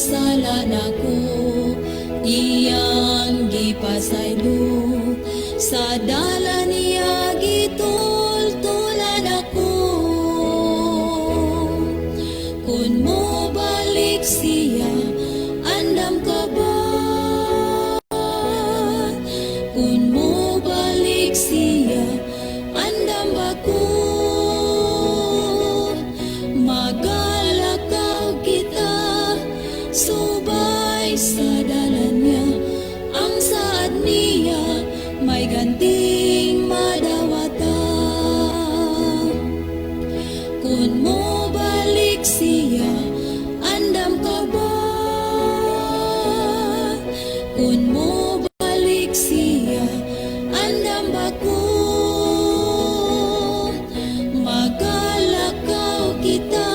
Sala nako iyang gipasaylo. Sa dalan niya gitultulan ako. Kung mo balik siya, andam ka ba? Kung mo balik siya, andam ba ko? Magalakaw kita subay sa dalan niya. Ang saad niya may ganting madawata. Kung mo balik siya, andam ka ba? Kung mo balik siya, andam ba ko? Magalakaw kita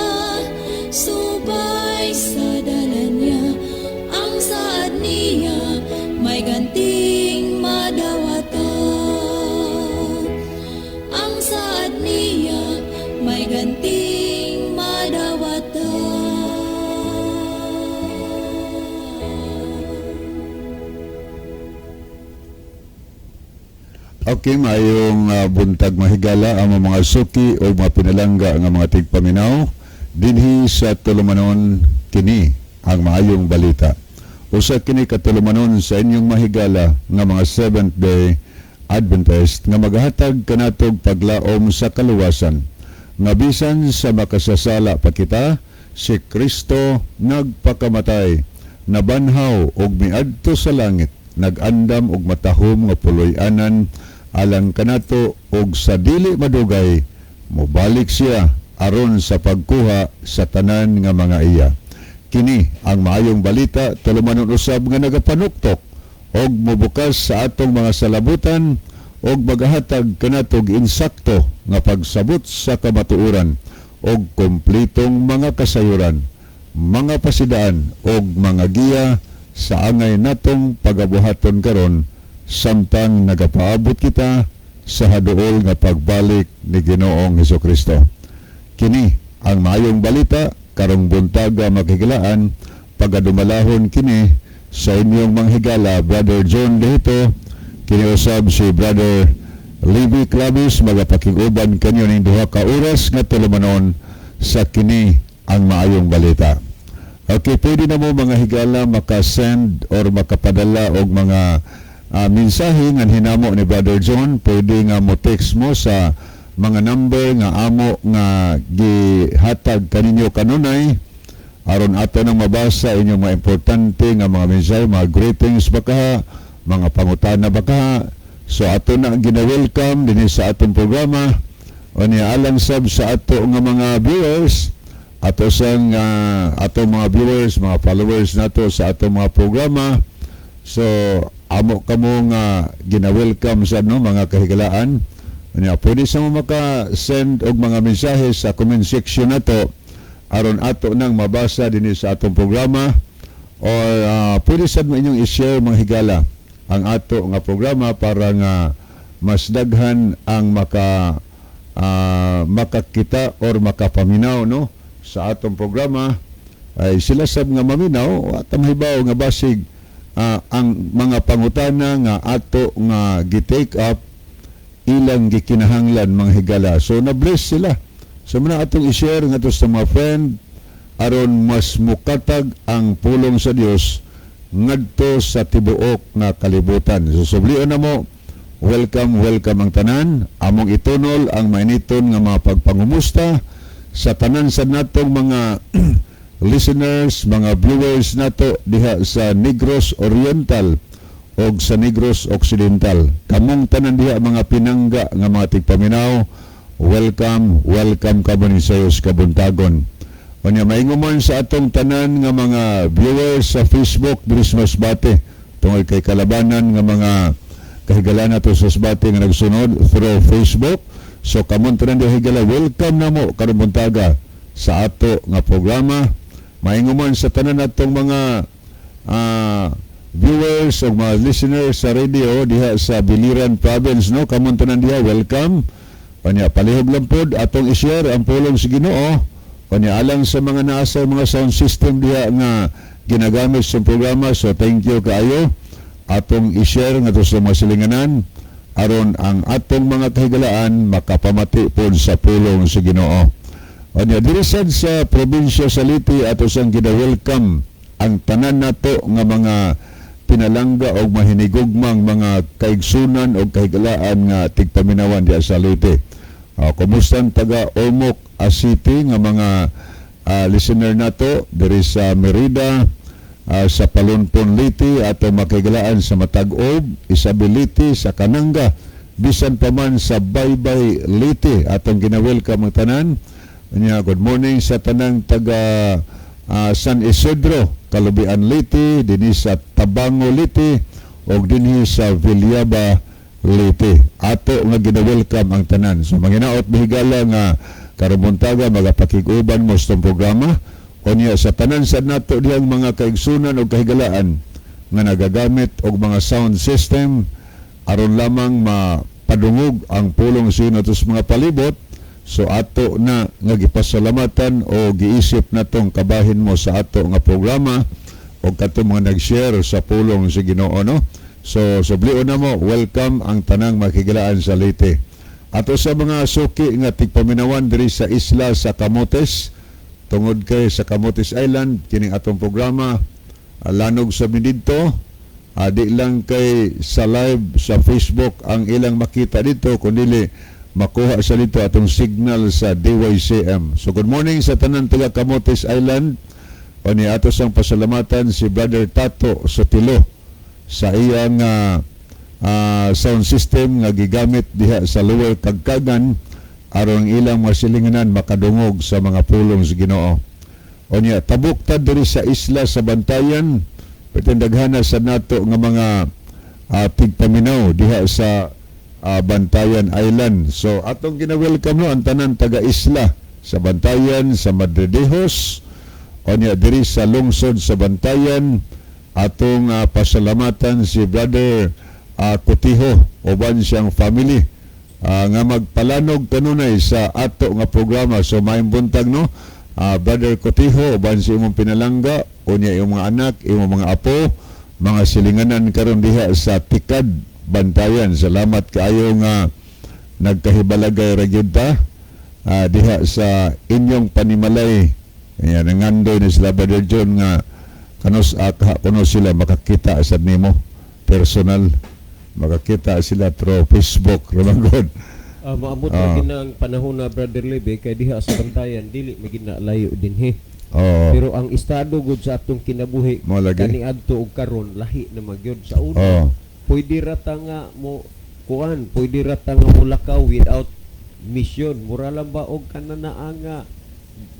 subay sa dalan niya. Ang saad niya may ganting madawata. Ang saad niya may ganting madawata. Okay, maayong buntag, mahigala ang mga suki o mga pinalangga nga mga tigpaminaw dinhi sa tulumanon "Kini ang Maayong Balita". Usa kini ka tulumanon sa inyong mahigala nga mga Seventh Day Adventist nga magahatag kanatog paglaom sa kaluwasan nga bisan sa makasasala pa kita, si Kristo nagpakamatay, nabanhaw ug miadto sa langit, nagandam og matahom nga puloy-anan alang kanato, ug sa dili madugay mobalik siya aron sa pagkuha sa tanan nga mga iya. Kini ang Maayong Balita, tulumanon usab nga nagapanuktok og mobukas sa atong mga salabutan og magahatag kanatog insakto nga pagsabot sa kamatuoran og kompletong mga kasayuran, mga pasidaan og mga giya sa angay natong pagabuhaton karon samtang nagapaabot kita sa haduol nga pagbalik ni Ginoong Hesukristo. Kini ang Maayong Balita karong buntaga, makigilaan, pagadumalahon kini sa inyong manghigala, Brother John Dehito. Kini usab si Brother Libby Clavis, magapakig-uban kanyo ning 2 ka oras nga tulumanon sa "Kini ang Maayong Balita". Okay, pwede na mo, mga higala, makasend or makapadala og mga mensahe nga hinamo ni Brother John. Pwede nga mo text mo sa mga number nga amo nga gihatag kaninyo kanunay aron ato nang mabasa inyong mga importante nga mga mensahe, mga greetings baka, mga pangutana baka. So ato na ang gina-welcome dinhi sa atong programa. O niya, alang sab sa ato nga mga viewers, ato sang ato mga viewers, mga followers nato sa ato mga programa. So amo kamo nga gina-welcome sa no mga kahigalaan. Unya, pwede sa mo maka-send og mga mensahe sa comment section nato aron ato nang mabasa dinhi sa atong programa or pwede sad mo inyong i-share, mga higala, ang ato nga programa para nga mas daghan ang makakita or makapaminaw, no, sa atong programa, ay sila sab nga maminaw at mahibaw nga basig ang mga pangutana nga ato nga gi-take up ilang gikinahanglan, mga higala. So na-bless sila. So muna atong i-share ngadto sa mga friend aron mas mukatag ang pulong sa Dios ngadto sa tibuok nga kalibutan. So sublion na mo, welcome, welcome ang tanan. Among itunol ang mainiton nga mga pagpangumusta sa tanan sa natong mga listeners, mga viewers nato diha sa Negros Oriental og sa Negros Occidental. Kamong tanan diha, mga pinangga nga mga tigpaminaw, welcome, welcome kamo ni sayos kabuntagon. Unya, maingon sa atong tanan nga mga viewers sa Facebook diri sa Masbate tungod kay kalabanan nga mga kahigalaan nato sa Masbate nga nagsunod through Facebook. So kamon tanan diha, higala, welcome namo karong buntaga sa ato nga programa. Maingon sa tanan natong mga viewers o mga listeners sa radio diha sa Biliran Province, no, kamon tanan diha, welcome. Kanya, palihog lang pod atong i-share ang pulong sa Ginoo. Kanya, alang sa mga naa sa mga sound system diha nga Ginagamit sa programa. So thank you kaayo. Atong i-share ngadto sa mga silinganan aron ang atong mga kahigalaan makapamati pod sa pulong sa Ginoo. Unya diri sad sa probinsya sa Leyte, ato sang gina-welcome ang tanan nato nga mga pinalangga og mahinigugmang mga kaigsunan o kahigalaan nga tigpaminawan diha sa Leyte. Kumusta ang taga Ormoc City nga mga listener nato diri sa Merida, sa Palonpon Leyte, ato makigalaan sa Matag-ob, Isabel Leyte, sa Kananga, bisan pa man sa Baybay Leyte, atong gina-welcome ang tanan. Unya, good morning sa tanang taga San Isidro, Kalubian Leyte, dinhi sa Tabango Leyte ug dinhi sa Villaba Leyte. Ato nga gina-welcome ang tanan. So manginaot, mihigala, nga karong buntaga magapakig-uban mo sa programa. Unya sa tanan sa nato diyang mga kaigsunan o kahigalaan nga nagagamit og mga sound system aron lamang mapadungog ang pulong sa nato sa mga palibot. So ato na nga gipasalamatan o giisip natong kabahin mo sa ato nga programa o kato mga nag-share sa pulong sa Ginoo, no. So sublion na mo, welcome ang tanang makigilaan sa Leyte. Ato sa mga suki nga tigpaminawan diri sa isla sa Camotes, tungod kay sa Camotes Island kining atong programa, lanog sa didto. Di lang kay sa live sa Facebook ang ilang makita dito, kundi makuha sa dito atong signal sa DYCM. So good morning sa tanan taga Camotes Island. Ani ato sang pasalamatan si Brother Tato Sotilo sa iyang sound system nga gigamit diha sa Lower Kagkagan aron ang ilang mga silinganan makadungog sa mga pulong sa Ginoo. Unya tabok ta diri sa isla sa Bantayan, daghan sa nato nga mga tigpaminaw diha sa Bantayan Island. So atong gina-welcome, no, ang tanan taga isla sa Bantayan, sa Madridejos, unya diri sa lungsod sa Bantayan, atong pasalamatan si Brother Kutiho uban siyang family nga magpalanog kanunay sa ato nga programa. So maayong buntag, no, Brother Kutiho uban sa imong pinalangga, unya imong mga anak, imong mga apo, mga silinganan karon diha sa Tikad, Bantayan. Salamat kaayo nga nagkahibalagay ra gyud ta diha sa inyong panimalay. Ayan, nangandoy ni sila Brother John nga kanos kuno sila makakita sa nimo personal, makakita sila through Facebook ramang god. Maabot na ginang panahon na, Brother Lebe, kay diha sa Bantayan dili magina layo dinhi. Pero ang estado gud sa atong kinabuhi Mao lagi. Kaniadto og karon lahi na magyud sa una. Pwede ra ta nga mo kuan, pwede ra ta nga mulakaw without mission. Mura lang ba og kananaa nga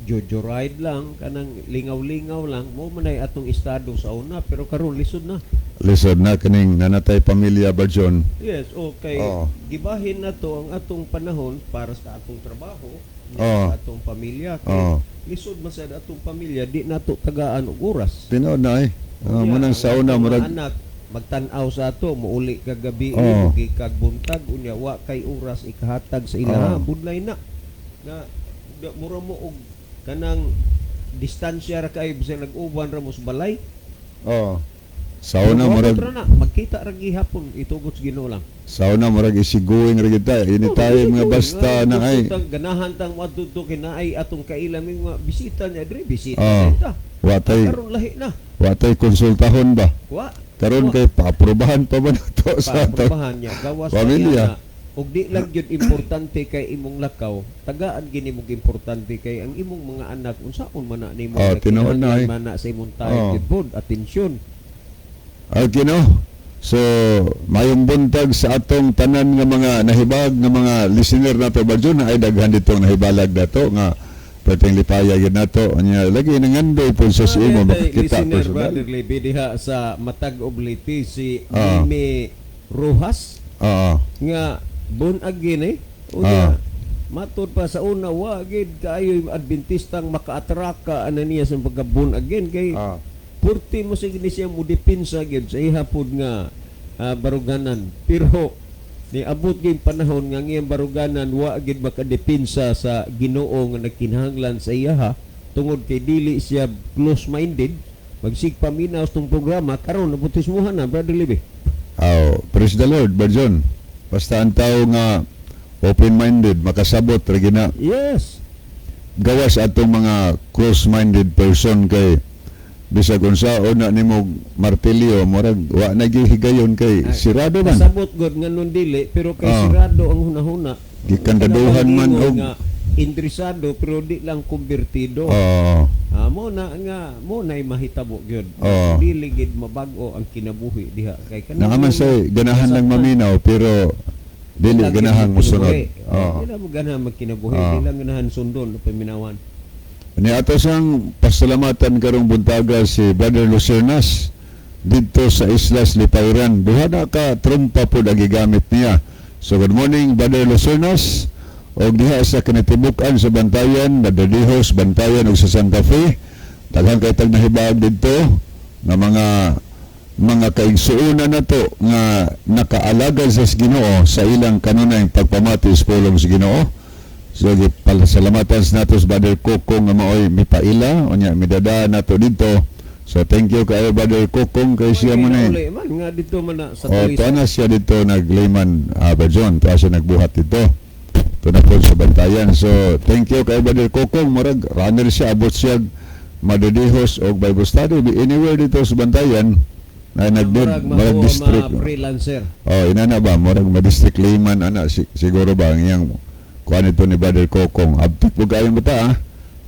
jojo ride lang, kanang lingaw-lingaw lang mo manay atong estado sa una, pero karon lisod na. Lisod na kaning nanatay pamilya ba, John? Yes, okay. Gibahin na to ang atong panahon para sa atong trabaho, sa atong pamilya. Kay lisod man sa atong pamilya, di nato tagaan og oras. Tinuod na eh. Unya, Munang ang sa una atong mga murag anak magtan-aw sa ato, muuli kag gabi, mugi kag buntag, unya wa kay oras ikahatag sa ilaha, budlay na. Na mura mo og kanang distansya ra kay bisan nag-uban ra mo sa balay. Oo. Sa una Moabot murag ra na, magkita ra gihapon itugot sa Ginoo lang. Sa una murag isiguing ra kita anytime nga basta na ay Ganahan tang moadto kay naay atong kaila may mga bisita niya diri, bisita ta. Watay Karon lahi na. Watay konsultahon ba? Wa. Karon Wa. kay paaprubahan pa ba nato sa atong Paaprubahan niya gawas pa pamilya. niya na ug di lang gyud importante kay imong lakaw, tagaan gini mong importante kay ang imong mga anak unsaon man na nimo Oh, tinuod na, eh. man na sa imong time gyud pod atensyon. Okay, no? So, mayong buntag sa atong tanan nga mga nahibag nga mga listener nato ba, Jun, ay daghan ditong nahibalag nato nga perteng lipaya gyud nato. Nya lagi nangandoy po sa imo makakita listener, personal. Brother Levi, diha sa Matag Obliti si Mimi Rojas nga born again eh. Unya, matud pa sa una wa gid kaayo yung Adventistang makaatraka ana niya sa pagka born again kay purti mo sige ni siya mo depensa gyud sa iha pod nga baruganan, pero niabot gyud panahon nga ang iyang baruganan wa gid makadepensa sa Ginoo nga nagkinahanglan sa iyaha tungod kay dili siya close minded. Magsigpaminaw sa tong programa karon, nabautismuhan na, Brother Libby. Aw, praise the Lord, Barjon. Basta ang tao nga open-minded, makasabot ra gina. Gawas atong mga close-minded person kay bisag unsaon na nimo martilyo, murag wa na gyud higayon kay Ay, sirado man. Kasabot god nga nun dili, pero kay sirado ang hunahuna. Gikandaduhan man Kanang og nga interesado pero di lang kumbirtido. Ah, mo na nga mo na mahitabo gyud. Dili gid mabag-o ang kinabuhi diha kay kanang Naa man say ganahan lang maminaw pero dili lang ganahan gid mosunod. magkinabuhi. Di lang mo ganahan magkinabuhi, di lang ganahan sundon o paminawan. Ni ato sang pasalamatan karong buntaga si Brother Lucernas didto sa Islas Lipayran. Duha na ka trumpa pod ang gigamit niya. So good morning, Brother Lucernas. Og diha sa kinatibuk-an sa Bantayan, Brother Dihos, Bantayan ug sa Santa Fe. Daghan kay tag nahibaag didto nga mga kaigsuonan nato nga nakaalagad sa Ginoo sa ilang kanunayng pagpamati sa pulong sa Ginoo. So gipasalamatan sa nato sa Brother Kokong nga maoy mipaila unya midada nato didto. So thank you kaayo, Brother Kokong, kay siya mo na. Uli man nga dito man na sa O tulis. tuwa na siya dito naglayman, Brother tuwa siya nagbuhat dito. Ito na po sa Bantayan. So thank you kay Brother Kokong, murag runner siya, abot siya Madodihos og Bible study anywhere dito sa Bantayan na nagdid Murag murag makuha district. mga freelancer. Oh, inana ba, murag ma-district layman ana siguro ba ang iyang kuan ito ni Brother Kokong. Abtik po kayo bata ah.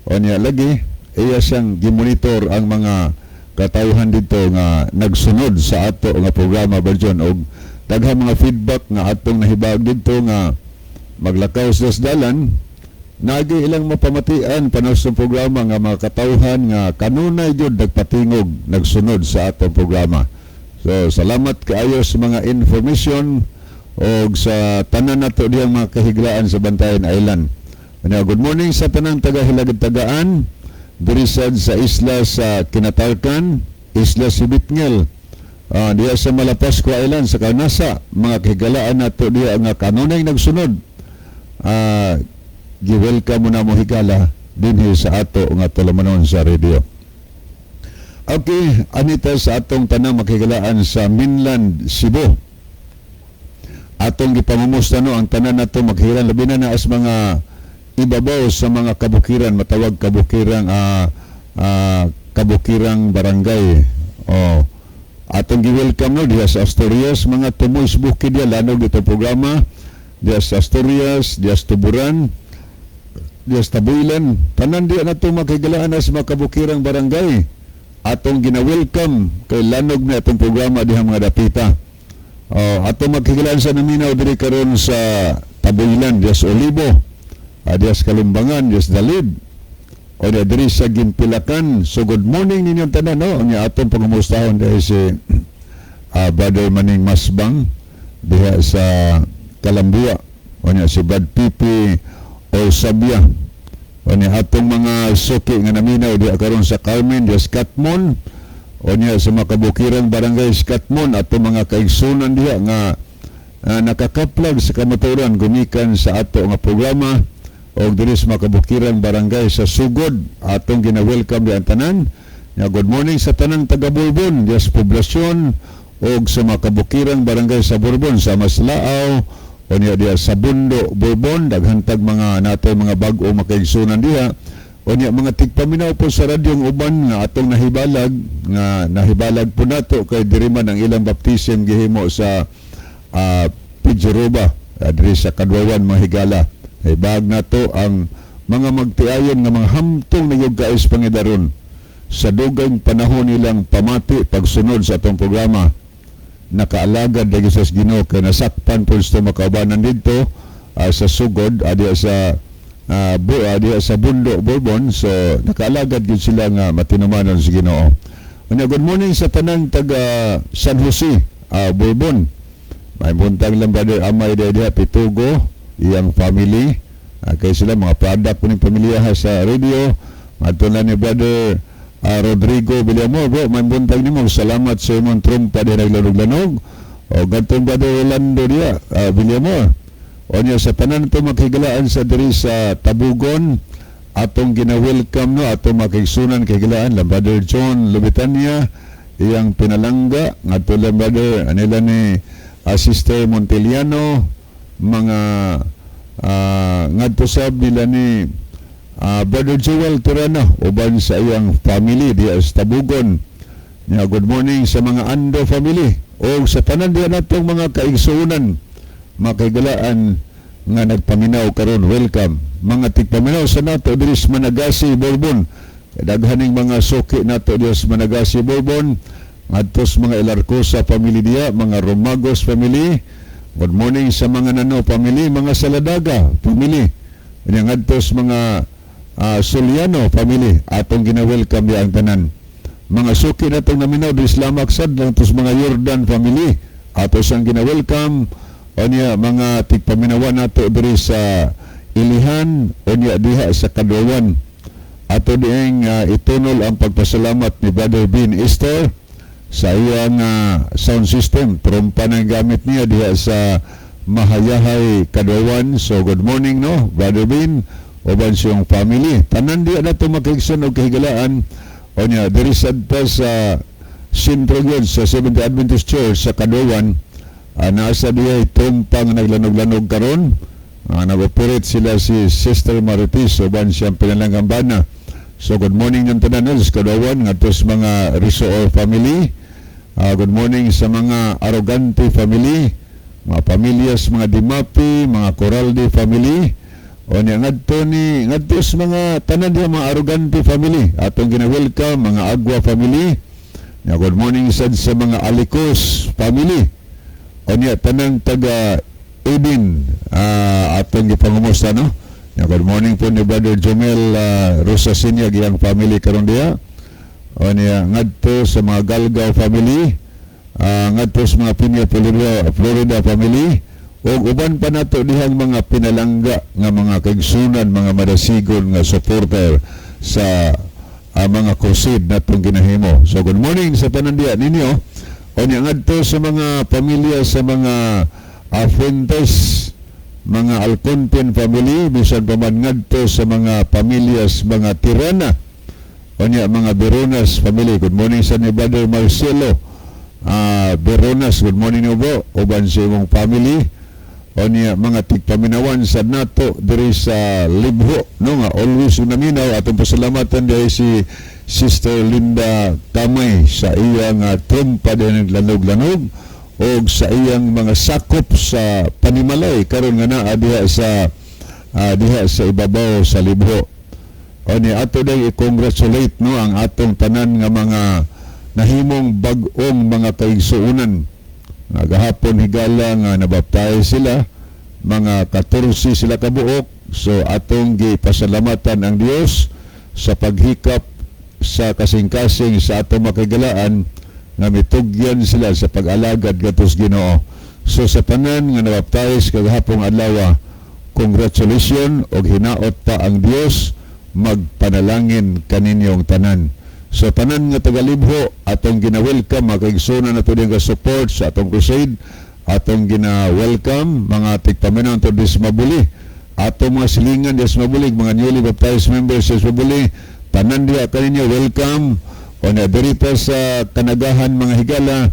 O niya lagi iya siyang gimonitor ang mga katawhan dito nga nagsunod sa ato nga programa, Barjon, og daghang mga feedback nga atong nahibag dito nga maglakaw sa dalan, nagi ilang mapamatian panos sa programa nga mga katawhan nga kanunay gyud nagpatingog, nagsunod sa atong programa. So salamat kaayo sa mga information og sa tanan nato diyang mga kahiglaan sa Bantayan Island. Anya, good morning sa tanang taga Hilagad-Tagaan diri sad sa isla sa Kinatarkan, Isla Sibitngel. Ah, diya sa Malapascua Island sa Kanasa, mga kahigalaan nato diya nga kanunay nagsunod. Ah, gi-welcome mo na mo higala dinhi sa ato nga tulumanon sa radio. Okay, anita sa atong tanang makigalaan sa mainland Cebu. Atong gipamumusta no ang tanan nato maghiran, labi na na as mga ibabaw sa mga kabukiran, matawag kabukirang kabukirang barangay. Oh. Atong gi-welcome no diha sa Asturias, mga tumoy sa bukid diha lanog dito programa diha sa Asturias, diha sa Tuburan, diha sa Tabuilan, tanan diha nato makigalaan sa mga kabukirang barangay. Atong gina-welcome kay lanog na atong programa diha mga dapita. Oh, atong magkigalaan sa naminaw diri karon sa Tabuilan, diha sa Olibo, diha sa Kalumbangan, diha sa Dalid, o diha diri sa Gimpilakan. So good morning ninyong tanan no. Nya atong pangumustahon dahil si Brother Maning Masbang diha sa Kalambua. O nya si Brad Pipi o Sabia. O nya atong mga suki nga naminaw diha karon sa Carmen, diha sa Katmon. O nya sa makabukiran barangay sa Katmon, atong mga kaigsunan diha nga nakakaplag sa kamatuoran gumikan sa ato nga programa og diri sa makabukiran barangay sa Sugod, atong gina-welcome di ang tanan. Ya, good morning sa tanang taga Borbon diya sa poblasyon og sa makabukiran barangay sa Borbon, sa Maslaaw o niya diya sa Bundo Borbon, daghan tag mga nato mga bag-o makaigsunan diha. O niya mga tigpaminaw po sa radyong uban nga atong nahibalag, nga nahibalag po nato kay diri man ang ilang baptism gihimo sa Pijuruba, diri sa Kadwawan, mga higala. Nahibag nato ang mga magtiayon nga mga hamtong na yung kais pangidaron sa dugang panahon nilang pamati pagsunod sa atong programa, nakaalagad lagi sa Ginoo kay nasakpan po sa makaubanan didto sa Sugod, diya sa diya sa Bundo Bourbon. So nakaalagad gyud sila nga matinumanon sa Ginoo. Unya, good morning sa tanang taga San Jose, Bourbon. May buntag lang, Brother Amay diha Pitugo, iyang family. Kay sila mga product po ng pamilya ha, sa radio. Madto na ni Brother Rodrigo Villamor, bro, may buntag nimo. Salamat sa imong trumpa diha naglanog-lanog. O gadtong Brother Rolando diha, Villamor. O niya sa tanan to makhigalaan sa diri sa Tabugon, Atong gina-welcome, no, atong makaigsunan kay gilaan la Brother John Lubitania, iyang pinalangga, ngadto la Brother anila ni Sister Monteliano, mga ngadto sab nila ni Brother Joel Tirana uban sa iyang family diya sa Tabugon. Ya, good morning sa mga Ando family o sa tanan diya natong mga kaigsuonan, makahigalaan nga nagpaminaw karon, welcome. Mga tigpaminaw sa nato diri sa Managasi, Bourbon. Daghaning mga suki nato diri sa Managasi, Bourbon. Ngadto sa mga Ilarcosa family diya, mga Romagos family. Good morning sa mga Nano family, mga Saladaga family. Unya ngadto sa mga Soliano family, atong gina-welcome diya ang tanan. Mga suki natong naminaw diri sa Lamak sad lang sa mga Jordan family. Ato sang gina-welcome. Unya mga tigpaminawan nato diri sa Ilihan, unya diha sa Kaduawan. Ato dieng itunol ang pagpasalamat ni Brother Bean Easter sa iyang sound system. Trompa ng gamit niya diha sa Mahayahay, Kaduawan. So good morning, no, Brother Bean, uban siyang family. Tanan diha nato makaigsoon og kahigalaan. Unya diri sad ta sa sentro gyud sa Seventh Adventist Church sa Kaduawan. Nasa diha tumpang naglanog-lanog karon. Nag-operate sila si Sister Marites uban siyang pinalanggang bana. So good morning ng tanan, no, sa Kaduawan, ngadto sa mga Risoor family. Good morning sa mga Arrogante family, mga pamilyas, mga Dimapi, mga Coralde family. O niya ngadto ni ngadto sa mga tanan diha mga Arrogante family. Atong gina-welcome mga Agua family. Ya, good morning sad sa mga Alicos family. O niya tanang taga Eden, atong gipangumusta, no. Ya, good morning po ni Brother Jomel Rosasinia iyang family karon diha. O niya ngadto sa mga Galgao family, ngadto sa mga Pinya Florida, Florida family ug uban pa nato dihang mga pinalangga nga mga kaigsunan, mga madasigon nga supporter sa mga crusade natong ginahimo. So good morning sa tanan diha ninyo. O niya ngadto sa mga pamilya sa mga Fuentes, mga Alcontin family, bisan pa man ngadto sa mga pamilya sa mga Tirana. O niya mga Veronas family. Good morning sa ni Brother Marcelo Veronas. Good morning niyo bro. Uban sa imong family. O niya mga tigpaminawan sa nato diri sa Libho, no, nga always naminaw, atong pasalamatan diri si Sister Linda Kamay sa iyang trumpa din lanog-lanog og sa iyang mga sakop sa panimalay karon nga naa diha sa ibabaw sa Libho. O ni ato day i-congratulate, no, ang atong tanan nga mga nahimong bag-ong mga kaigsuonan. Nagahapon, higala, nga nabaptize sila, mga 14 sila kabuok. So atong gipasalamatan ang Dios sa paghikap sa kasing-kasing sa atong makahigalaan nga mitugyan sila sa pag-alagad gatos Ginoo. So sa tanan nga nabaptize kagahapong adlaw, congratulations og hinaot pa ang Dios magpanalangin kaninyong tanan. So tanan nga tagalibho atong gina-welcome, mga kaigsuonan nato din support sa atong crusade, atong gina-welcome mga tigpaminaw to dis Mabuli. Atong mga silingan des Mabuli, mga newly baptized members des Mabuli, tanan diha kaninyo, welcome. O na dirita sa Kanagahan, mga higala,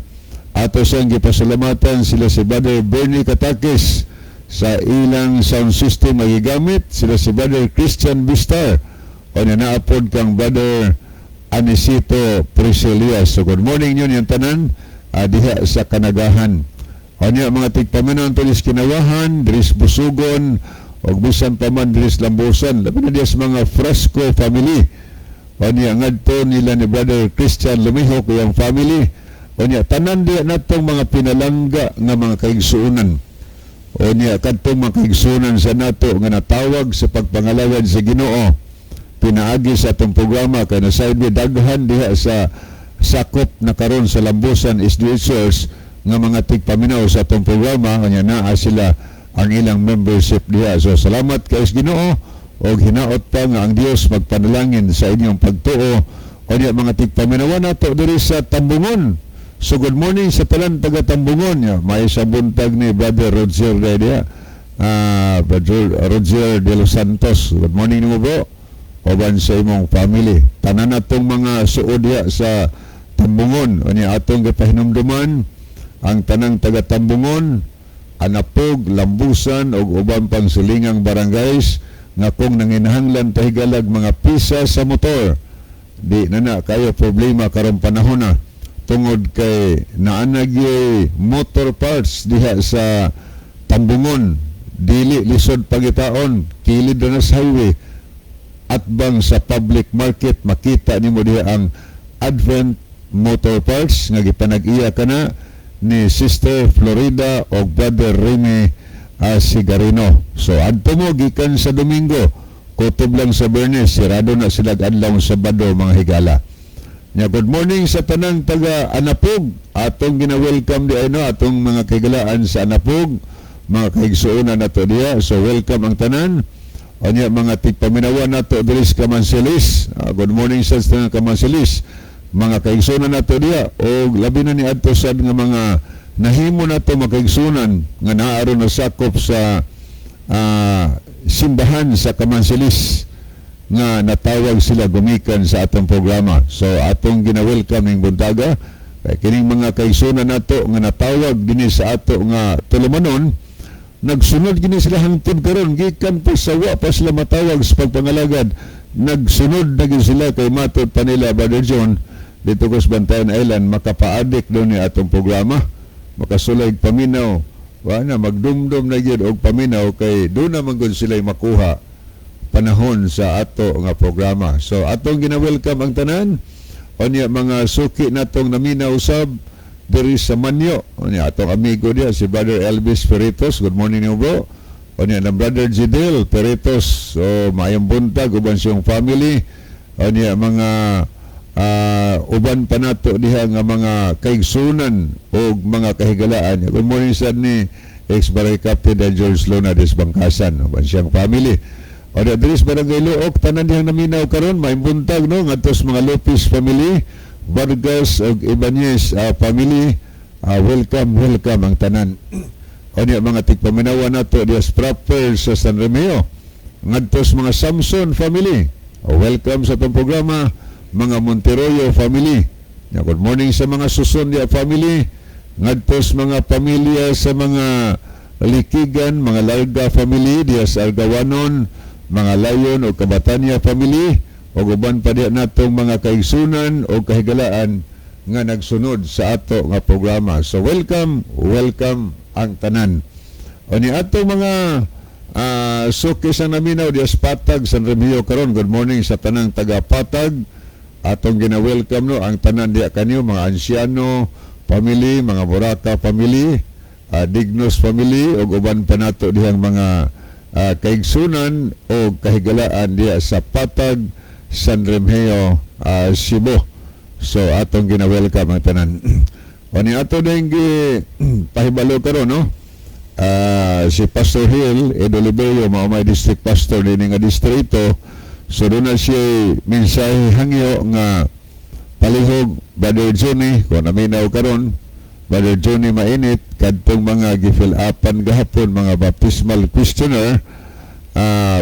ato siyang gipasalamatan sila si Brother Bernie Katakis sa ilang sound system magigamit, sila si Brother Christian Bistar o na naapod kang Brother Anisito Priscilia. So good morning yun yung tanan diha sa Kanagahan. O niya mga tigpaminaw tulis Kinawahan, diris Busugon, og bisan pa man diris Lambusan, labi na diha sa mga Frasco family. O niya ngadto nila ni Brother Christian Lumihok iyang family. O niya tanan diha natong mga pinalangga nga mga kaigsuonan. O niya kadtong mga kaigsuonan sa nato nga natawag sa pagpangalagad sa Ginoo pinaagi sa atong programa kay nasayd daghan diha sa sakop na karon sa Lambusan SDA Church nga mga tigpaminaw sa atong programa, kanya naa sila ang ilang membership diha. So salamat kay sa Ginoo og hinaot pa nga ang Dios magpanalangin sa inyong pagtuo. O niya mga tigpaminawan nato diri sa Tambungon. So good morning sa tanan taga Tambungon ya. May sa buntag ni Brother Roger diha. Brother Roger de los Santos. Good morning nimo, bro. uban sa imong family. Tanan natong mga suod diha sa Tambungon, unya atong gipahinumduman ang tanang taga Tambungon, Anapog, Lambusan ug uban pang silingang barangays nga kung nanginahanglan tahigalag mga pisa sa motor, di na na kayo problema karong panahon na tungod kay naanag motor parts diha sa Tambungon, dili lisod pagitaon, kilid na sa highway atbang sa public market, makita nimo diha ang Advent Motor Parts nga gipanag-iya kana ni Sister Florida o Brother Remy Sigarino. So adto mo gikan sa Domingo, kutob lang sa Bernes, sirado na sila adlaw Sabado, mga higala. Nya good morning sa tanang taga Anapog. Atong gina-welcome di ano atong mga kahigalaan sa Anapog, mga kaigsuonan nato diha. So welcome ang tanan. Unya mga tigpaminawan nato diri sa Kamansilis. Good morning sa tanang Kamansilis. Mga kaigsuonan nato diha og labi na ni adto sad nga mga nahimo nato makaigsuonan nga naa ron nasakop sa simbahan sa Kamansilis nga natawag sila gumikan sa atong programa. So atong gina-welcome ning buntaga kay kining mga kaigsuonan nato nga natawag dinhi sa ato nga tulumanon, nagsunod gini sila hangtod karon. Gikan pa sa wa pa sila matawag sa pagpangalagad, nagsunod na gid sila kay matod pa nila, Brother John, dito ko sa Bantayan Island makapaadik do ni atong programa, makasulay paminaw, wa na magdumdum na gyud og paminaw kay do na man gud sila makuha panahon sa ato nga programa. So atong gina-welcome ang tanan. Unya mga suki natong naminaw sab diri sa Manyo. Unya atong amigo diya si Brother Elvis Peritos. Good morning niyo, bro. Unya na Brother Jidel Peritos. So maayong buntag uban siyang family. Unya mga uban pa nato diha nga mga kaigsunan o mga kahigalaan. Good morning sad ni ex-barangay captain Dan George Luna des Bangkasan uban siyang family. O di diri sa Barangay Luok, tanan dihang naminaw karon, maayong buntag, no, ngadto sa mga Lopez family, Vargas ug Ibanez family, welcome, welcome ang tanan. O di mga tigpaminawan nato diya sa proper sa San Remeo, ngadto sa mga Samson family, welcome sa atong programa, mga Monteroyo family. Ya, good morning sa mga Suson diya family, ngadto sa mga pamilya sa mga Likigan, mga Larga family diya sa Argawanon, mga Layon o Kabatanya family, o uban pa diya natong mga kaigsunan o kahigalaan nga nagsunod sa ato nga programa. So welcome, welcome ang tanan. O ni ato mga suki sa naminaw diya sa Patag, San Remigio karon. Good morning sa tanang taga Patag. Atong gina-welcome, no, ang tanan diya kanyo, mga Ansiano family, mga Boraka family, Dignos family ug uban pa nato dihang mga kaigsunan o kahigalaan diya sa Patag, San Remigio, Cebu. So atong gina-welcome ang tanan. O ni ato din gi pahibalo karon, no? Si Pastor Hill Ed Oliverio mao may district pastor dinhi nga distrito. So doon na siya mensahe hangyo nga palihog, Brother Johnny, kung naminaw karon, Brother Johnny Mainit, kadtong mga gi-fill upan gahapon mga baptismal questionnaire,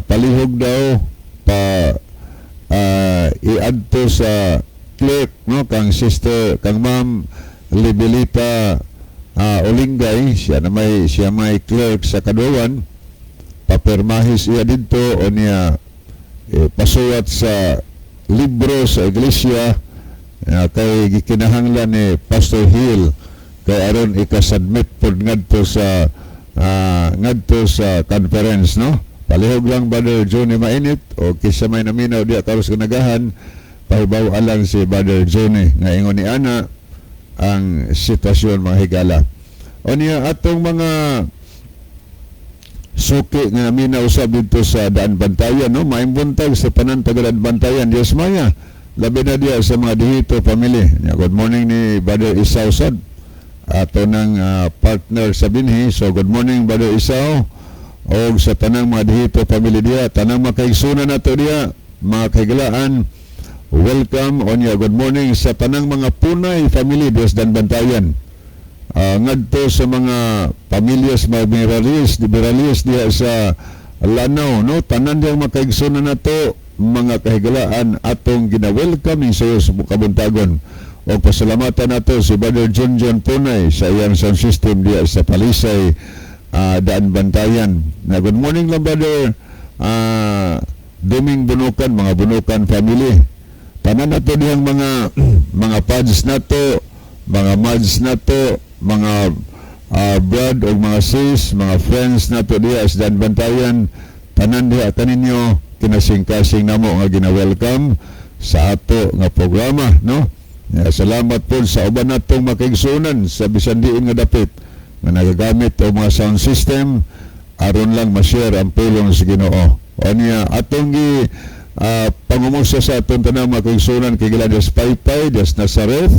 palihog daw pa iadto sa clerk, no, kang sister, kang Ma'am Libilita Olingay. Siya may clerk sa Kaduawan. Papirmahis iya didto o niya pasuwat sa libro sa iglesia kay gikinahanglan ni Pastor Hill kay aron ika-submit pod ngadto sa conference, no. Palihog lang, Brother Johnny Mainit, o kisa may naminaw diya karos kanagahan, pahibaw lang si Brother Johnny nga ingon ni ana ang sitwasyon, mga higala. O niya atong mga suki nga naminaw usab dito sa Daan Bantayan, no, maayong buntag sa tanan taga Daan Bantayan, Dios Maya, labi na diya sa mga Dihito family. Nya, good morning ni Brother Isaw sad ato ng partner sa binhi. So good morning, Brother Isaw, og sa tanang mga Dihito family diya, tanang mga kaigsunan nato diya, mga kahigalaan, welcome. Onya good morning sa tanang mga Punay family diya sa Daan Bantayan, ngadto sa mga pamilya sa mga Miralis, di Miralis diha sa Lanao, no, tanan diyang makaigsunan nato. mga kahigalaan, atong gina-welcome sa iyo sa kabuntagon. O pasalamatan nato si Brother John John Punay sa iyang sound system diya sa Palisay, Daan Bantayan. Na good morning lang, Brother Duming Bunukan, mga Bunukan family. Tanan nato diyang mga pads nato, mga mads nato, mga brad o mga sis, mga friends nato diya sa Daan Bantayan, tanan diha kaninyo, kinasing-kasing namo nga gina-welcome sa ato nga programa, no? Ya, salamat po sa uban natong makaigsunan sa bisan diin nga dapit nga nagagamit og mga sound system aron lang ma-share ang pulong sa Ginoo. O niya atong gi pangumusta sa atong tanang makaigsunan kay gila des Paypay, des Nazareth,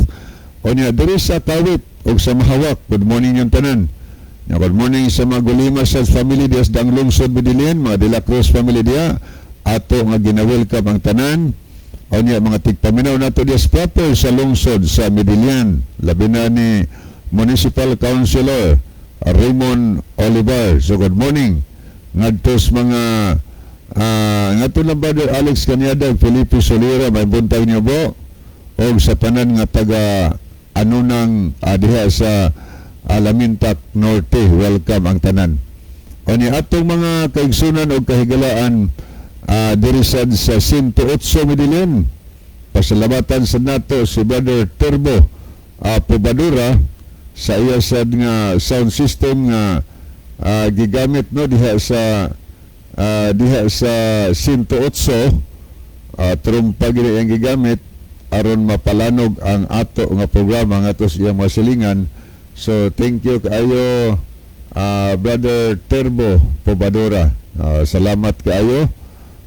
o niya diri sa Kawit ug sa Mahawak. Good morning yung tanan. Ya, good morning sa mga Gulima sa family dias Dang Lungsod Medellin, mga De La Cruz family diya, ato nga gina-welcome ang tanan. O niya, mga tigpaminaw nato dias proper sa lungsod sa Medellin, labi na ni Municipal Councilor Raymond Olivar. So good morning. Ngadto sa mga ngadto lang Brother Alex Canyada, Felipe Solira, may buntag niyo bo og sa tanan nga taga ano nang diha sa Lamintak Norte, welcome ang tanan. O ni atong mga kaigsunan og kahigalaan diri sad sa 108 Medellin. Pasalamatan sa nato si Brother Turbo Pobadura sa iya sad nga sound system nga gigamit, no, diha sa 108, trumpa gid ang gigamit aron mapalanog ang ato nga programa ngadto sa iyang mga silingan. So thank you kaayo, Brother Turbo Pobadora. Salamat kaayo.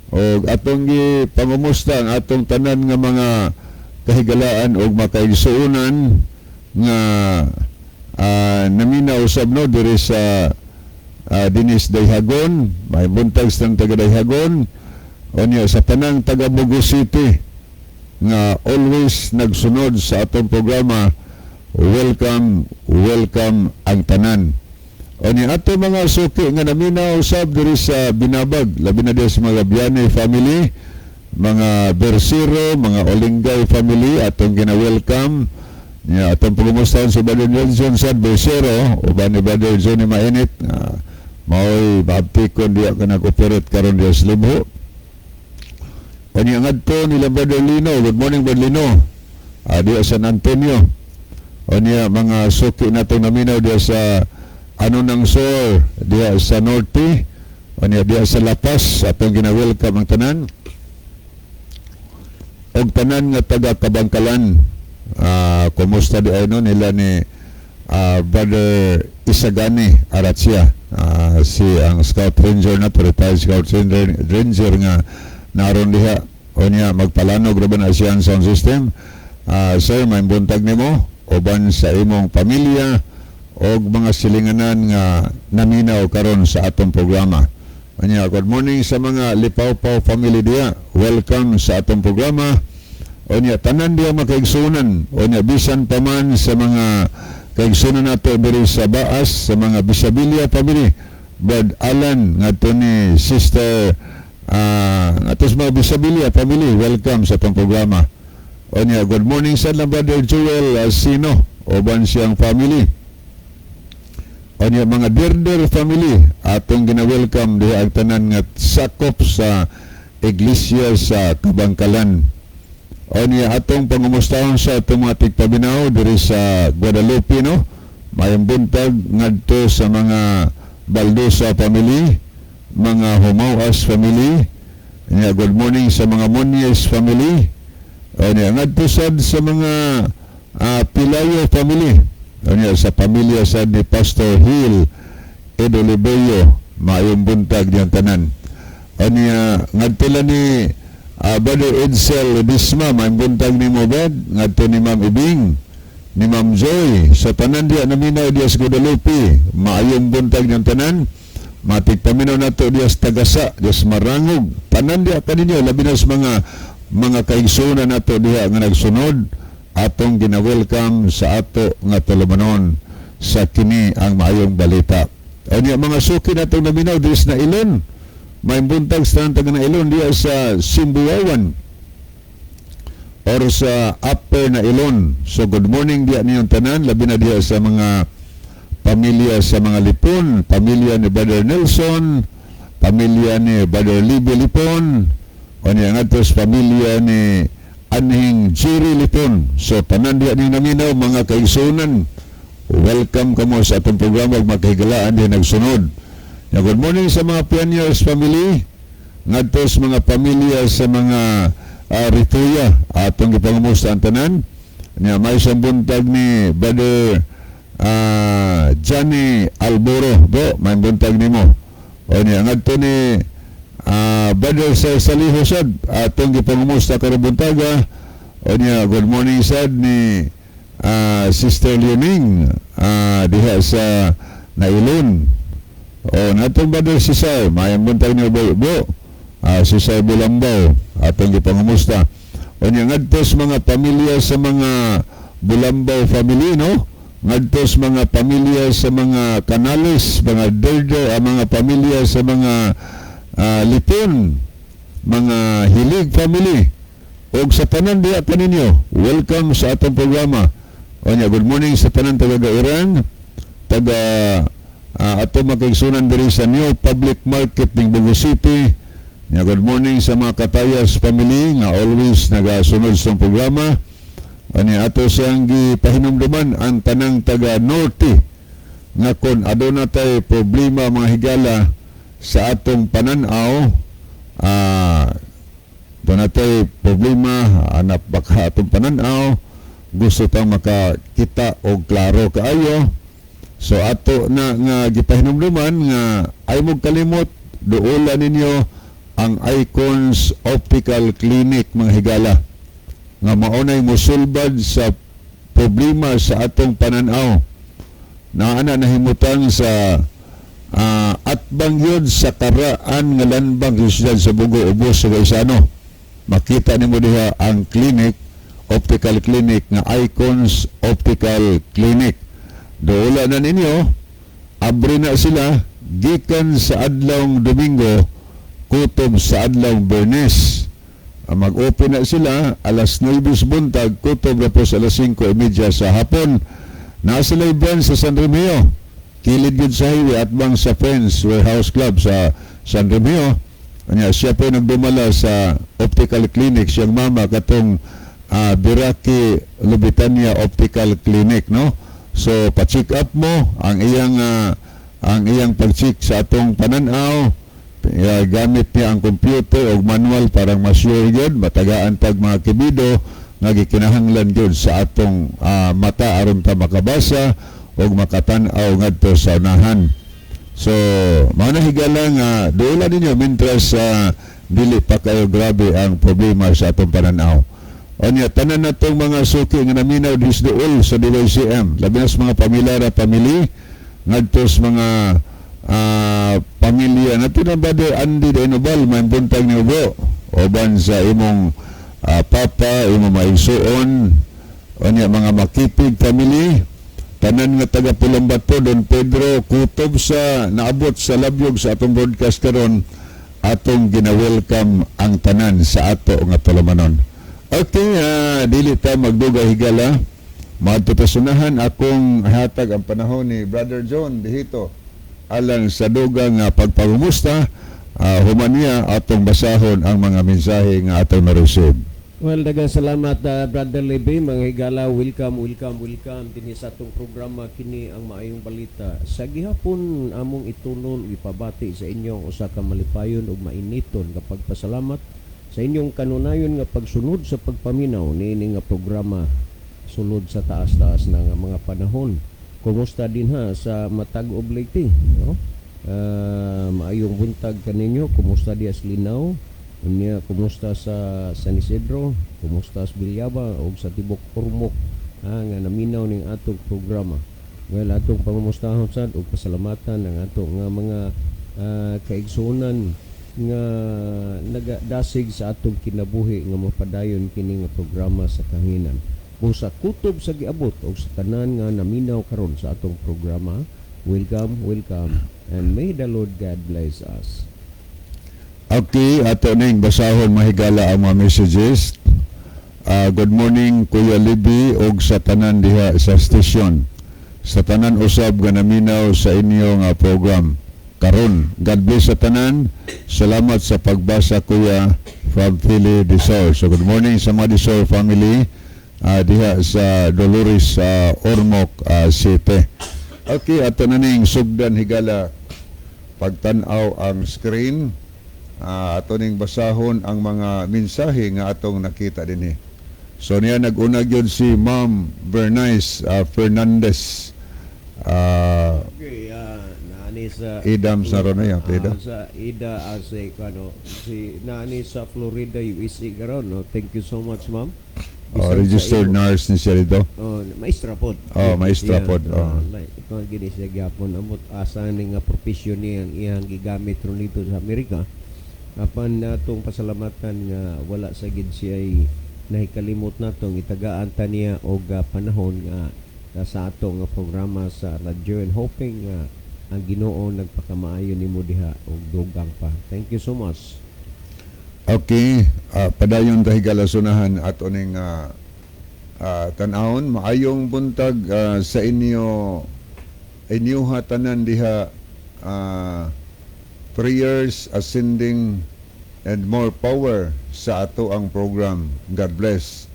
Og atong gi pangumusta ang atong tanan nga mga kahigalaan og makaigsuonan nga naminaw usab, no, diri sa Dinis Dayhagon, may buntag sa taga Dayhagon, unya sa tanang taga Bogo City nga always nagsunod sa atong programa, welcome, welcome ang tanan. Unya ato mga suki nga naminaw usab diri sa Binabag, labi na diri sa mga Bianey family, mga Bersiro, mga Olingay family, atong gina-welcome. Ya, atong pagumustahan si Brother Nelson sa Bersiro, uban ni Brother Johnny Mainit, mao'y maabtikon diya ka nag-operate karon diya sa Libho. Unya ngadto nila Brother Lino, good morning, Brother Lino. Diya San Antonio. Unya mga suki natong naminaw diya sa ano ng Sor, diya sa Norte, unya diya sa Lapas, atong gina-welcome ang tanan. Og tanan nga taga Kabangkalan, kumusta di ay, no, nila ni Brother Isagani Aratsia, si ang Scout Ranger na to, retired Scout Ranger nga naron diha. Unya magpalanog ra ba na siya ang sound system. Sir, may buntag nimo uban sa imong pamilya og mga silinganan nga naminaw karon sa atong programa. Unya, good morning sa mga Lipawpaw family diya. Welcome sa atong programa. Unya tanan diya makaigsunan. Unya bisan pa man sa mga kaigsunan nato diri sa Baas, sa mga Bisabilia family. Brad Alan ngadto ni Sister ngadto sa mga Bisabilia family, welcome sa atong programa. Unya good morning sa lang Brother Joel Sino uban siyang family. Unya mga Dirder family, atong gina-welcome diha ang tanan nga sakop sa Iglesia sa Kabangkalan. Unya atong pangumustahon sa atong mga tigpaminaw diri sa Guadalupe, no. Mayong buntag ngadto sa mga Baldosa family, mga Humawas family. Unya good morning sa mga Muñez family. Unya ngadto sad sa mga Pilayo family. Unya sa pamilya sad ni Pastor Hill Edolibeyo, maayong buntag diyang tanan. Unya ngadto lang ni Brother Edsel Disma, maayong buntag ni mo, Brad, ngadto ni Ma'am Ibing, ni Ma'am Joy, sa tanan diya naminaw diya sa Guadalupe, maayong buntag niyang tanan. Matik paminaw nato diya sa Tagasa, diya sa Marangog, tanan diya kaninyo, labi na sa mga kaigsunan nato diya nga nagsunod, atong gina-welcome sa ato nga tulumanon sa kini ang maayong balita. Unya mga suki natong naminaw diri sa Nailon. May buntag sa taga Nailon diya sa Simbuawan or sa Upper Nailon. So good morning diya niyong tanan, labi na diya sa mga pamilya sa mga Lipon, pamilya ni Brother Nelson, pamilya ni Brother Libby Lipon, o niya ngadto sa pamilya ni Anhing Jerry Lipon. So tanan diya niyong naminaw, mga kaigsunan, welcome kamo sa atong programa ug makahigalaan din nagsunod. Ya, good morning sa mga Pioneers family, ngadto sa mga pamilya sa mga Rituya, atong gipangumusta ang tanan. Nya may isang buntag ni Brother Johnny Alboro, bo, may buntag nimo. O niya ngadto ni Brother Sir Saliho sad, atong gipangumusta karon buntaga. O niya good morning sad ni Sister Leoning diha sa Nailon. O natong Brother Cesar, may buntag niyo bo, bo. Cesar Bulambaw, atong gipangumusta. O niya ngadto sa mga pamilya sa mga Bulambaw family, no? Ngadto sa mga pamilya sa mga Canales, mga Derder, ang mga pamilya sa mga Lipon, mga Hilig family. Og sa tanan diya kaninyo, welcome sa atong programa. O niya, good morning sa tanan taga Gairang, taga ato makaigsunan diri sa New Public Market ning Bogo City. Nya good morning sa mga Katayas family nga always nagasunod sa programa. Ani ato siyang gipahinumduman ang tanang taga Norte nga kon aduna tay problema, mga higala, sa atong pananaw, doon natay problema anap baka atong pananaw, gusto tang makakita og klaro kaayo. So ato na nga gipahinumduman nga ay mo kalimot duola ninyo ang Icons Optical Clinic, mga higala, nga maunay mosulbad sa problema sa atong pananaw na ana nahimutang sa atbang yun sa karaan nga landbank sa siyudad sa Bogo, ubos sa Gaisano. Makita nimo diha ang clinic, optical clinic nga Icons Optical Clinic. Duola na ninyo, abri na sila gikan sa adlawng Domingo kutob sa adlawng Bernes. Mag-open na sila alas 9 sa buntag kutob na po sa alas 5:30 sa hapon. Naa sila branch sa San Remigio. Kilid yun sa highway at bang sa Friends Warehouse Club sa San Remigio. Kanya siya po nagdumala sa optical clinic, siyang mama katong Biraki Lubitania Optical Clinic, no? So pa-check up mo ang iyang pag-check sa atong pananaw. Ya, gamit niya ang computer o manual parang mas sure yun, matagaan pag mga kibido nga gikinahanglan gyud sa atong mata aron ta makabasa o makatan-aw ngadto sa unahan. So, mao na, higala, nga duola ninyo mintras sa dili pa kayo grabe ang problema sa atong pananaw. Onya, tanan na tong mga suki nga naminaw dis duol sa DYCM, labi na sa mga pamilyara family, ngadto sa mga pamilya nato na Brother Andy Dainobal, may buntag ni bro, uban sa imong papa, imong maigsuon, onya mga Makipig family, tanan nga taga Pulangbato, Don Pedro, kutob sa naabot sa labyog sa atong broadcast karon, atong gina-welcome ang tanan sa ato nga tulumanon. Okay, dili ta magdugay, higala. Maadto ta sunahan, akong hatag ang panahon ni Brother John Dihito alang sa dugang nga pagpangumusta. Human niya, atong basahon ang mga mensahe nga atong na-receive. Well, daghang salamat, Brother Lebe. Mga higala, welcome, welcome, welcome dinhi sa atong programa, kini ang Maayong Balita. Sa gihapon among itunol ipabati sa inyong usa ka malipayon ug mainiton nga pagpasalamat sa inyong kanunayon nga pagsunod sa pagpaminaw niini nga programa sulod sa taas-taas na nga mga panahon. Kumusta din ha sa Matag Leyte, no? Maayong buntag kaninyo, kumusta diya sa Linaw? Unya, kumusta sa San Isidro, kumusta sa Villaba ug sa tibok Ormoc nga naminaw ning atong programa. Well, atong pangumustahon sad ug pasalamatan ang ato nga mga kaigsuonan nga nagadasig sa atong kinabuhi nga mapadayon kini nga programa sa kahanginan. Busa kutob sa giabot og sa tanan nga naminaw karon sa atong programa, welcome, welcome, and may the Lord God bless us. Okay, ato ning basahon, mahigala, ang mga messages. Good morning, Kuya Libby, og sa tanan diha sa station. Sa tanan usab nga naminaw sa inyong program karon. God bless sa tanan. Salamat sa pagbasa, Kuya, from Philly Desor. So good morning sa mga Desor family diha sa Dolores, Ormoc City. Okay, ato na ning sugdan, higala, pagtan-aw ang screen. Ato ning basahon ang mga mensahe nga atong nakita dinhi. So niya nag-una gyud si Ma'am Bernice Fernandez. Okay, naani sa Idam sa ron na yan, Ida. Sa Ida si ano si naani sa Florida, USA karon, no. Thank you so much, ma'am. Oh, Bisan sa registered nurse ni siya dito. Oh, maestra pod. Oh, maestra pod, oh. Like, ito gini siya gyapon amot asa ni nga profesyon niya ang iyang gigamit ron dito sa Amerika. Apan natong pasalamatan nga wala sa gid siya ay nahikalimot natong itagaan ta niya og panahon nga sa ato nga programa sa radyo and hoping nga ang Ginoo nagpakamaayo nimo diha og dugang pa. Thank you so much. Okay, padayon ta, higala, sunahan ato ning tan-awon. Maayong buntag sa inyo inyuha tanan diha, prayers ascending and more power sa ato ang program. God bless.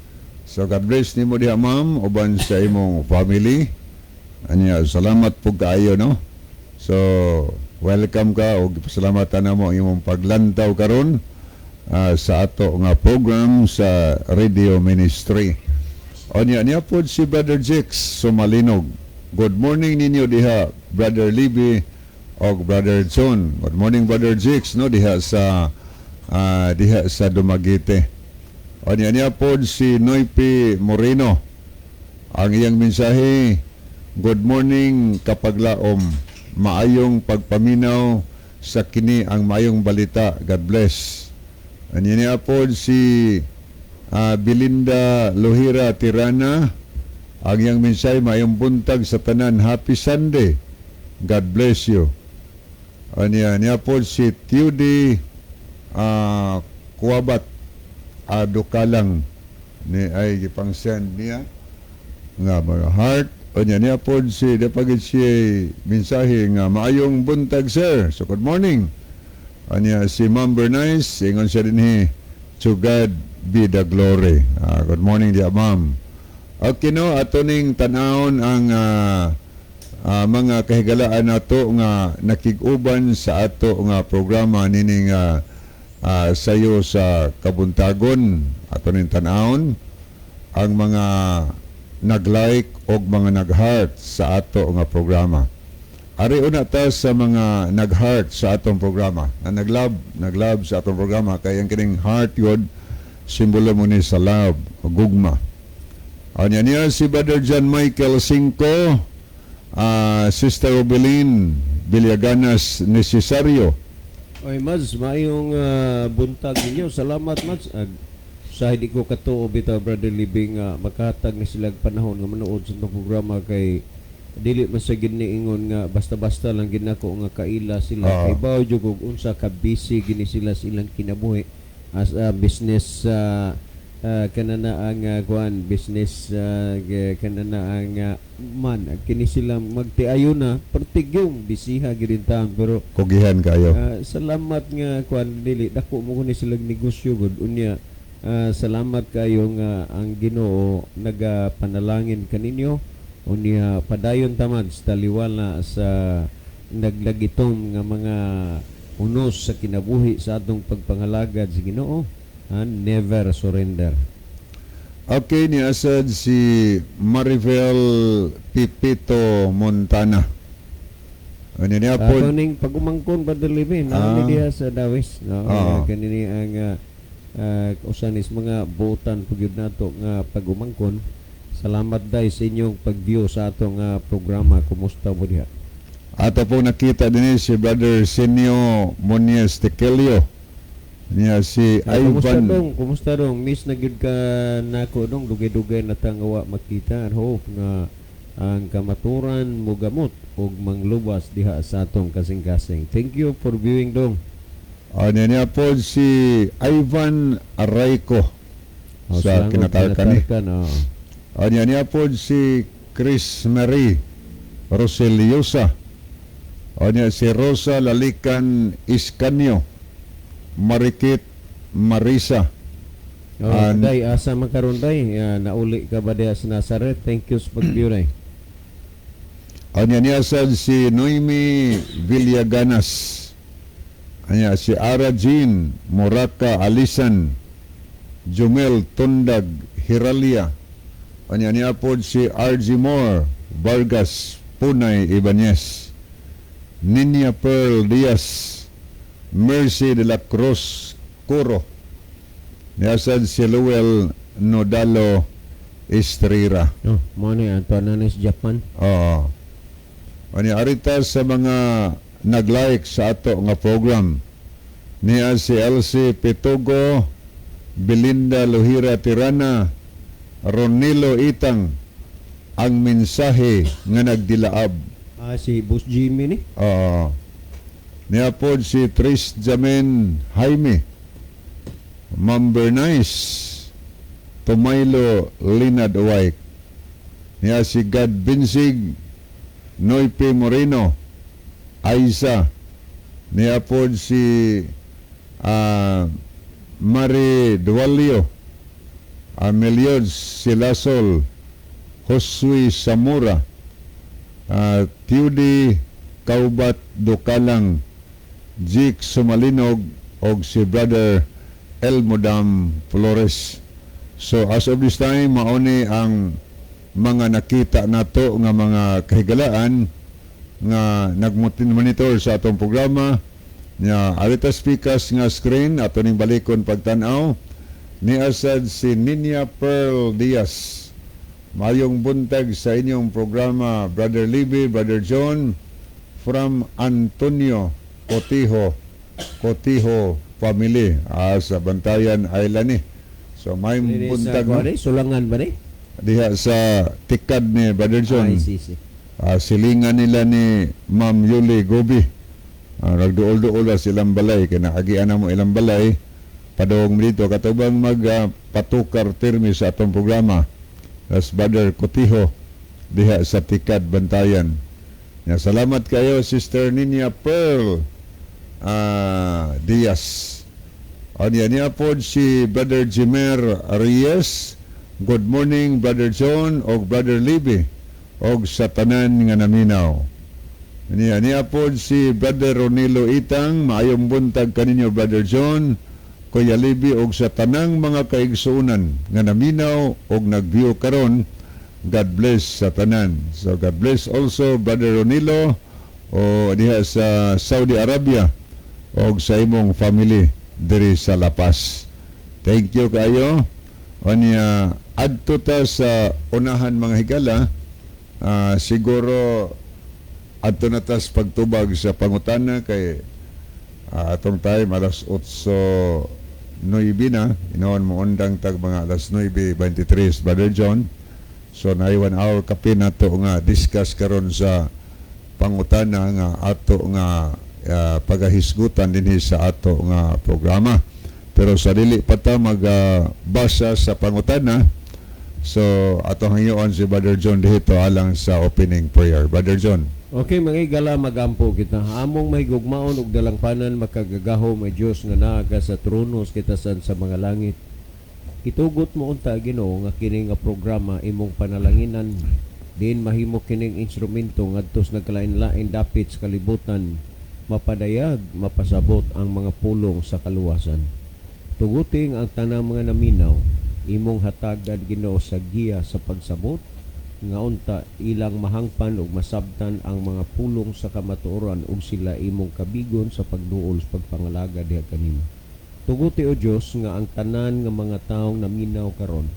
So God bless nimo diha, ma'am, uban sa imong family. Anya, salamat po kaayo, no. So welcome ka ug pasalamatan namo ang imong paglantaw karon sa ato nga program sa radio ministry. Onya niya pod si Brother Jix Sumalinog. Good morning ninyo diha, Brother Libby og Brother John. Good morning, Brother Jix, no, diha sa Dumaguete. Onya niya pod si Noypi Moreno. Ang iyang mensahe, "Good morning, kapaglaom. Maayong pagpaminaw sa kini ang maayong balita. God bless." Anya niya pod si Belinda Lohira Tirana. Ang iyang mensahe, "Maayong buntag sa tanan. Happy Sunday. God bless you." Anya niya pod si Tudy Kuwabat Adukalang ni ay gipang-send niya nga mga heart. Unya niya pod si dapagid si mensahe nga "Maayong buntag, sir." So good morning. Anya si Ma'am Bernice, ingon siya dinhi, "To God be the glory." Good morning diya, ma'am. Okay, no, ato ning tanawon ang mga kahigalaan nato nga nakig-uban sa ato nga programa nining sayo sa kabuntagon. Ato ning tanawon ang mga nag-like og mga nag-heart sa ato nga programa. Ari una ta sa mga nag-heart sa atong programa. Na nag-love, nag-love sa atong programa kay ang kining heart yun simbolo mo ni sa love o gugma. Anya niya si Brother John Michael Cinco, Sister Obelin Villaganas Necesario. Oy Mads, maayong buntag ninyo. Salamat, Mads. Sa hindi ko katuo bitaw, Brother Living, makahatag ni sila og panahon nga manood sa itong programa kay dili man sa gid ingon nga basta-basta lang gid nako nga kaila sila. Kay bawo jud og unsa ka busy gini sila sa ilang kinabuhi as a business, kanana ang kuan business, kanana ang man kini sila magtiayo na pertigyong bisiha gid taon pero Kugihan kayo. Salamat nga kuan dili dako mo kuni sila negosyo gud unya. Salamat kayo nga ang Ginoo nagapanalangin kaninyo unya padayon tamad sa taliwala sa naglagitom nga mga unos sa kinabuhi sa atong pagpangalagad sa Ginoo and never surrender. Okay, ni asad si Maribel Pipito Montana. Ano niya po? Ako ning pagumangkon, Brother Livi, naa diha sa Dawis, no? Kanini ang usa nis mga buotan pud gyud nato nga pagumangkon. Salamat dai sa inyong pag-view sa atong programa. Kumusta mo diha? Ato po nakita din si Brother Senio Monies Tekelio. Niya si Kumusta Ivan. dong? Kumusta dong? Miss na gyud ka nako dong, dugay-dugay na ta nga wa makita and hope nga ang kamaturan mogamot og manglubas diha sa atong kasing-kasing. Thank you for viewing, dong. Ano niya po si Ivan Arayco Oh, sa Silangog, Kinatarkan ni. Kinatarkan, oo. Ano niya po si Chris Marie Roseliosa. Ano si Rosa Lalican Iscanio. Marikit Marisa. Oh, day, asa man karon day? Nauli ka ba diha sa Nazareth? Thank you sa pag-view, day. Ano niya sad si Noemi Villaganas. Anya si Ara Jean Moraka Alisan. Jumel Tundag Hiralia. Anya niya po si RG Moore Vargas Punay Ibanez. Ninya Pearl Diaz. Mercy de la Cruz Curo. Niya sad si Luel Nodalo Estrera. Oh, mo ni Antoine Japan. Oo. Ani arita sa mga nag-like sa ato nga program. Niya si Elsie Pitugo, Belinda Luhira Tirana, Ronilo Itang, ang mensahe nga nagdilaab. Ah, si Boss Jimmy ni. Oo. Niya po si Tris Jamen Jaime, Ma'am Bernice, Tumaylo Linad White. Niya si God Binsig, Noype Moreno, Aiza. Niya po si Mari Dualio, Ameliod Silasol, Josue Samura, Tudy Kaubat Dukalang, Jake Sumalinog, og si Brother Elmodam Flores. So as of this time, mauni ang mga nakita nato nga mga kahigalaan nga nagmonitor sa atong programa. Nya arita speakers nga screen ato ning balikon pagtan-aw ni asad si Ninya Pearl Diaz. Mayong buntag sa inyong programa, Brother Libby, Brother John, from Antonio Cotijo, Cotijo family, sa Bantayan Island ni. So mayong Dili sa buntag, no? kuan, Sulangan ba ni? Diha sa tikad ni Brother John. Ay, si, si. Silingan nila ni Ma'am Yuli Gobi. Nagduol-duol na silang balay kay naagian na mo ilang balay padung dito katubang mag patukar termi sa atong programa. That's Brother Cotijo diha sa Tikad Bantayan. Ya, salamat kayo Sister Ninya Pearl Diaz. Anya niya po si Brother Jimer Reyes. Good morning, Brother John og Brother Libby og sa tanan nga naminaw. Niya niya po si Brother Ronilo Itang, maayong buntag kaninyo, Brother John, Kuya Libby og sa tanang mga kaigsuonan nga naminaw og nag-view karon. God bless sa tanan. So God bless also Brother Ronilo o diha sa Saudi Arabia og sa imong family diri sa La Paz. Thank you kayo. Onya adto ta sa unahan, mga higala. Siguro adto na tas pagtubag sa pangutana kay atong time alas 8:09 na. Inoon mo undang tag mga alas 9:23, Brother John. So naay 1 hour kapin nato nga discuss karon sa pangutana nga ato nga pagahisgutan dinhi sa ato nga programa. Pero sa dili pa ta magbasa sa pangutana, so atong hangyoon si Brother John dito alang sa opening prayer. Brother John. Okay, mga higala, magampo kita. Among mahigugmaon ug dalangpanan, makagagahom nga Dios nga naa ka sa trono sa kitasan sa mga langit. Itugot mo unta, Ginoo, nga kini nga programa imong panalanginan diin mahimo kining instrumento ngadto sa nagkalain-lain dapit sa kalibutan mapadayag, mapasabot ang mga pulong sa kaluwasan. Tuguting ang tanang mga naminaw imong hatagan, Ginoo, sa giya sa pagsabot nga unta ilang mahangpan ug masabtan ang mga pulong sa kamatuoran ug sila imong kabigon sa pagduol sa pagpangalaga diha kanimo. Tuguti, o Dios, nga ang tanan nga mga taong naminaw karon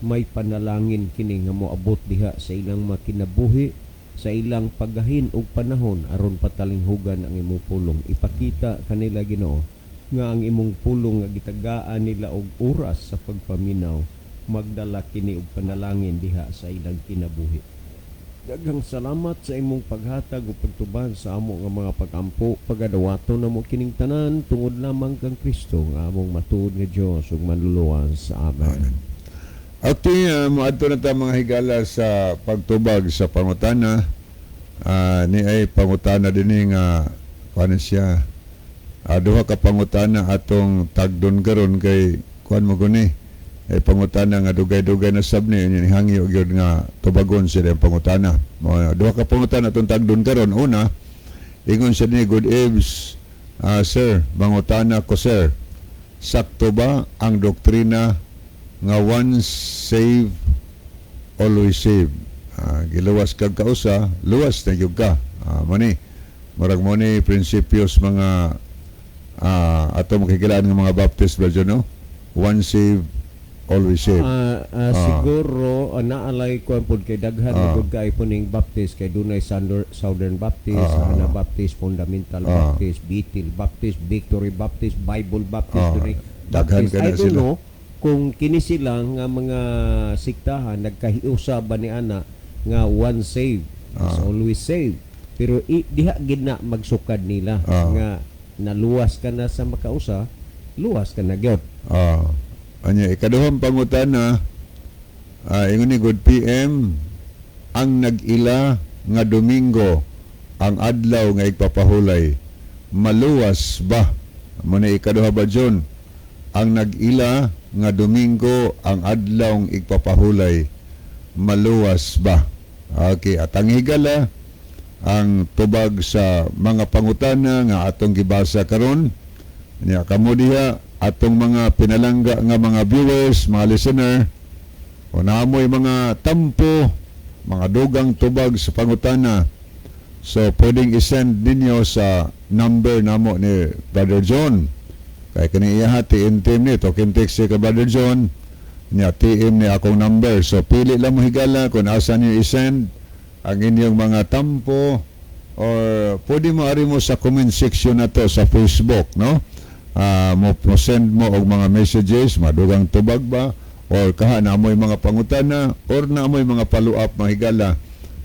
may panalangin kini nga moabot diha sa ilang makinabuhi sa ilang paggahin og panahon aron patalinghugan ang imong pulong. Ipakita kanila, Ginoo, nga ang imong pulong nga gitagaan nila og oras sa pagpaminaw magdala kini og panalangin diha sa ilang kinabuhi. Daghang salamat sa imong paghatag ug pagtuban sa amo nga mga pagampo. Pagadawaton namo kining tanan tungod lamang kang Kristo nga among matuod nga Dios ug manluluwas. Amen. Okay, moadto na ta, mga higala, sa pagtubag sa pangutana. Ni ay pangutana dinhi nga kuan siya. Duha ka pangutana atong tagdon karon kay kuan mo guni. Ay pangutana nga dugay-dugay na sab ni ni hangyo gyud nga tubagon sila ang pangutana. Mo duha ka pangutana atong tagdon karon. Una, ingon siya ni, "Good eves, sir, mangutana ko, sir. Sakto ba ang doktrina nga once save, always save? Giluwas kag kausa, luwas na gyud ka." Mani murag mo ni prinsipyos mga ato makikilaan ng mga Baptist ba dyan, no? Once save, always save. Siguro naalay ko pud kay daghan pud kay po ning Baptist kay dunay Southern Baptist, Anabaptist, Fundamental Baptist, Bethel Baptist, Victory Baptist, Bible Baptist, dunay Daghan Baptist. ka na I don't sila. know kung kini sila nga mga siktahan nagkahiusa ba ni ana nga one save is always save. Pero diha gid na magsukad nila nga naluwas ka na sa makausa, luwas ka na gyud. Anya, ikaduhang pangutana, ingon ni, "Good PM, ang nag-ila nga Domingo ang adlaw nga igpapahulay, maluwas ba?" Mo na ikaduha ba, John? Ang nag-ila nga Domingo ang adlaw nga igpapahulay, maluwas ba? Okay, at ang higala, ang tubag sa mga pangutana nga atong gibasa karon. Nya kamo diha atong mga pinalangga nga mga viewers, mga listener, o naamoy mga tampo, mga dugang tubag sa pangutana. So pwedeng i-send ninyo sa number namo ni Brother John. Kay kani iya TM team ni, talking text si ka Brother John. Nya TM ni akong number. So pili lang mo, higala, kung asa niyo i-send ang inyong mga tampo or pwede mo ari mo sa comment section na to sa Facebook, no? Mo send mo og mga messages, madugang tubag ba or kaha na mo'y mga pangutana or na mo'y mga follow-up, mga higala.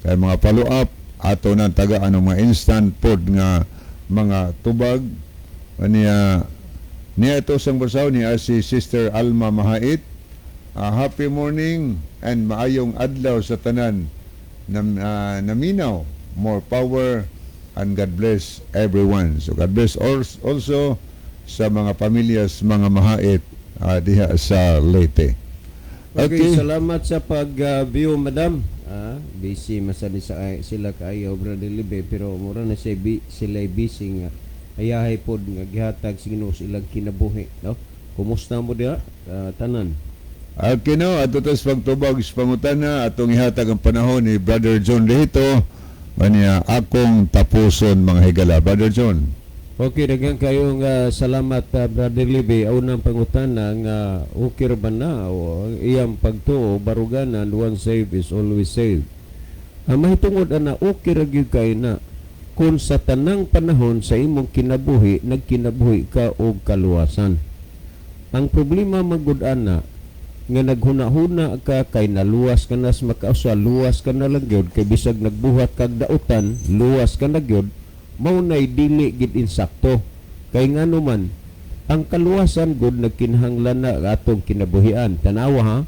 Kay mga follow-up ato nang tagaan ng mga instant pod nga mga tubag. Niya niya ito sang basaw niya si Sister Alma Mahait. "Happy morning and maayong adlaw sa tanan naminaw. More power and God bless everyone." So God bless also sa mga pamilyas mga Mahait diha sa Leyte. Okay, Okay. salamat sa pag-view, madam. Busy masani sa sila kaayo, Brother Libe, pero mura na siya sila busy nga ayahay pod nga gihatag sa Ginoo sa ilang kinabuhi, no? Kumusta mo diha, tanan? Okay, no, ato tas pagtubag sa pangutana, atong ihatag ang panahon ni Brother John Lehito, kanya akong tapuson, mga higala. Brother John. Okay, daghan kayo nga salamat, Brother Libe. Unang pangutana nga okay ra ba na o ang iyang pagtuo baruganan one save is always save. Ang mahitungod ana, okay ra gyud kay na kung sa tanang panahon sa imong kinabuhi nagkinabuhi ka og kaluwasan. Ang problema magud ana nga naghuna-huna ka kay naluwas ka na sa makausa, luwas ka na lang gyud kay bisag nagbuhat kag dautan, luwas ka na gyud, mao nay dili gid insakto. Kay ngano man ang kaluwasan gud nagkinahanglan na atong kinabuhian. Tanawa ha.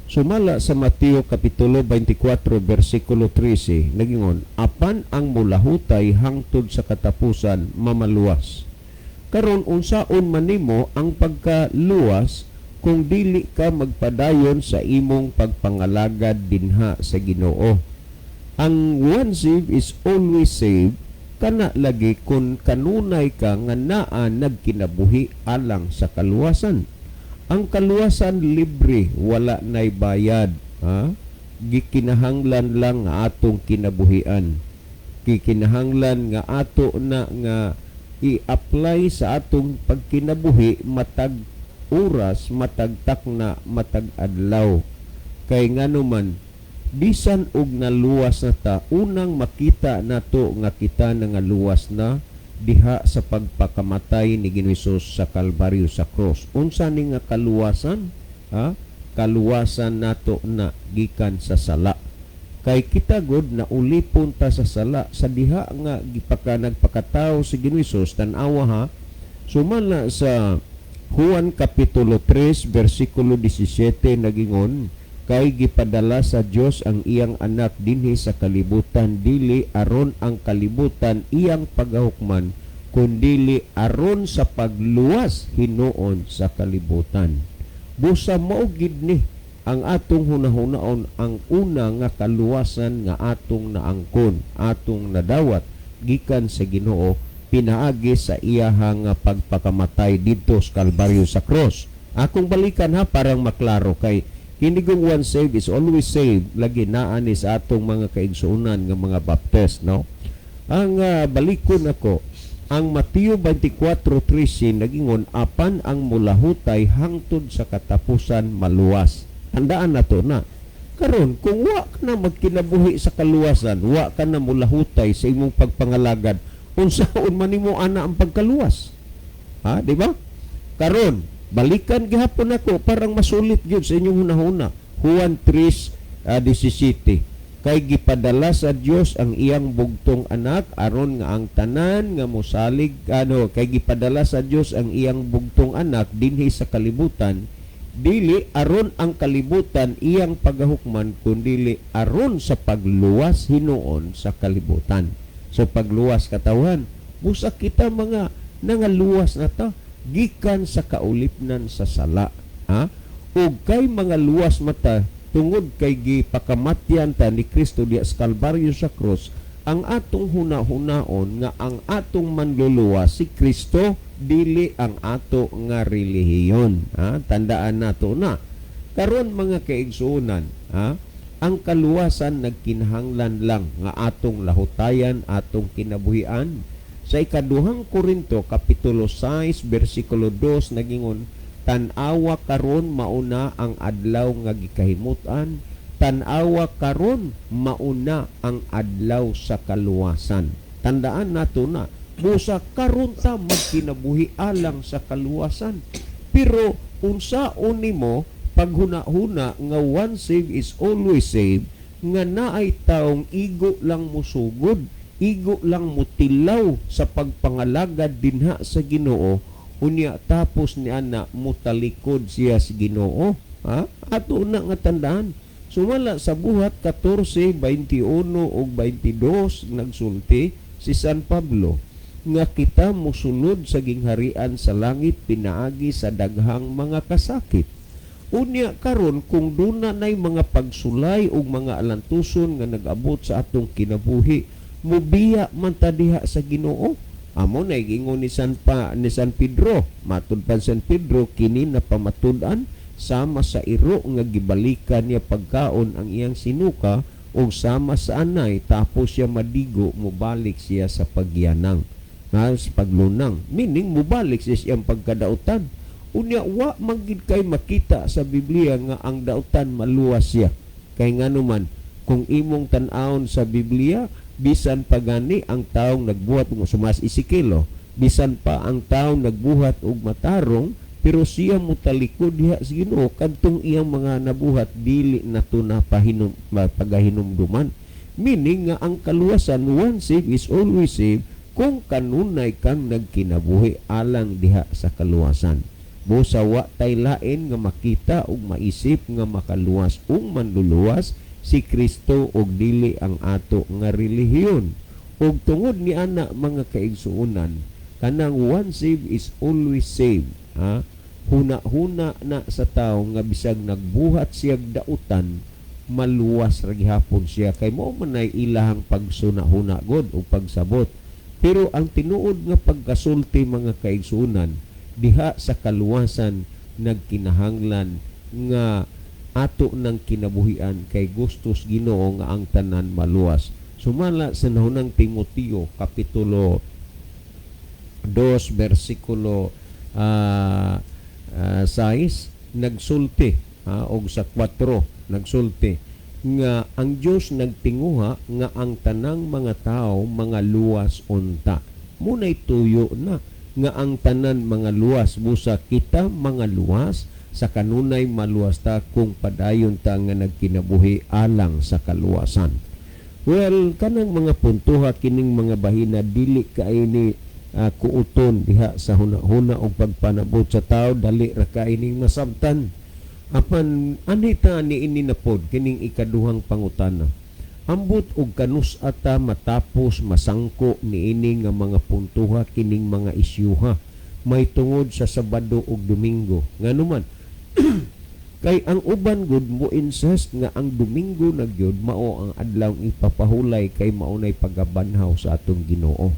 Sumala sa Mateo kapitulo 24 bersikulo 13, nagingon, "Apan ang mulahutay hangtod sa katapusan mamaluwas." Karon, unsaon man nimo ang pagkaluwas kung dili ka magpadayon sa imong pagpangalagad dinha sa Ginoo? Ang one save is always save kana lagi kung kanunay ka nga naa nagkinabuhi alang sa kaluwasan. Ang kaluwasan libre, wala nay bayad, ha? Gikinahanglan lang nga atong kinabuhian. Gikinahanglan nga ato na nga i-apply sa atong pagkinabuhi matag oras, matag takna, matag adlaw. Kay ngano man bisan og naluwas na ta, unang makita nato nga kita na nga luwas na diha sa pagpakamatay ni Ginoong Hesus sa Kalbaryo, sa cross. Unsa ni nga kaluwasan? Ha? Kaluwasan nato na gikan sa sala. Kay kita god na ulipon ta sa sala sa diha nga gipaka nagpakatawo si Ginoo Hesus. Tan-awa ha, sumala sa Juan kapitulo 3 bersikulo 17, nagingon, "Kay gipadala sa Dios ang iyang anak dinhi sa kalibutan, dili aron ang kalibutan iyang pagahukman, kundili aron sa pagluwas hinuon sa kalibutan." Busa mao gid ni ang atong hunahunaon, ang una nga kaluwasan nga atong naangkon, atong nadawat gikan sa Ginoo pinaagi sa iyaha nga pagpakamatay didto sa Kalbaryo, sa cross. Akong balikan ha, parang maklaro, kay kinigong "one save is always saved" lagi naa ni sa atong mga kaigsuonan nga mga Baptist, no? Ang balikon ako ang Mateo 24:13, nagingon, "Apan ang mulahutay hangtod sa katapusan maluwas." Tandaan nato na. Karon, kung wa ka na magkinabuhi sa kaluwasan, wa ka na mulahutay sa imong pagpangalagad, unsaon man nimo ana ang pagkaluwas? Ha, di ba? Karon, balikan gihapon ako parang masulit gyud sa inyong hunahuna. Juan 3:17. "Kay gipadala sa Dios ang iyang bugtong anak aron nga ang tanan nga mosalig," ano, "kay gipadala sa Dios ang iyang bugtong anak dinhi sa kalibutan, dili aron ang kalibutan iyang pagahukman, kundili aron sa pagluwas hinuon sa kalibutan." So pagluwas katawhan, busa kita mga nangaluwas na ta gikan sa kaulipnan sa sala, ha? Ug kay mga luwas mata tungod kay gipakamatyan ta ni Kristo diya sa Kalbaryo, sa cross, ang atong huna-hunaon nga ang atong manluluwas si Kristo, dili ang ato nga relihiyon, ha? Tandaan nato na. Karon, mga kaigsuonan, ha, ang kaluwasan nagkinahanglan lang nga atong lahutayan, atong kinabuhian. Sa Ikaduhang Korinto kapitulo 6 bersikulo 2, nagingon, "Tan-awa karon mauna ang adlaw nga gikahimut-an, tan-awa karon mauna ang adlaw sa kaluwasan." Tandaan nato na. Busa karon ta magkinabuhi alang sa kaluwasan. Pero unsaon nimo paghuna-huna nga "one save is always save" nga naay taong igo lang musugod, igo lang mutilaw sa pagpangalagad dinha sa Ginoo, unya tapos ni ana mutalikod siya sa Ginoo? Ha, ato na nga tandaan. Sumala sa Buhat 14:21 ug 22, nagsulti si San Pablo nga kita mosulod sa gingharian sa langit pinaagi sa daghang mga kasakit. Unya karon, kung duna nay mga pagsulay ug mga alantuson nga nag-abot sa atong kinabuhi, mubiya man ta diha sa Ginoo. Amo na gingon ni San Pedro, matud pa San Pedro, kini na pamatud-an sama sa iro nga gibalikan niya pagkaon ang iyang sinuka, ug sama sa anay tapos siya madigo, mubalik siya sa pagyanang nga sa paglunang, meaning mubalik siya sa iyang pagkadautan. Unya wa man gid kay makita sa Biblia nga ang dautan maluwas siya, kay nganuman kung imong tan-awon sa Biblia, bisan pa gani ang taong nagbuhat og sumas Ezekiel, oh, bisan pa ang taong nagbuhat og matarong pero siya mutalikod diha sa Ginoo, kadtong iyang mga nabuhat dili na to na pahinum pagahinumduman, meaning nga ang kaluwasan, "one save is always save" kung kanunay kang nagkinabuhi alang diha sa kaluwasan. Busa wa tay lain nga makita ug maisip nga makaluwas ug manluluwas si Kristo ug dili ang ato nga relihiyon. Ug tungod ni ana, mga kaigsuonan, kanang "one save is always save," ha, huna-huna na sa tao nga bisag nagbuhat siya dautan, maluwas ra gihapon siya, kay mao man nay ilahang pagsuna-huna god o pagsabot. Pero ang tinuod nga pagkasulti, mga kaigsuonan, diha sa kaluwasan nagkinahanglan nga ato ng kinabuhian, kay gustos Ginoo nga ang tanan maluwas. Sumala sa Nahunang Timoteo kapitulo 2 bersikulo 6, nagsulti og sa 4, nagsulti nga ang Dios nagtinguha nga ang tanang mga tao mga luwas unta. Munay tuyo na nga ang tanan mga luwas. Busa kita mga luwas Sa kanunay maluwas ta kung padayon ta nga nagkinabuhi alang sa kaluwasan. Well, kanang mga puntuha, kining mga bahina, dili kay ni kuuton diha sa huna-huna og pagpanabot sa tao, dali ra kay ning masabtan. Apan anita ni ini na pod kining ikaduhang pangutana. Ambot og kanus ata matapos masangko niini nga mga puntuha, kining mga isyuha may tungod sa Sabado ug Domingo? Nganuman kay ang uban gud mo insist nga ang Domingo na gyud mao ang adlaw ipapahulay kay mao nay pagabanhaw sa atong Ginoo.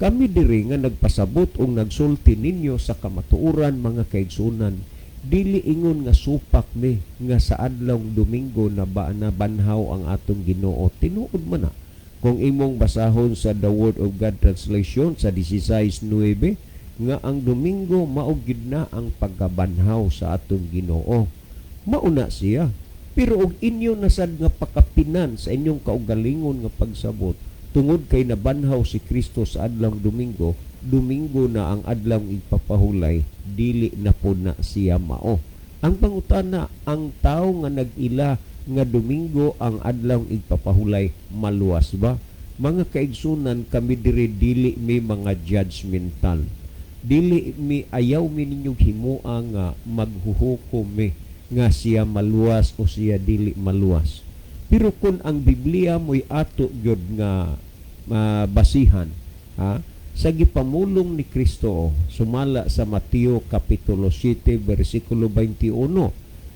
Kami diri nga nagpasabot og nagsulti ninyo sa kamatuoran, mga kaigsunan, dili ingon nga supak mi nga sa adlaw Domingo na ba nabanhaw ang atong Ginoo. Tinuod man na. Kung imong basahon sa The Word of God Translation sa 16:9 nga ang Domingo mao gid na ang pagkabanhaw sa atong Ginoo. Mauna siya. Pero og inyo nasad nga pakapinan sa inyong kaugalingon nga pagsabot, tungod kay nabanhaw si Kristo sa adlaw Domingo, Domingo na ang adlaw ipapahulay, dili na po na siya mao. Ang pangutana, ang tao nga nag-ila nga Domingo ang adlaw igpapahulay, maluwas ba? Mga kaigsunan, kami diri dili mi mga judgmental. Dili mi, ayaw mi ninyong himua nga maghuhukom mi nga siya maluwas o siya dili maluwas. Pero kung ang Biblia mo'y ato gyud nga basihan, ha, sa gipamulong ni Kristo sumala sa Mateo kapitulo 7 bersikulo 21,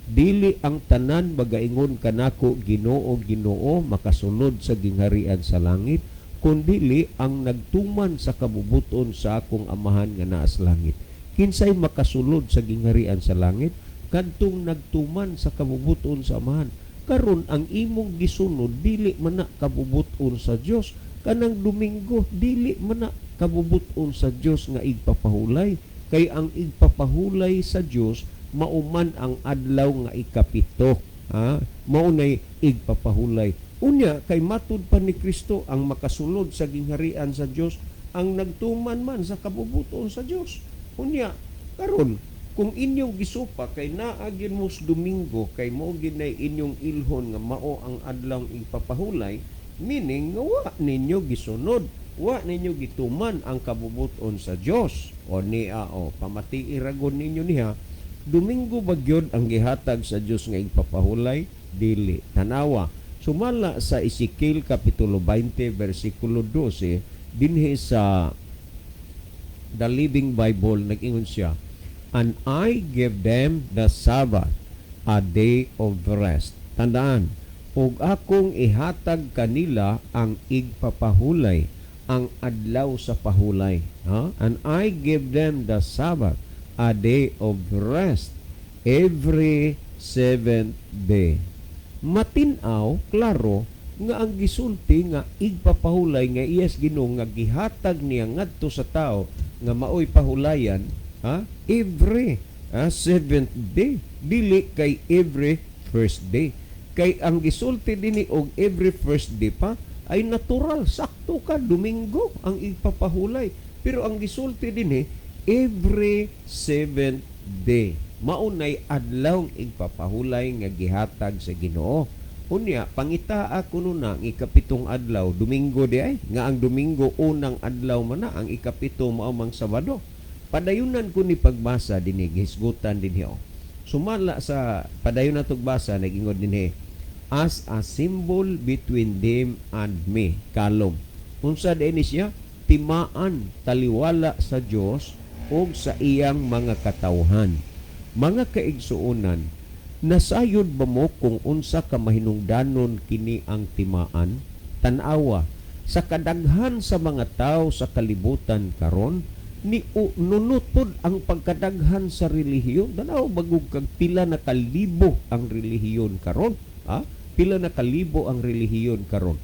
"Dili ang tanan magaingon kanako, 'Ginoo, Ginoo,' makasulod sa gingharian sa langit, kundili ang nagtuman sa kabubuton sa akong Amahan nga naa sa langit." Kinsay makasulod sa gingharian sa langit? Kadtong nagtuman sa kabubuton sa Amahan. Karon ang imong gisunod dili man na kabubuton sa Dios. Kanang Domingo dili man na kabubuton sa Dios nga igpapahulay, kay ang igpapahulay sa Dios mauman ang adlaw nga ikapito, ha, mao nay igpapahulay. Unya kay matud pa ni Kristo, ang makasulod sa gingharian sa Dios ang nagtuman man sa kabubuton sa Dios. Unya karon kung inyong gisupa kay naa gyud mo sa Domingo, kay mao gyud nay inyong ilhon nga mao ang adlaw igpapahulay, meaning nga wa ninyo gisunod, wa ninyo gituman ang kabubuton sa Dios. O niya, o pamatii ragon ninyo niya, Domingo ba gyud ang gihatag sa Dios nga igpapahulay? Dili. Tanawa sumala sa Ezekiel kapitulo 20 bersikulo 12 dinhi sa The Living Bible, nag-ingon siya, "And I give them the Sabbath, a day of rest." Tandaan, ug akong ihatag kanila ang igpapahulay, ang adlaw sa pahulay. Ha? "And I give them the Sabbath, a day of rest, every seventh day." Matinaw, klaro, nga ang gisulti nga igpapahulay nga iyas Ginoo nga gihatag niya ngadto sa tao nga maoy pahulayan, ha, every seventh day, dili kay every first day. Kay ang gisulti dinhi og every first day pa ay natural, sakto ka, Domingo ang igpapahulay. Pero ang gisulti dinhi, every seventh day, maunay adlaw igpapahulay nga gihatag sa Ginoo. Unya pangitaa kuno na ang ikapitong adlaw, Domingo di ay, nga ang Domingo unang adlaw man na, ang ikapito mao mang Sabado. Padayunan ko ni pagbasa dinhi, gihisgutan dinhi oh. Sumala sa padayon natog basa, nag-ingon dinhi, "As a symbol between them and me." Kalom. Unsa din ni siya? Timaan, taliwala sa Dios ug sa iyang mga katawhan. Mga kaigsuonan, nasayod ba mo kung unsa ka mahinungdanon kini ang timaan? Tan-awa, sa kadaghan sa mga tao sa kalibutan karon, ni nunot pod ang pagkadaghan sa relihiyon. Tanaw bagog kag pila na kalibo ang relihiyon karon, ha? Pila na kalibo ang relihiyon karon.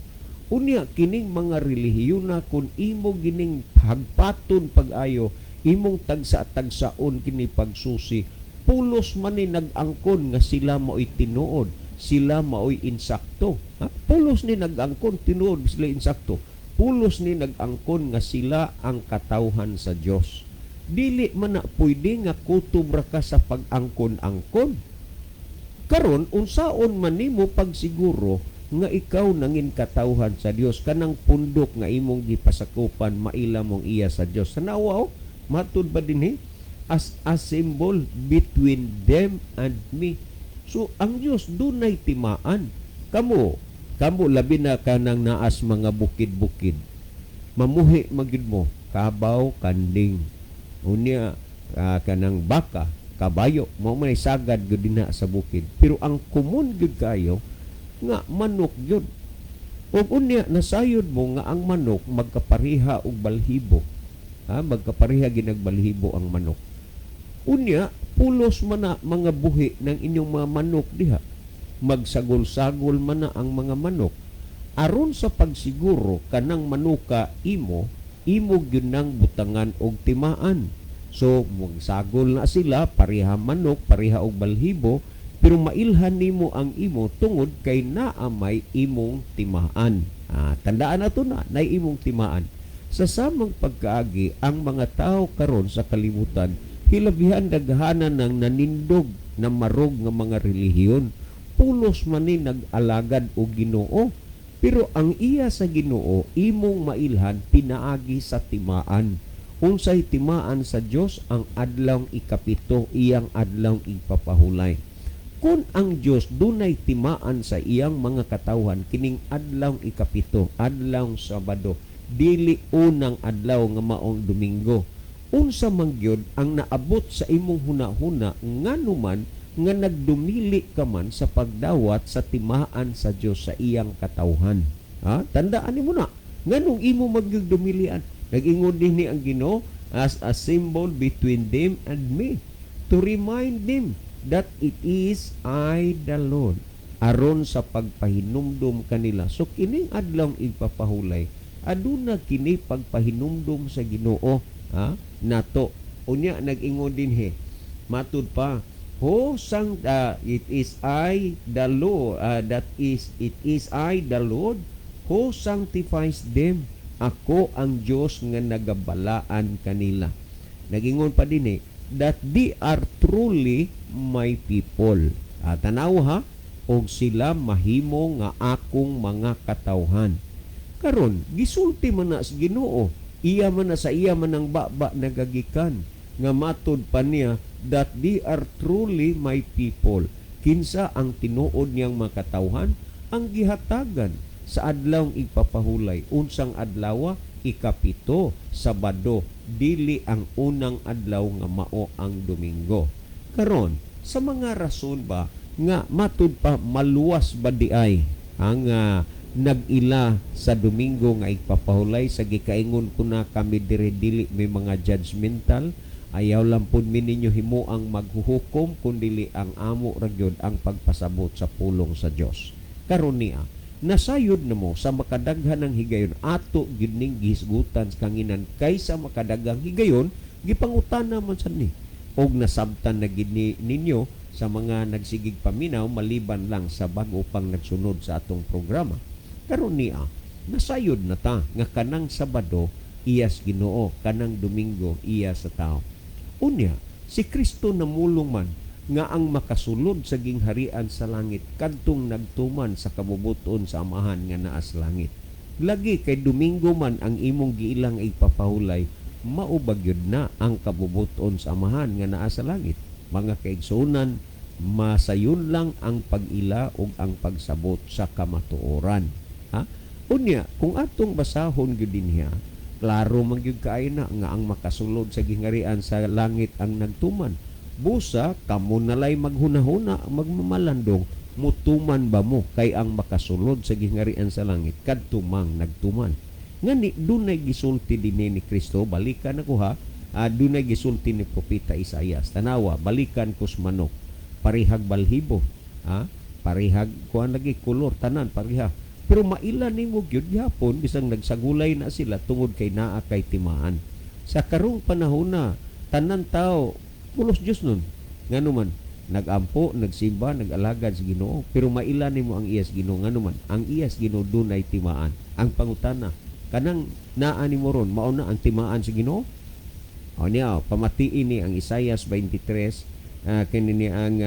Unya kining mga relihiyon na kung imo gining hagpaton pag-ayo, imong tagsa-tagsaon kini pagsusi, pulos man ni nag-angkon nga sila mao'y tinuod, sila mao'y insakto, ha? Pulos ni nag-angkon tinuod sila insakto, pulos ni nag-angkon nga sila ang katawhan sa Dios. Dili man na pwede nga kutob ra ka sa pag-angkon-angkon. Karon, unsaon man nimo pagsiguro nga ikaw nangin katawhan sa Dios, kanang pundok nga imong gipasakupan maila mong iya sa Dios? Tanawa oh, matud ba dinhi, as a symbol between them and me. So ang Dios dunay timaan. Kamo kamo labi na kanang naas mga bukid-bukid, mamuhi magyud mo, kabaw, kanding, unya kanang baka, kabayo, mao man sagad gyud dinha sa bukid. Pero ang common gyud kayo nga manok gyud. Ug unya nasayod mo nga ang manok magkapareha og balhibo. Ha, magkapareha ginagbalhibo ang manok. Unya pulos man na mga buhi ng inyong mga manok diha. Magsagol-sagol man na ang mga manok. Aron sa pagsiguro kanang manuka imo, imo gyud nang butangan og timaan. So magsagol na sila, pareha manok, pareha og balhibo, pero mailhan nimo ang imo tungod kay naa may imong timaan. Tandaan nato na, nay imong timaan. Sa samang pagkaagi, ang mga tao karon sa kalibutan, hilabihan daghanan ng nanindog na marog nga mga relihiyon. Pulos man ni nag-alagad og Ginoo. Pero ang iya sa Ginoo, imong mailhan pinaagi sa timaan. Unsay timaan sa Dios? Ang adlawng 7, iyang adlawng igpapahulay. Kung ang Dios dunay timaan sa iyang mga katawhan kining adlawng 7, adlawng Sabado, dili unang adlaw nga maong Domingo. Unsa man gyud ang naabot sa imong hunahuna nganuman nga nagdumili ka man sa pagdawat sa timaan sa Dios sa iyang katawhan? Ha? Tandaan nimo na. Nganong imo magyud dumilian? Nag-ingon dinhi ang Ginoo as a symbol between them and me, to remind them that it is I the Lord, aron sa pagpahinumdum kanila. So kining adlawng igpapahulay, aduna kini pagpahinumdum sa Ginoo, ha, nato. Unya nag-ingon dinhi, matud pa, who sang it is I the Lord, that is it is I the Lord who sanctifies them. Ako ang Dios nga nagabalaan kanila. Nagingon pa dinhi that they are truly my people. Tanaw ha, og sila mahimo nga akong mga katawhan. Karon gisulti man na sa Ginoo, iya man na sa iya man ang baba nagagikan nga matud pa niya that they are truly my people. Kinsa ang tinuod niyang mga katawhan? Ang gihatagan sa adlawng igpapahulay. Unsang adlawa? 7, Sabado, dili ang unang adlaw nga mao ang Domingo. Karon, sa mga rason ba nga matud pa maluwas ba di ay ang nag-ila sa Domingo nga igpapahulay? Sa gikaingon ko na kami diri dili may mga judgmental, ayaw lang pud mi ninyo himuang maghuhukom, kun dili ang amo ra gyud ang pagpasabot sa pulong sa Dios. Karon niya nasayod na mo sa makadaghan ng higayon, ato gyud ning gihisgutan sa kanginan, kaysa makadaghang higayon gipangutana man sad ni og nasabtan na gid ni ninyo sa mga nagsigig paminaw, maliban lang sa bag-o pang nagsunod sa atong programa. Karon niya nasayod na ta nga kanang Sabado iyas Ginoo, kanang Domingo iya sa tao. Unya si Kristo namulong man nga ang makasulod sa gingharian sa langit kadtong nagtuman sa kabubuton sa Amahan nga naa sa langit. Lagi kay Domingo man ang imong giilang igpapahulay, mao ba gyud na ang kabubuton sa Amahan nga naa sa langit? Mga kaigsuonan, masayon lang ang pag-ila ug ang pagsabot sa kamatuoran. Ha? Unya, kung atong basahon gyud dinhiya, klaro man gyud kaayo na nga ang makasulod sa gingharian sa langit ang nagtuman. Busa kamo nalay maghunahuna, magmamalandong, mutuman ba mo kay ang makasulod sa gingharian sa langit kadto mang nagtuman? Ngani dunay gisulti dinhi ni Kristo, balikan ako ha, dunay gisulti ni Propeta Isaias. Tanawa, balikan kus manok, parihag balhibo, ha? Parihag kuan lagi kolor, tanan pareha. Pero maila nimo gyud gihapon bisang nagsagulay na sila tungod kay naa kay timaan. Sa karong panahon na tanan tao pulos Dios nun. Ngano man nagampo, nagsimba, nag-alagad sa Ginoo, pero maila nimo ang iyas Ginoo. Ngano man ang iyas Ginoo dunay timaan. Ang pangutana, kanang naa nimo ron mao na ang timaan sa Ginoo? O niya, pamatiin ni ang Isaias 23, kini ni ang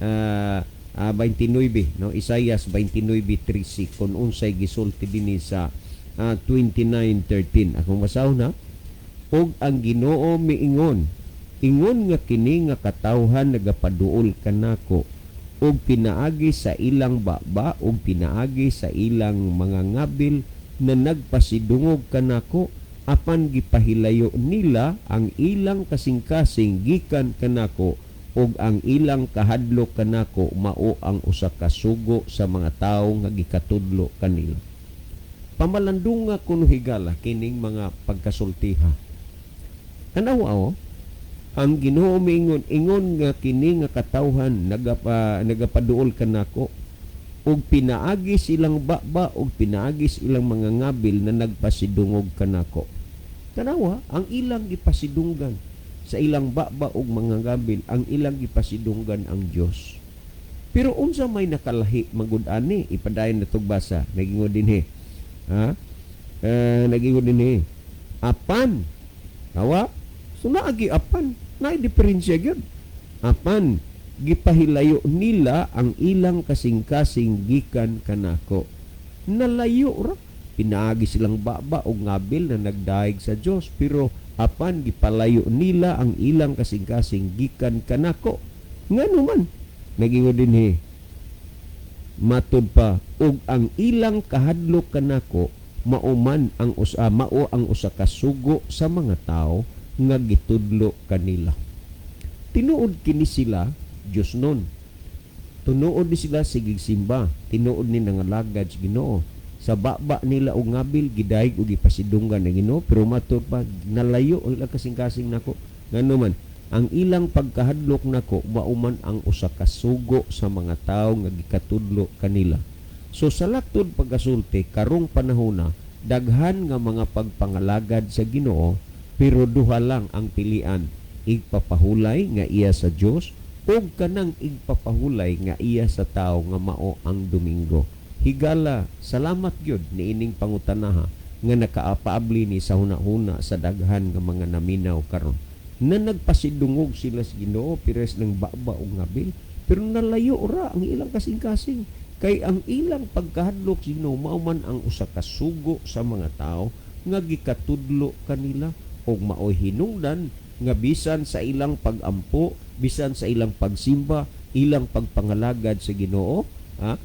29, no? Isaias 29:13 kung unsay gisulti dinhi sa 29:13. Akong basahon na. "Ug ang Ginoo miingon, ingon nga kini nga katawhan nagapaduol kanako ug pinaagi sa ilang baba ug pinaagi sa ilang mga ngabil na nagpasidungog kanako, apan gipahilayo nila ang ilang kasing-kasing gikan kanako, ug ang ilang kahadlok kanako mao ang usa ka sugo sa mga tawo nga gikatudlo kanila." Pamalandunga kuno, higala, kining mga pagkasultiha. Tanawa oh, ang Ginoo miingon, ingon nga kini nga katawhan nagapaduol kanako ug pinaagi silang baba ug pinaagi ilang mga ngabil na nagpasidungog kanako. Tanawa, ang ilang gipasidunggan sa ilang baba ug mga ngabil, ang ilang gipasidunggan ang Dios. Pero unsa may nakalahi magud ani? Ipadayon na basa. Nagingon dinhi. Ha? Nagingon dinhi. Apan awa, so naagi apan, naay diferensya gyud. Apan gipahilayo nila ang ilang kasing-kasing gikan kanako. Nalayo ra, pinaagi silang baba o ngabil na nagdaig sa Dios, pero apan gipalayo nila ang ilang kasing-kasing gikan kanako. Ngano man? Nagingon dinhi, matud pa, ug ang ilang kahadlok kanako mao ang usa ka sugo sa mga tawo nga gitudlo kanila. Tinuod kini sila Dios nun. Tinuod ni sila sigig simba, tinuod ni nangalagad sa Ginoo. Sa baba nila og ngabil gidayeg og gipasidunggan ng Ginoo, pero matud pa, nalayo ang ilang kasing-kasing nako. Ngano man? Ang ilang pagkahadlok nako mao man ang usa ka sugo sa mga tawo nga gikatudlo kanila. So sa laktod pagkasulti karong panahona, daghan nga mga pagpangalagad sa Ginoo, pero duha lang ang pilian: igpapahulay nga iya sa Dios ug kanang igpapahulay nga iya sa tawo nga mao ang Domingo. Higala, salamat gyud niining pangutanaha nga nakaapaabli ni sa huna-huna sa daghan nga mga naminaw karon na nagpasidungog sila sa Ginoo pires ng baba ug ngabil, pero nalayo ra ang ilang kasing-kasing kay ang ilang pagkahadlok sa Ginoo mao man ang usa ka sugo sa mga tawo nga gikatudlo kanila, ug maoy hinungdan nga bisan sa ilang pagampo, bisan sa ilang pagsimba, ilang pagpangalagad sa Ginoo, ha,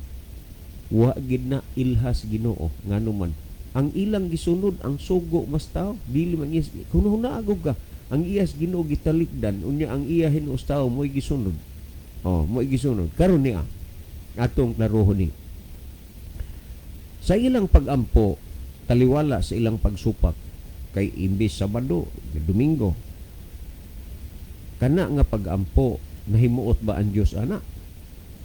wa gid na ilhas Ginoo. Ngano man? Ang ilang gisunod ang sugo mas tao, dili man iyas. Kung hunaagog ka, ang iyas Ginoo gitalikdan, unya ang iya hinuos tao mo'y gisunod. Oh, mo'y gisunod. Karon niya atong klarohon ni. Sa ilang pagampo, taliwala sa ilang pagsupak kay imbis Sabado, Domingo. Kana nga pagampo, nahimuot ba ang Dios ana?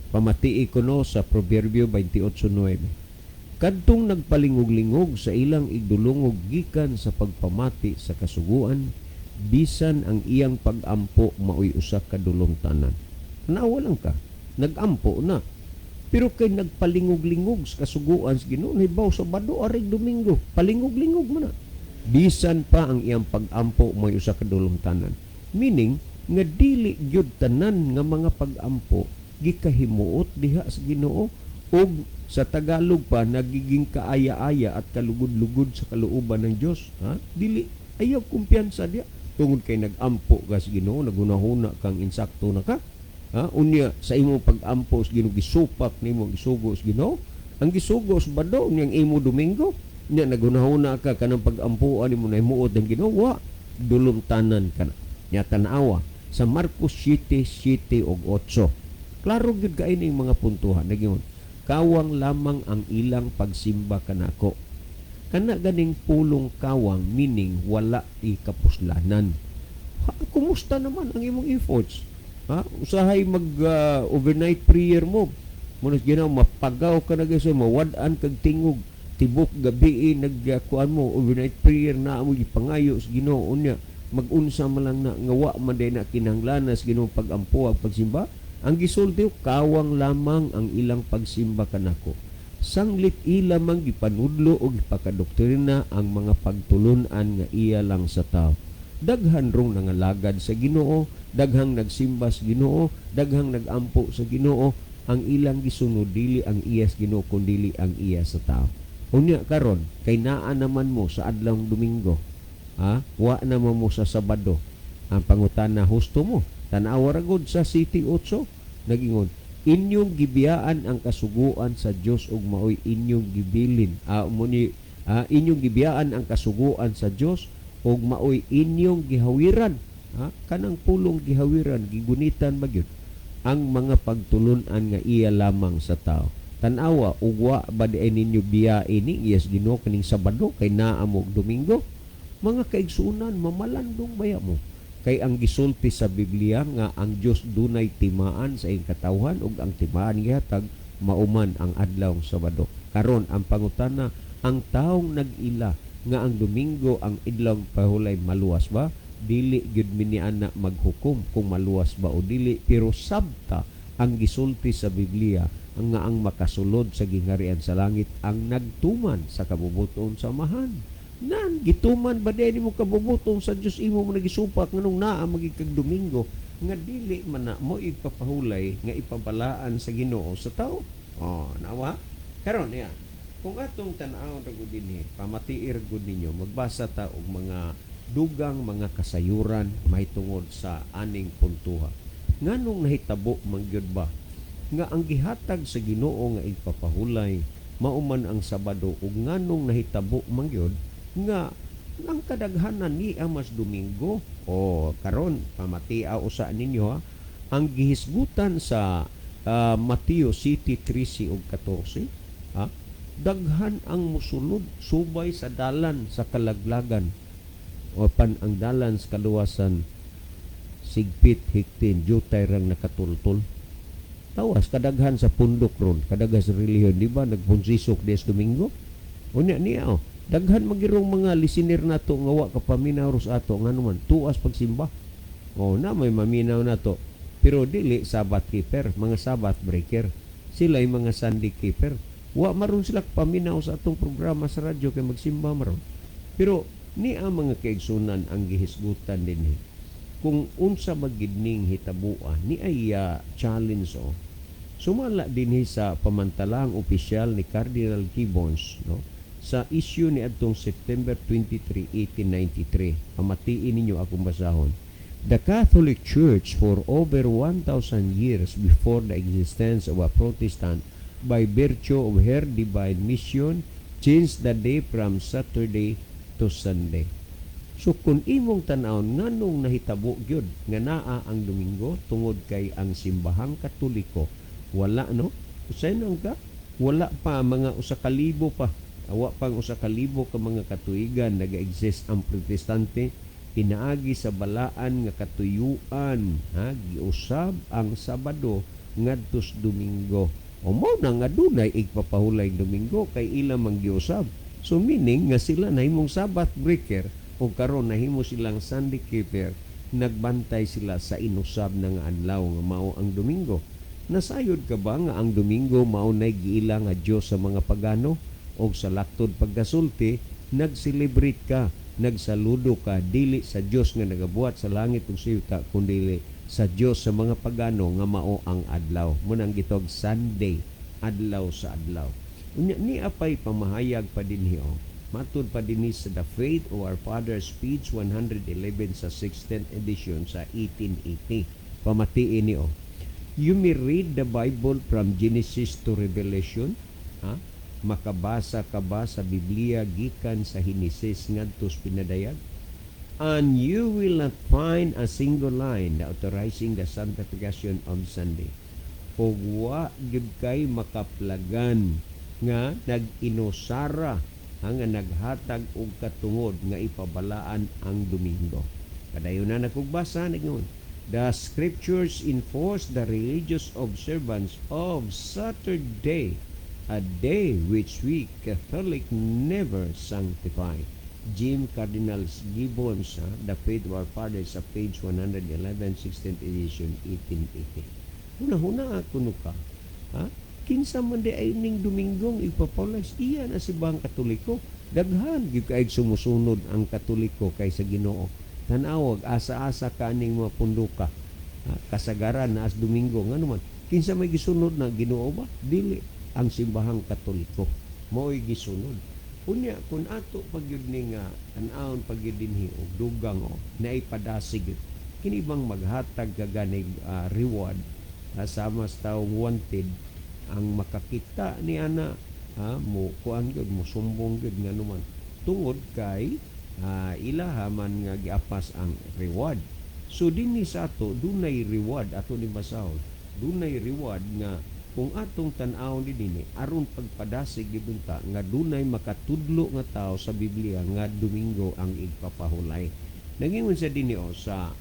Pamatii kuno sa Proverbio 28:9. "Kadtong nagpalingog-lingog sa ilang igdulungog gikan sa pagpamati sa kasuguan, bisan ang iyang pagampo maoy usa ka dulongtanan." Naawa lang ka, nagampo na. Pero kay nagpalingog-lingog sa kasuguan sa Ginoo, nahibaw Sabado arig Domingo, palingog-lingog man na. Bisan pa ang iyang pagampo may usa ka dulongtanan. Meaning nga dili gyud tanan nga mga pagampo gikahimuot diha sa Ginoo, og sa Tagalog pa, nagiging kaaya-aya at kalugod-lugod sa kalooban ng Dios, ha? Dili, ayaw kumpiyansa diha tungod kay nagampo ka sa Ginoo, naghunahuna kang insakto na ka, ha? Unya sa imong pagampo sa Ginoo, gisupak nimo ang gisugo sa Ginoo, ang gisugo sa Sabado niyang imo Domingo. Nya naghunahuna ka kanang pagampuan nimo nahimuot ng Ginoo, wa, dulumtanan ka na. Nya tan-awa sa Marcos 7:7 ug 8. Klaro gyud kay ning mga puntuhan. Nagyon, "Kawang lamang ang ilang pagsimba kanako." Kana ganing pulong kawang, meaning wala ikapuslanan. Ha, kumusta naman ang imong efforts? Ha? Usahay mag overnight prayer mo. Munas ginaw mapagaw ka na gyud, mawad-an kag tingog tibok gabi nagkuan mo overnight prayer na mo gipangayo sa Ginoo, unya magunsa man lang na nga wa man day na kinahanglan sa Ginoo pagampo ag pagsimba. Ang gisulti, "Kawang lamang ang ilang pagsimba kanako. Sanglit ila man gipanudlo o gipakadoktrina ang mga pagtulun-an nga iya lang sa tao." Daghan rong nangalagad sa Ginoo, daghang nagsimba sa Ginoo, daghang nagampo sa Ginoo, ang ilang gisunod dili ang iya sa Ginoo kundili ang iya sa tao. Unya karon kay naa naman mo sa adlawng Domingo. Ha? Wa naman mo sa Sabado. Ang pangutana, husto mo? Tan-awa ra gud sa City 8 nagingon, inyong gibiyaan ang kasuguan sa Dios ug maoy inyong gibilin. Ah, mo ni inyong gibiyaan ang kasuguan sa Dios ug maoy inyong gihawiran. Ha? Kanang pulong gihawiran, gigunitan magyud ang mga pagtulun-an nga iya lamang sa tao. Tan-awa, ugwa ba di ay ninyo biya ini yes Ginoo kining Sabado kay naa mo og Domingo? Mga kaigsuonan, mamalandong baya mo? Kay ang gisulti sa Biblia nga ang Dios dunay timaan sa iyang katawhan ug ang timaan gihatag mauman ang adlaw Sabado. Karon ang pangutana, ang taong nag-ila nga ang Domingo ang idlawng pahulay, maluwas ba? Dili gyud mi ni ana maghukom kung maluwas ba o dili, pero sabta ang gisulti sa Biblia ang nga ang makasulod sa gingharian sa langit ang nagtuman sa kabubuton sa Amahan. Nan gituman ba di mo kabubuton sa Dios, imo mo nagisupak nganong naa magig kag Domingo nga dili man na mo ipapahulay nga ipabalaan sa Ginoo sa tao? Oh, nawa karon niya. Kung atong tan-awon ra gud dinhi, pamatiir gud ninyo, magbasa ta og mga dugang mga kasayuran mahitungod sa aning puntuha. Nganong nahitabo man gyud ba nga ang gihatag sa Ginoo nga ipapahulay mao man ang Sabado, ug nganong nahitabo man gyud nga ang kadaghanan ni mas Domingo? O karon pamatia usa ninyo ha, ang gihisgutan sa Mateo City 13 ug 14, ha? Daghan ang musulod subay sa dalan sa kalaglagan o pan ang dalan sa kaluwasan sigpit, hiktin, jutay rang nakatultol. Tawas kadaghan sa pundok ron, kadaghan sa relihiyon, di ba nagpunsisok des Domingo? Unya niya oh, daghan magirong mga listener nato nga wa ka paminaw ros ato, ngano man tuas pagsimba. Oh, na may maminaw nato. Pero dili Sabbath keeper, mga Sabbath breaker. Sila ay mga Sunday keeper. Wa maron sila paminaw sa atong programa sa radyo kay magsimba maron. Pero ni ang mga kaigsunan ang gihisgutan dinhi. Kung unsa magid ning hitabua ni ay challenge oh. Sumala dinhi sa pamantalang opisyal ni Cardinal Gibbons, no, sa issue ni adtong September 23, 1893. Pamatiin ninyo akong basahon. The Catholic Church for over 1,000 years before the existence of a Protestant, by virtue of her divine mission, changed the day from Saturday to Sunday. So kung imong tan-awon nganong nahitabo gyud nga naa ang Domingo, tungod kay ang simbahang Katoliko wala, no? Usay nang ka wala pa mga 1,000 pa. Wa pang 1,000 ka mga katuigan naga-exist ang Protestante, pinaagi sa balaan nga katuyuan, ha, giusab ang Sabado ngadtos Domingo. O mao na nga dunay igpapahulay Domingo kay ila mang giusab. So meaning nga sila nahimong Sabbath breaker o karon nahimo silang Sunday keeper, nagbantay sila sa inusab na nga adlaw nga mao ang Domingo. Nasayod ka ba nga ang Domingo mao nay giila nga Dios sa mga pagano? Og sa laktod pagkasulti, nag-celebrate ka, nagsaludo ka dili sa Dios nga nagabuhat sa langit ug sa yuta kundi sa Dios sa mga pagano nga mao ang adlaw. Mao nang gitawag Sunday, adlaw sa adlaw. Unya ni apay pamahayag pa dinhi oh. Matud pa dinhi sa The Faith of Our Fathers, page 111 sa 16th edition sa 1880. Pamatiin ni oh. You may read the Bible from Genesis to Revelation. Ha? Makabasa ka ba sa Biblia gikan sa Henesis ngadto sa Pinadayag? And you will not find a single line authorizing the sanctification of Sunday. Ug wa gyud kay makaplagan nga nag-inusara ang nga naghatag og katungod nga ipabalaan ang Domingo. Kadayon na nakugbasa ningon. The scriptures enforce the religious observance of Saturday, a day which we Catholic never sanctify. Jim Cardinals Gibbons, ha, The Faith of Our Fathers, sa page 111, 16th edition, 1880. Huna-huna kuno ka. Ha? Kinsa man di ay ning Dominggong ipapaulas, iya na si Bang Katoliko. Daghan gyud kay sumusunod ang Katoliko kaysa Ginoo. Tanawag asa-asa ka aning mga punduka. Ha, kasagaran na as Domingo, ngano man, kinsa may gisunod na? Ginoo ba? Dili, ang Simbahang Katoliko mao'y gisunod. Unya kun ato pagyud ni nga tan-awon pagyud dinhi og dugang o naay padasig gyud kini bang maghatag ka ganig reward sama sa taong wanted ang makakita ni ana, ha, mo kuan gyud, mo sumbong gyud, ngano man, tungod kay ilaha man nga giapas ang reward. So dinhi sa ato dunay reward, ato ni basahon, dunay reward nga kung atong tan-awon dinhi aron pagpadasig gibunta nga dunay makatudlo nga tao sa Biblia nga Domingo ang igpapahulay. Nangingon sa dinhi o sa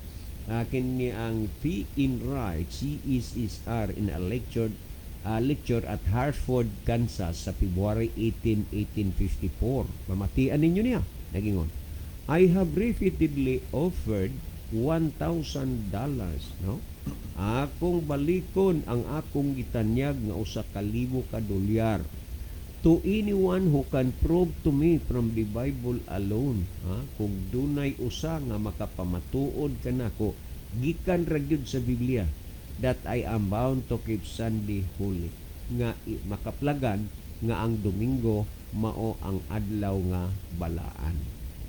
kini ang P. Enright, CSSR, in a lecture at Hartford, Kansas sa February 18, 1854. Mamatian ninyo niya. Nagingon, "I have repeatedly offered $1,000, no? Akong balikon ang akong gitanyag nga 1,000 ka dolyar to anyone who can prove to me from the Bible alone." Ha? Kung dunay usa nga makapamatuod kanako gikan ra gyud sa Biblia that I am bound to keep Sunday holy, nga makaplagan nga ang Domingo mao ang adlaw nga balaan.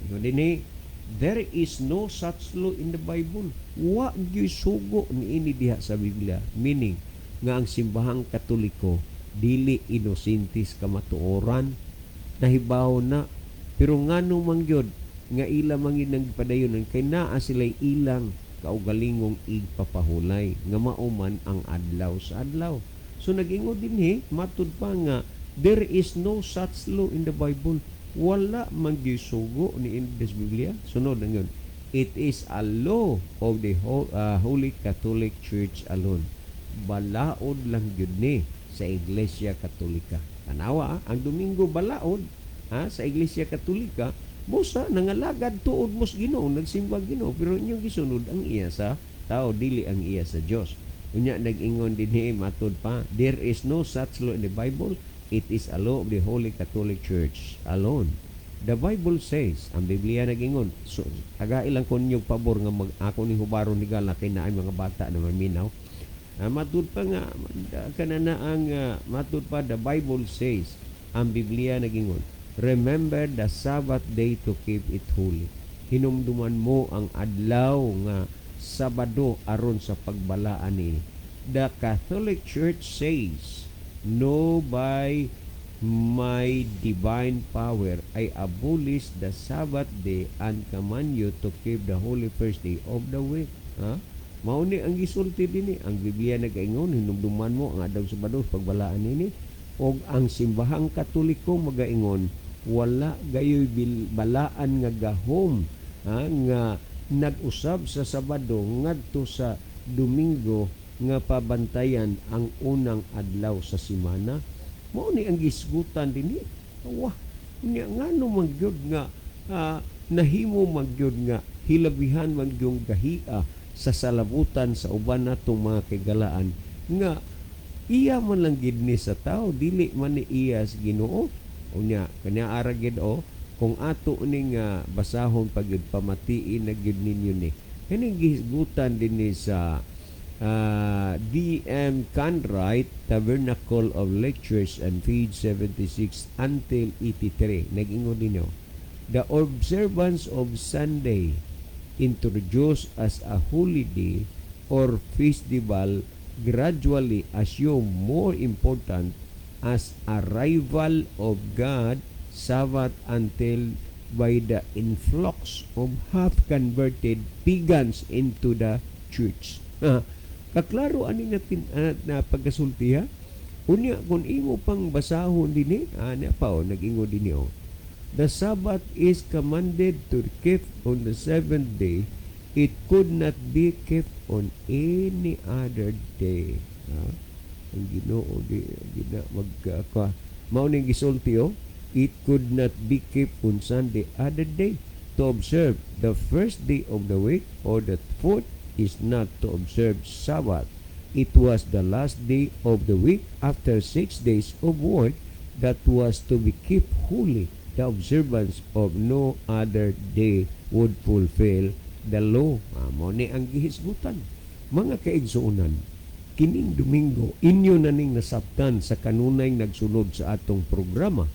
Ingon dinhi, "There is no such law in the Bible." Wa gyud sugo niini diha sa Biblia. Meaning nga ang Simbahang Katoliko dili inosente sa kamatuoran, nahibaw na. Pero ngano man gyud nga ila man gyud nang padayonon? Kay naa sila ilang kaugalingong igpapahulay nga mao man ang adlaw sa adlaw. So nag-ingon dinhi, matud pa nga there is no such law in the Bible. Wala man gyud sugo ni in sa Biblia. Sunod na yun, "It is a law of the Holy Catholic Church alone." Balaod lang gyud ni sa Iglesia Katolika. Tanawa, ang Domingo balaod ha, sa Iglesia Katolika. Busa nangalagad tuod mos Ginoo, nagsimba Ginoo, pero inyong gisunod ang iya sa tao, dili ang iya sa Dios. Unya nag-ingon dinhi, matud pa, "There is no such law in the Bible. It is a law of the Holy Catholic Church alone. The Bible says," ang Biblia nag-ingon, so taga ilang ko ninyong pabor nga mag ako ning hubaron ni gala kay naay mga bata na maminaw. Matud pa nga kanana ang matud pa, "The Bible says," ang Biblia nagingon, "Remember the Sabbath day to keep it holy." Hinumduman mo ang adlaw nga Sabado aron sa pagbalaan ni. "The Catholic Church says, 'No, by my divine power I abolish the Sabbath day and command you to keep the holy first day of the week.'" Ha? Mao ni ang gisulti dinhi. Ang Biblia nagaingon, hinumduman mo ang adlaw Sabado pagbalaan nini. Og ang Simbahang Katoliko magaingon, wala gayoy balaan nga gahom, ha, nga nag-usab sa Sabado ngadto sa Domingo nga pabantayan ang unang adlaw sa simana. Mao ni ang gisgutan dinhi. Wah, nya ngano man gyud nga nahimo man gyud nga hilabihan man gyud gahia sa salabutan sa uban natong mga kaigalaan nga iya man lang gid ni sa tao, dili man ni iya sa Ginoo? Unya kanya ara gid o kung ato ning basahon pag gyud, pamatiin na gyud ninyo ni kaning gihisgutan dinhi sa D.M. Canright, Tabernacle of Lectures and page 76 until 83. Nag-ingon dinyo, "The observance of Sunday, introduced as a holiday or festival, gradually assume more important as a rival of God Sabbath until by the influx of half-converted pagans into the church." Kaklaro ani nga na pagkasulti ha. Unya kung imo pang basahon dinhi, ana pa oh, nag-ingon dinhi oh. "The Sabbath is commanded to keep on the seventh day. It could not be kept on any other day." Ha? Ang Ginoo di na mag ka mao ning gisulti oh. "It could not be kept on Sunday other day. To observe the first day of the week or the fourth is not to observe Sabbath. It was the last day of the week after 6 days of work that was to be kept holy. The observance of no other day would fulfill the law. Mao ni ang gihisgutan. Mga kaigsuonan, kining Domingo inyo na ning nasabtan sa kanunay nagsunod sa atong programa.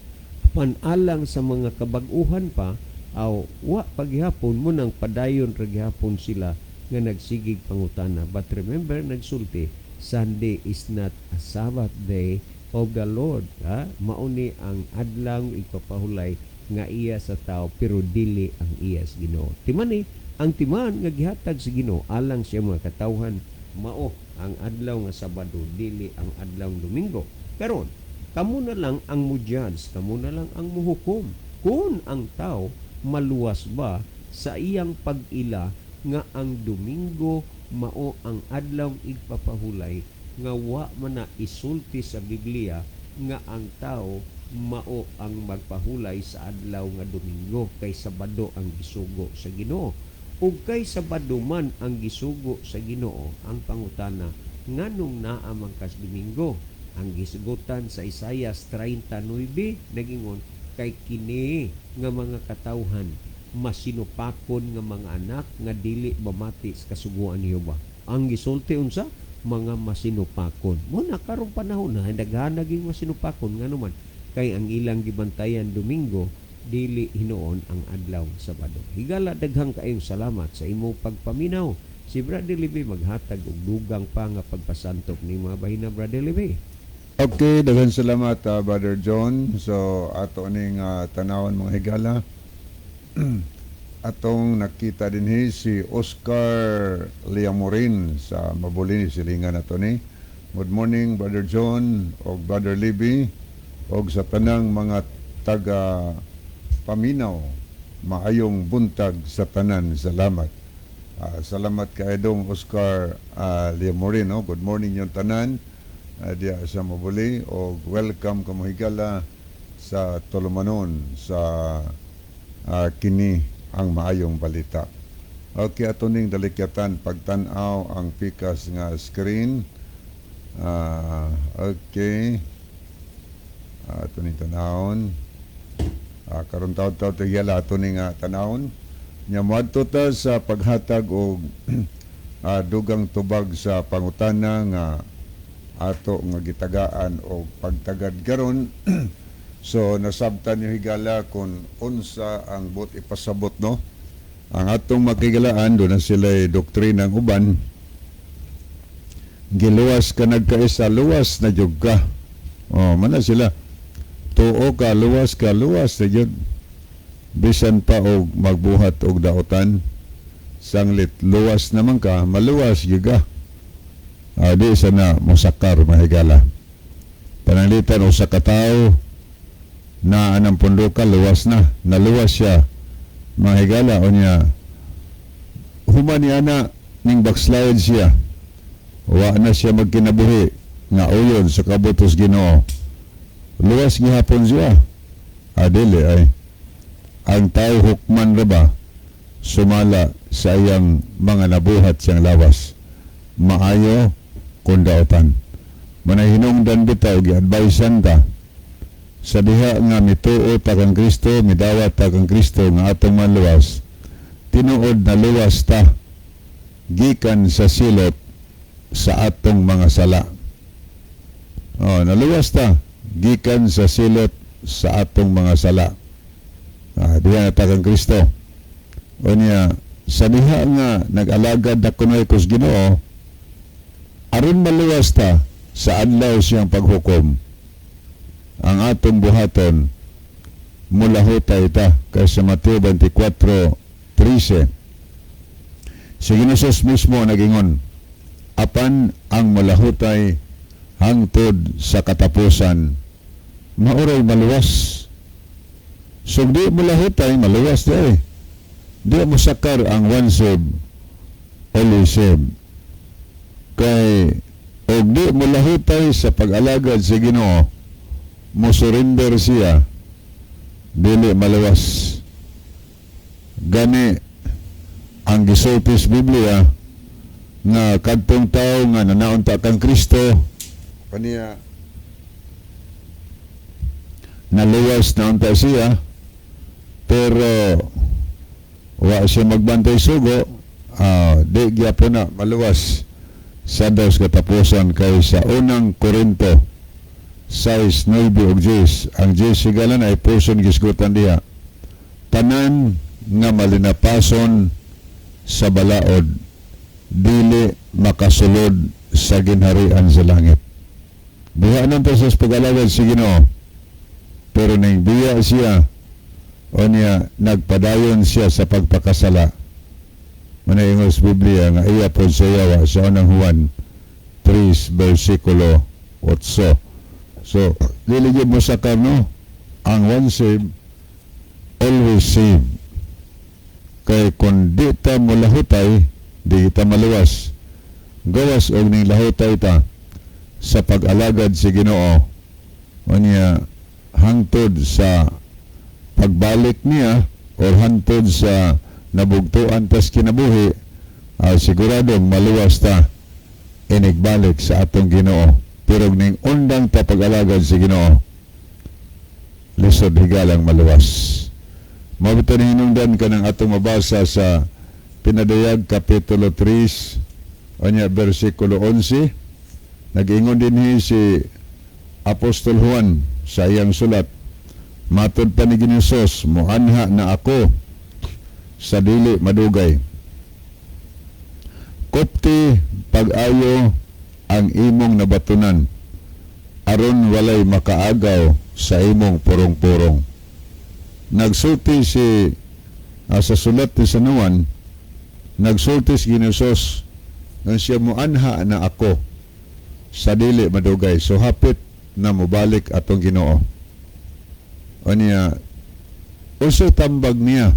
Panalang sa mga kabag-uhan pa aw wa paghihapon mo nang padayon ra gihapon sila nga nagsigig pangutana. But remember, nagsulti, Sunday is not a Sabbath day of the Lord. Ha? Mao ni ang adlaw ipapahulay nga iya sa tao pero dili ang iya sa Ginoo. Timan ni ang timan nga gihatag sa Ginoo alang sa mga katawhan, mao ang adlaw nga Sabado, dili ang adlaw Domingo. Karon, kamo na lang ang mo-judge, kamo na lang ang muhukom kung ang tao maluwas ba sa iyang pag-ila nga ang Domingo mao ang adlaw igpapahulay nga wa man na isulti sa Biblia nga ang tao mao ang magpahulay sa adlaw nga Domingo, kay Sabado ang gisugo sa Ginoo. Ug kay Sabado man ang gisugo sa Ginoo, ang pangutana, nganong naa man kas Domingo? Ang gisgutan sa Isayas 39 nagingon, kay kini nga mga katawhan masinupakon nga mga anak nga dili mamati sa kasuguan ni Jehova. Ang gisulti unsa? Mga masinupakon. Mo na karong panahon na daghan naging masinupakon, ngano man kay ang ilang gibantayan Domingo, dili hinuon ang adlaw Sabado. Higala, daghang kaayong salamat sa imong pagpaminaw. Si Brother Libby maghatag og dugang pa nga pagpasantop ni mga bahina, Brother Libby. Okay, daghan salamat, Brother John. So ato ning tanawon, mga higala. Atong nakita dinhi si Oscar Liamorin sa Mabulini, silingan nato ni. Good morning, Brother John og Brother Libby og sa tanang mga taga paminaw. Maayong buntag sa tanan. Salamat. Salamat kay dong Oscar Liamorin, no? Good morning yung tanan diya sa Mabuli og welcome kamo, higala, sa Tulumanon sa kini ang maayong balita. Okay, ato ning dalikyatan pagtan-aw ang pikas nga screen. Okay. Ato ning tanawon. Karon taud-taud higala, ato ning tanawon. Nya moadto ta sa paghatag og dugang tubag sa pangutana nga ato nga gitagaan og pagtagad karon. So nasabtan niyo, higala, kung unsa ang buot ipasabot, no? Ang atong makigalaan do na sila doktrina ang uban, giluwas ka, nagkaisa, luwas na jud ka. Oh, mana sila, tuo ka, luwas ka, luwas na jud, bisan pa og magbuhat og daotan, sanglit luwas naman ka, maluwas gyud ka. Di sa na mosakar, mahigala. Pananglitan usa ka tawo na anang punduka, luwas na, naluwas siya, mahigala. Unya human niya na ning backslide siya, wa na siya magkinabuhi nga uyon sa kabutos Ginoo, luwas gihapon siya? Adili ay ang tao hukman ra ba sumala sa iyang mga nabuhat siyang lawas, maayo kung daotan. Manahinungdan bitaw, gi-advisean ta sa diha nga mituo ta kang Kristo, midawat ta kang Kristo nga atong maluwas, tinuod na luwas ta gikan sa silot sa atong mga sala. Oh, naluwas ta gikan sa silot sa atong mga sala. Diha na ta kang Kristo. O niya, sa diha nga nag-alagad na kunoy kus Ginoo, aron maluwas ta sa adlaw siyang paghukom, ang atong buhaton, mulahutay ta kay sa Mateo 24:13, si Ginoo mismo nagingon, "Apan ang mulahutay hangtod sa katapusan, maoray maluwas." So di mulahutay, maluwas di ay di mo sakar ang one save, always save, kay og di mulahutay sa pag-alagad sa Ginoo, mo surrender siya, dili maluwas. Gani ang gisulti sa Biblia nga kadtong tao nga nanaunta kang Kristo kaniya, naluwas na unta siya, pero wa siya magbantay sugo. Di gyapon na maluwas sa adlaw sa katapusan kay sa Unang Korinto 6, 9 ug 10, ang 10, higala, ay person gisgutan diha, tanan nga malinapason sa balaod dili makasulod sa ginharian sa langit. Diha nang ta sa pag-alagad sa Ginoo, pero ning biya siya o niya nagpadayon siya sa pagpakasala, manayingon sa Biblia nga iya po sa yawa sa Unang Juan 3 versikulo 8. So dili gyud mo sa no, ang one save, always save, kay kung di ta molahutay, di kita maluwas, gawas og ning lahutay ta sa pag-alagad sa Ginoo o niya hangtod sa pagbalik niya or hangtod sa nabugtuan tas kinabuhi, siguradong maluwas ta inigbalik sa atong Ginoo. Pero ning undang ta pag-alagad sa Ginoo, lisod higalang maluwas. Mao bitaw ni hinungdan kanang atong mabasa sa Pinadayag Kapitulo 3 unya versikulo 11. Nag-ingon dinhi si Apostol Juan sa iyang sulat, matod pa ni Ginoong, "Muanha na ako sa dili madugay. Kupti pag-ayo ang imong nabatunan aron walay makaagaw sa imong purong-purong." Nagsulti si sa sulat ni San Juan, nagsulti si Ginoong nang siya, "Muanha na ako sa dili madugay." So hapit na mobalik atong Ginoo. Unya usa tambag niya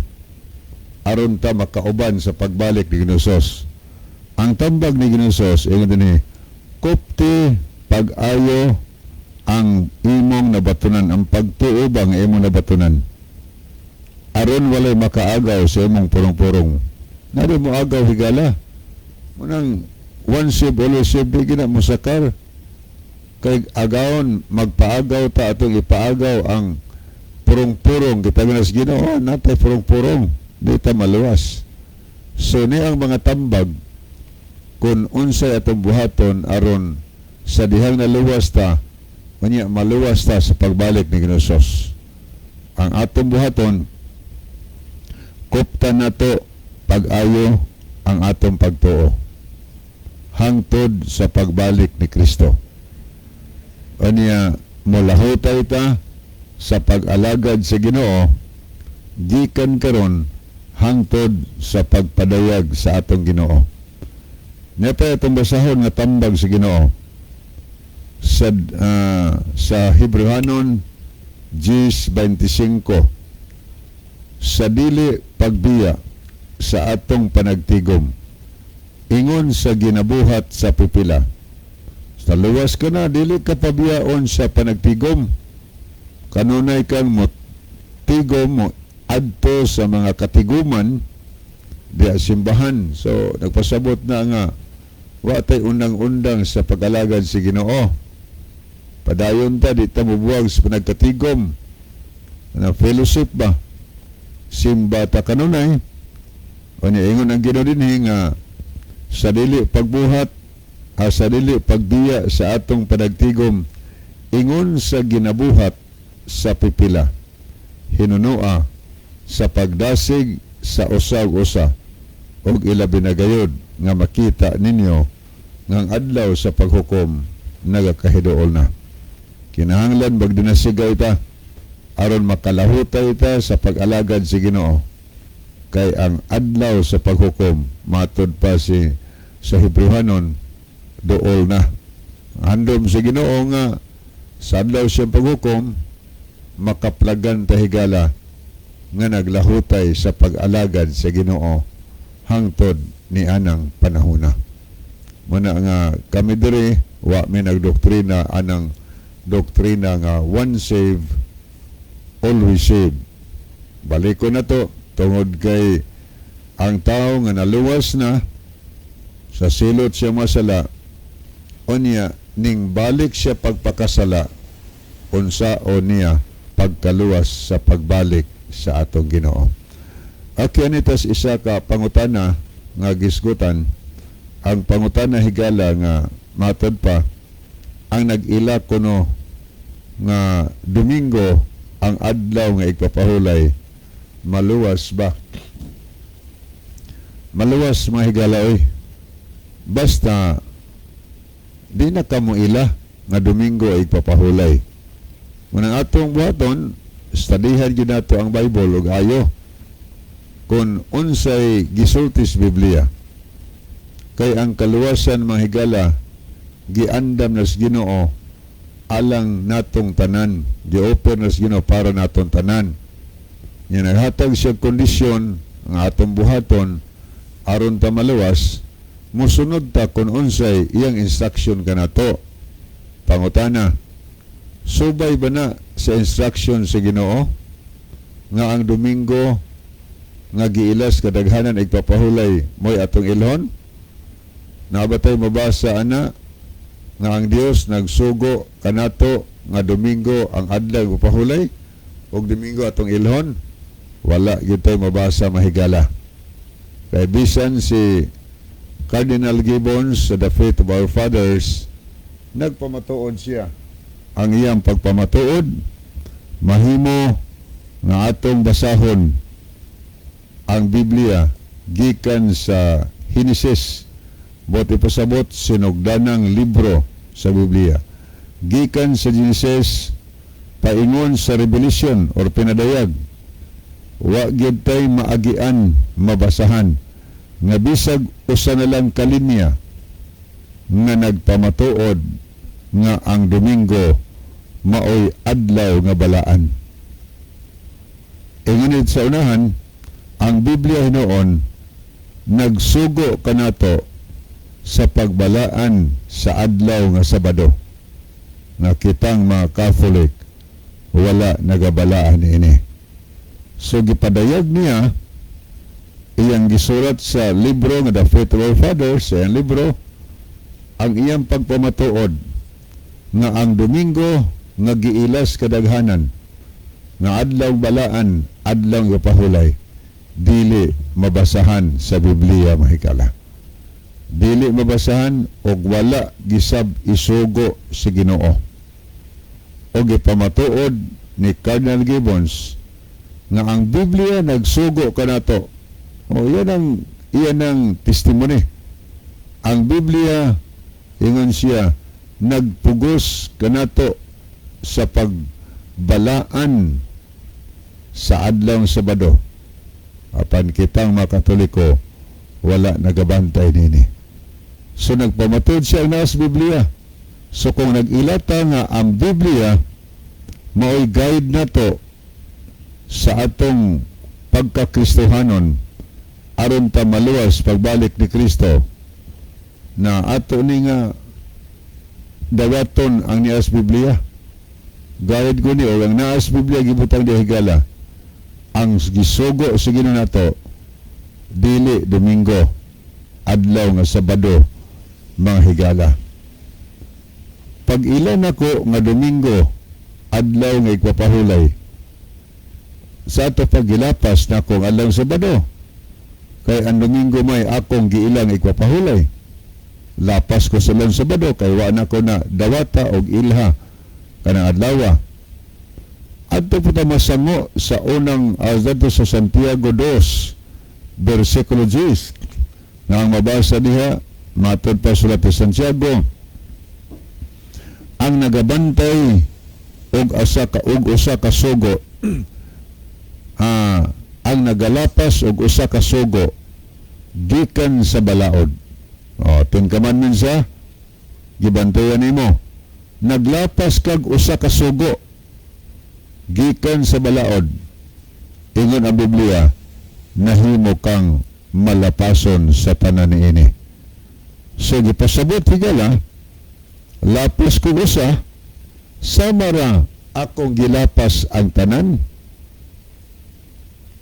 aron ta makauban sa pagbalik ni Ginoong? Ang tambag ni Ginoong, ingon dinhi, "Kupti pag-ayo ang imong nabatunan," ang pagtuo ba ang imong nabatunan, "aron walay makaagaw sa imong purong-purong." Nari mo agaw, higala. Munang one save, always save, di gina musakar. Kay agawon, magpaagaw ta, atong ipaagaw ang purong-purong. Kita na sa Ginoo, natay purong-purong. Di ta maluwas. So ni ang mga tambag kung unsay atong buhaton aron sa dihang naluwas ta, manya maluwas ta sa pagbalik ni Ginoong. Ang atong buhaton, kupta nato pag-ayo ang atong pagtuo hangtod sa pagbalik ni Kristo. Anya molahutay ta sa pag-alagad sa Ginoo gikan karon hangtod sa pagpadayag sa atong Ginoo. Nya pa itong basahon nga tambag sa Ginoo sa Hebrehanon 10:25, sa dili pagbiya sa atong panagtigom ingon sa ginabuhat sa pipila. Sa luwas ka na, dili ka pabiyaon sa panagtigom. Kanunay kang mo tigom mo adto sa mga katiguman diya simbahan. So nagpasabot na nga wa tay undang-undang sa pag-alagad sa Ginoo. Padayon ta, di ta mobuwag sa panagkatigom. Ano, fellowship ba? Simba ta kanunay. O niya, ingon ang Ginoo dinhi nga sa dili pagbuhat, sa dili pagbiya sa atong panagtigom ingon sa ginabuhat sa pipila, hinunoa sa pagdasig sa usag usa, ug ilabi na gayod nga makita ninyo nga ang adlaw sa paghukom nagakahiduol na. Kinahanglan magdinasigay ta aron makalahutay ta sa pag-alagad sa Ginoo, kay ang adlaw sa paghukom, matod pa si sa Hebrehanon, duol na. Handom sa Ginoo nga sa adlaw siyang paghukom, makaplagan ta, higala, nga naglahutay sa pag-alagad sa Ginoo hangtod ni anang panahona. Muna nga kami diri wa mi nagdoktrina anang doktrina nga one save, always save. Baliko na to tungod kay ang tao nga naluwas na sa silot siya masala, unya ning balik siya pagpakasala, unsa o niya pagkaluwas sa pagbalik sa atong Ginoo? Okay, anitas isa ka pangutana. nga gisgutan. Ang pangutana, higala, nga matod pa ang nag-ila kuno nga Domingo ang adlaw nga igpapahulay, maluwas ba? Maluwas, mga higala, oy, basta di na kamo ila nga Domingo ay igpapahulay. Munang atong buhaton, studyhan gyud nato ang Bible ug ayo kung unsay gisulti sa Biblia, kay ang kaluwasan, mga higala, giandam na sa Ginoo alang natong tanan, gi-offer na sa Ginoo para natong tanan. Nya naghatag siya kondisyon ang atong buhaton aron ta maluwas, musunod ta kung unsay iyang instruction kanato. Pangutana, subay ba na sa instruction sa Ginoo nga ang Domingo nga giilas kadaghanan igpapahulay mo'y atong ilhon? Naa ba tay mabasa ana nga ang Dios nagsugo kanato nga Domingo ang adlaw igpapahulay ug Domingo atong ilhon? Wala gyud tay mabasa, mahigala. Kay bisan si Cardinal Gibbons sa The Faith of Our Fathers, nagpamatuod siya. Ang iyang pagpamatuod, mahimo nga atong basahon ang Biblia gikan sa Henesis, bote pasabot sinugdanang libro sa Biblia, gikan sa Genesis paingon sa Revelation or Pinadayag, wa gyud tay maagian mabasahan nga bisag usa na lang ka linya nga nagpamatuod nga ang Domingo maoy adlaw nga balaan. E ngunit sa unahan, ang Biblia hinuon nagsugo kanato sa pagbalaan sa adlaw nga Sabado nga kitang mga Catholic wala nagabalaan ini. So gipadayag niya, iyang gisulat sa libro nga The Faith of Our Fathers, sa iyang libro, ang iyang pagpamatuod nga ang Domingo nga giilas kadaghanan nga adlaw balaan, adlaw nga pahulay, dili mabasahan sa Biblia, mahigala. Dili mabasahan og wala gisab isugo si Ginoo. Og ipamatuod ni Cardinal Gibbons nga ang Biblia nagsugo kanato. O iyan ang testimony. Ang Biblia, ingon siya, nagpugos kanato sa pagbalaan sa adlaw Sabado. Apan kitang mga Katoliko wala nagabantay nini. So nagpamatuod siya ang naa sa Biblia. So kung nag-ilata nga ang Biblia mao'y guide nato sa atong pagkakristohanon aron ta maluwas pagbalik ni Kristo, na ato ni nga dawaton ang nias Biblia. Guide ko ni o ang naas Biblia gibutang di, higala. Ang gisugo sa Ginoo nato, dili Domingo adlaw nga Sabado, mga higala. Pag ilan ako nga Domingo adlaw nga igpapahulay, sa ato paggilapas na akong adlaw Sabado, kay ang Domingo may akong giilang igpapahulay, lapas ko sa adlaw Sabado kay wa na ko na dawata og ilha kanang adlaw. Adto po ta masango sa unang adto sa Santiago 2 versikulo 10 nga ang mabasa diha, matod pa sulat ni Santiago, ang nagabantay og asa ka og usa ka sugo, ang nagalapas og usa ka sugo gikan sa balaod. O, Ten Commandments sa gibantayan nimo, naglapas kag usa ka sugo gikan sa balaod, ingon ang Biblia, nahimo kang malapason sa tanan niini. So gipasabot, higala, lapas ko usa, sama ra akong gilapas ang tanan.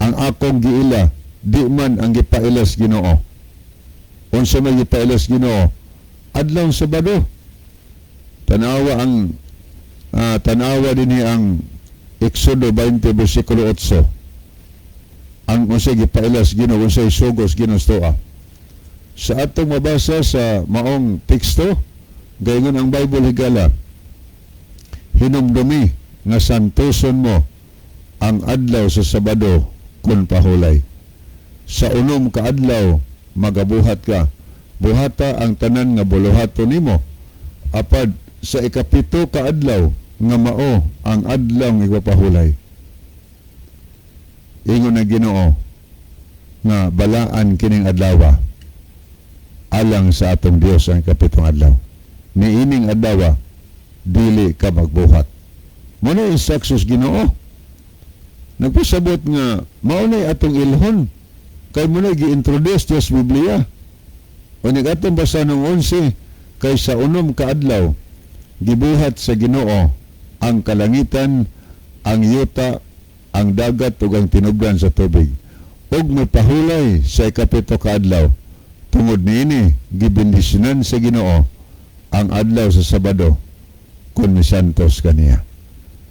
Ang akong giila di man ang gipailas Ginoo. Unsa may gipailas Ginoo? Adlaw Sabado. Tanawa dinhi ang Exodo 20 versikulo 8, ang unsay gipailas Ginoo, unsay sugos Ginoo sa tuwa. Sa atong mabasa sa maong teksto, gaingon ang Bible, higala, "Hinumdumi nga santoson mo ang adlaw sa Sabado kun pahulay. Sa 6 ka adlaw magabuhat ka. Buhata ang tanan nga buluhaton nimo. Apad sa 7 ka adlaw nga mao ang adlaw nga igpapahulay." Ingon ang Ginoo nga balaan kining adlaw alang sa atong Dios, ang 7ong adlaw. Niining adlaw dili ka magbuhat. Mao na instructions Ginoo. Nagpasabot nga mao na atong ilhon kay mao na gi-introduce sa Biblia. O atong basa ng 11, kay sa 6 ka adlaw gibuhat sa Ginoo ang kalangitan, ang yuta, ang dagat ug ang tinubdan sa tubig. Ug mipahulay sa 7 ka adlaw. Tungod niini gibendisyonan sa Ginoo ang adlaw sa Sabado kun misantos kaniya.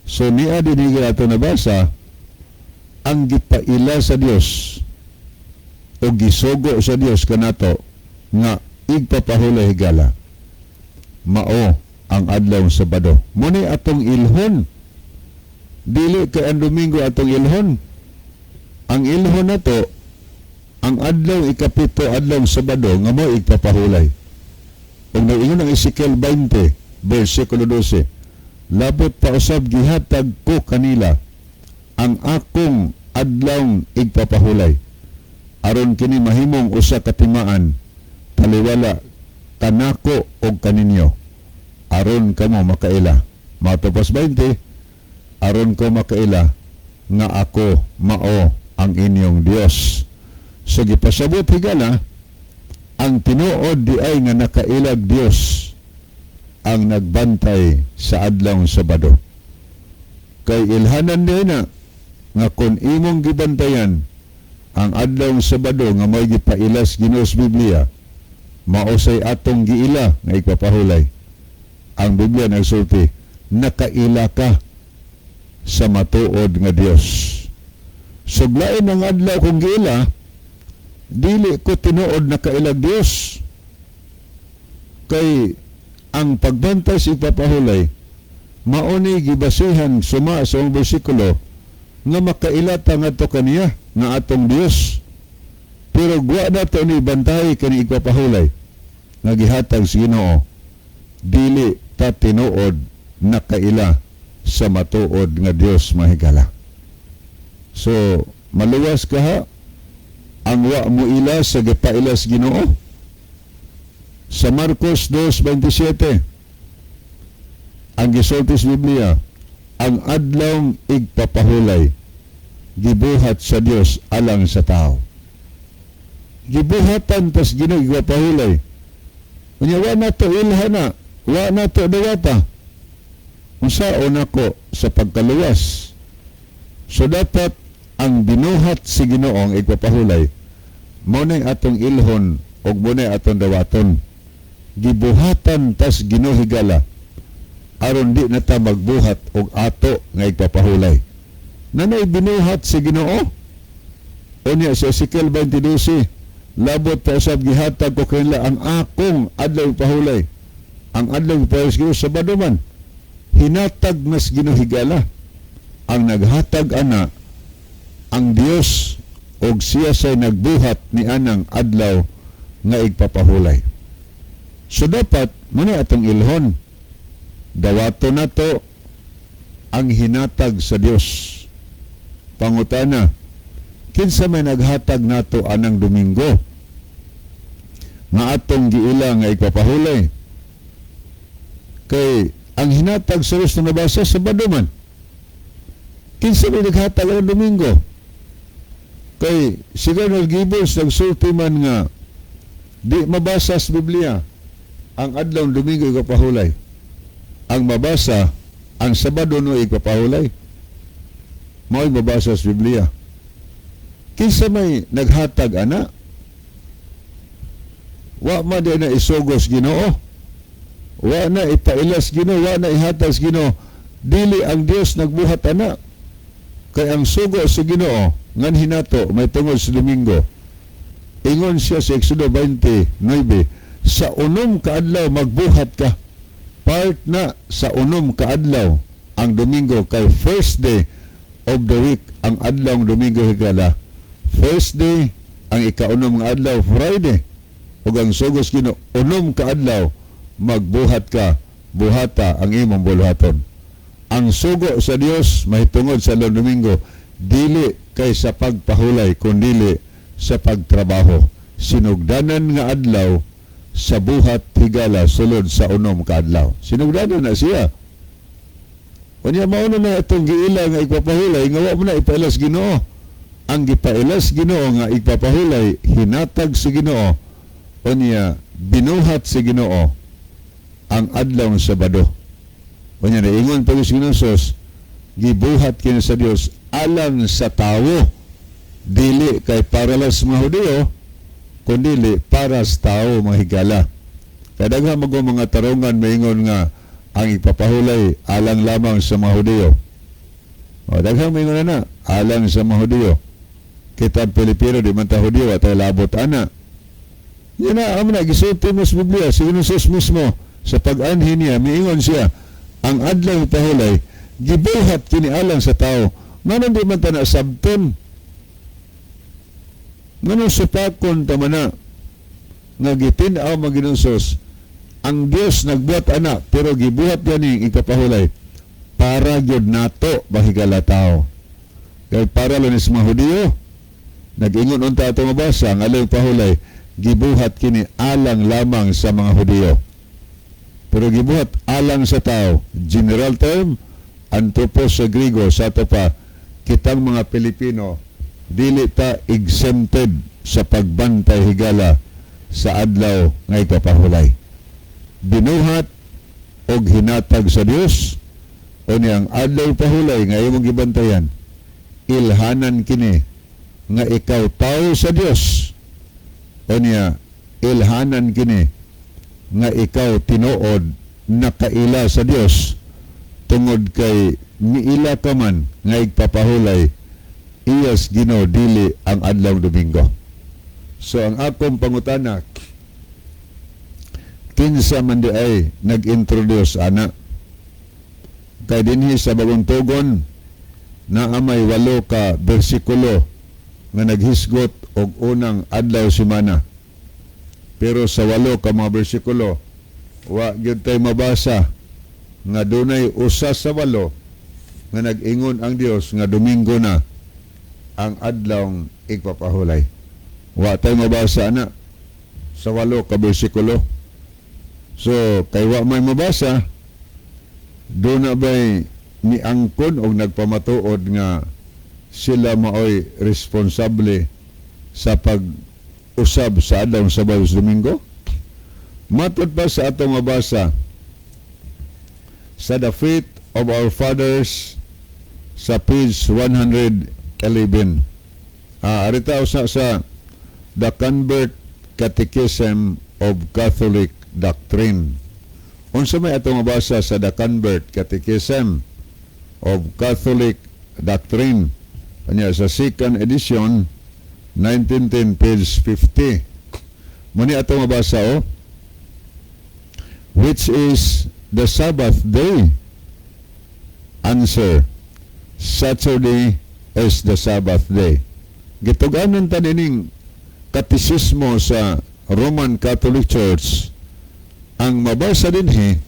So niya dinhi ato nabasa ang gipaila sa Dios o gisugo sa Dios kanato nga igpapahulay, higala, mao ang adlaw sa Sabado. Muni atong ilhon, dili kay ang Domingo atong ilhon. Ang ilhon nato ang adlaw 7, adlaw Sabado nga mo igpapahulay. Ug naingon ang Ezekiel 20 versikulo 12, "Labot pa usab gihatag ko kanila ang akong adlaw igpapahulay aron kini mahimong usa ka timaan taliwala kanako og kaninyo aron kamo makaila." Matapos 20, aron ko makaila nga ako mao ang inyong Dios. So gipasabot, higala, ang tinuod di ay nga nakailag Dios ang nagbantay sa adlaw Sabado. Kay ilhanan niya na nga kung imong gibantayan ang adlaw Sabado nga may gipailas Ginoo sa Biblia, maosay atong giila nga igpapahulay. Ang Biblia nagsulti, nakaila ka sa matuod nga Dios. Suglain ang adlaw kung giila, dili ko tinuod nakailag Dios. Kay ang pagbantay sa ipapahulay, mauni gibasihan suma sa ang bersikulo nga makaila ta ngadto kaniya nga atong Dios. Pero gwa na to ni bantay kani igpapahulay nga gihatag sa Ginoo, dili ta tinuod nakaila sa matuod nga Dios, mahigala. So maluwas ka ha ang wa mo ila sa gipaila sa Ginoo. Sa Marcos 2:27, ang gisulti sa Biblia, ang adlaw igpapahulay gibuhat sa Dios alang sa tao. Gibuhatan tas Ginoo igpapahulay. Unya wa na to ilha na, wa na to dawata. Unsaon nako sa pagkaluwas? So dapat ang binuhat si Ginoong igpapahulay mao nay atong ilhon ug mao nay atong dawaton. Gibuhatan tas Ginoo, higala, aron di na ta magbuhat og ato nga igpapahulay. Nanay binuhat si Ginoo. Unya sa Ezekiel 20:12, labot pa usab gihatag ko kanila ang akong adlaw pahulay. Ang adlaw pahulay sa Ginoo Sabado man. Hinatag nas Ginoo, higala. Ang naghatag ana ang Dios og siya say nagbuhat ni anang adlaw nga igpapahulay. So dapat muna atong ilhon, dawato nato ang hinatag sa Dios. Pangutana, kinsa may naghatag nato anang Domingo nga atong giila nga igpapahulay? Kay ang hinatag sa Dios na nabasa, Sabado man. Kinsa may naghatag ang Domingo? Kay si Colonel Gibbons nagsulti man nga di mabasa sa Biblia ang adlaw Domingo igpapahulay. Ang mabasa, ang Sabado no igpapahulay. Mao'y mabasa sa Biblia. Kinsa may naghatag ana? Wa man di na isugos Ginoo. Wa na ipailas Ginoo, wa na ihatag sa Ginoo. Dili ang Dios nagbuhat ana. Kay ang sugo sa Ginoo ngan hinato may tungod sa Domingo. Ingon siya sa Exodo 29, sa 6 ka adlaw magbuhat ka. Part na sa 6 ka adlaw ang Domingo, kay first day of the week ang adlaw ng Domingo, higala. First day ang ikaunom nga adlaw, Friday. Ug ang sugo sa Ginoo, 6 ka adlaw magbuhat ka, buhata ang imong buluhaton. Ang sugo sa Dios mahitungod sa adlaw Domingo dili kay sa pagpahulay kundili sa pagtrabaho. Sinugdanan nga adlaw sa buhat, higala, sulod sa 6 ka adlaw. Sinugdanan na siya. Unya mao na itong giila nga igpapahulay nga wa mo na ipailas Ginoo. Ang gipailas Ginoo nga igpapahulay, hinatag sa Ginoo. Unya binuhat sa Ginoo ang adlaw ng Sabado. Unya naingon pa sa Ginoo sos, gibuhat kini sa Dios alang sa tawo, dili kay para lang sa mga Hudiyo kundili para sa tao, mga higala. Kaya daghan mag mga tarungan maingon nga ang ipapahulay alang lamang sa mga Hudiyo. O, daghang maingon na alang sa mga Hudiyo. Kita Pilipino di man ta Hudiyo at ay labot ana. Yan na, amo na, gisulti mo sa Biblia, si Jesus mismo, sa pag-anhi niya, miingon siya, ang adlaw pahulay, gibuhat kini alang sa tao. Nganong di man ta na sabton? Nganong supakon ta man na nga gitin-aw maginusos ang Dios nagbuhat ana, pero gibuhat gani ikapahulay para gyud nato, mahigala, tao? Kay para lang sa mga Hudiyo, nag-ingon unta ato mabasa ang adlaw pahulay gibuhat kini alang lamang sa mga Hudiyo, pero gibuhat alang sa tao, general term, anthropos sa Grigo. Sa ato pa, kitang mga Pilipino dili ta exempted sa pagbantay, higala, sa adlaw nga ikapahulay. Binuhat og hinatag sa Dios o niyang adlaw pahulay nga imong gibantayan, ilhanan kini nga ikaw tao sa Dios o niya ilhanan kini nga ikaw tinuod nakaila sa Dios, tungod kay miila ka man nga igpapahulay iyas Ginoo dili ang adlaw Domingo. So ang akong pangutana, kinsa man di ay nag-introduce ana? Kay dinhi sa Bagong Tugon naa may 8 ka bersikulo nga naghisgot og unang adlaw semana. Pero sa 8 ka mga bersikulo, wa gyud tay mabasa nga dunay usa sa 8 nga nag-ingon ang Dios nga Domingo na ang adlaw igpapahulay. Wa tay mabasa na sa 8 ka bersikulo. So, kay wa may mabasa, doon na ba'y niangkon og nagpamatuod nga sila maoy responsable sa pag-usab sa adlaw sa Sabado sa Domingo? Matod pa sa atong mabasa sa The Faith of Our Fathers sa page 111. Arita usa sa The Convert Catechism of Catholic Doctrine. Unsa may atong mabasa sa The Convert Catechism of Catholic Doctrine? Kanya sa second edition, 1910, page 50. Muni atong mabasa oh. Which is the Sabbath day? Answer: Saturday is the Sabbath day. Gituganan ta nining katisismo sa Roman Catholic Church. Ang mabasa dinhi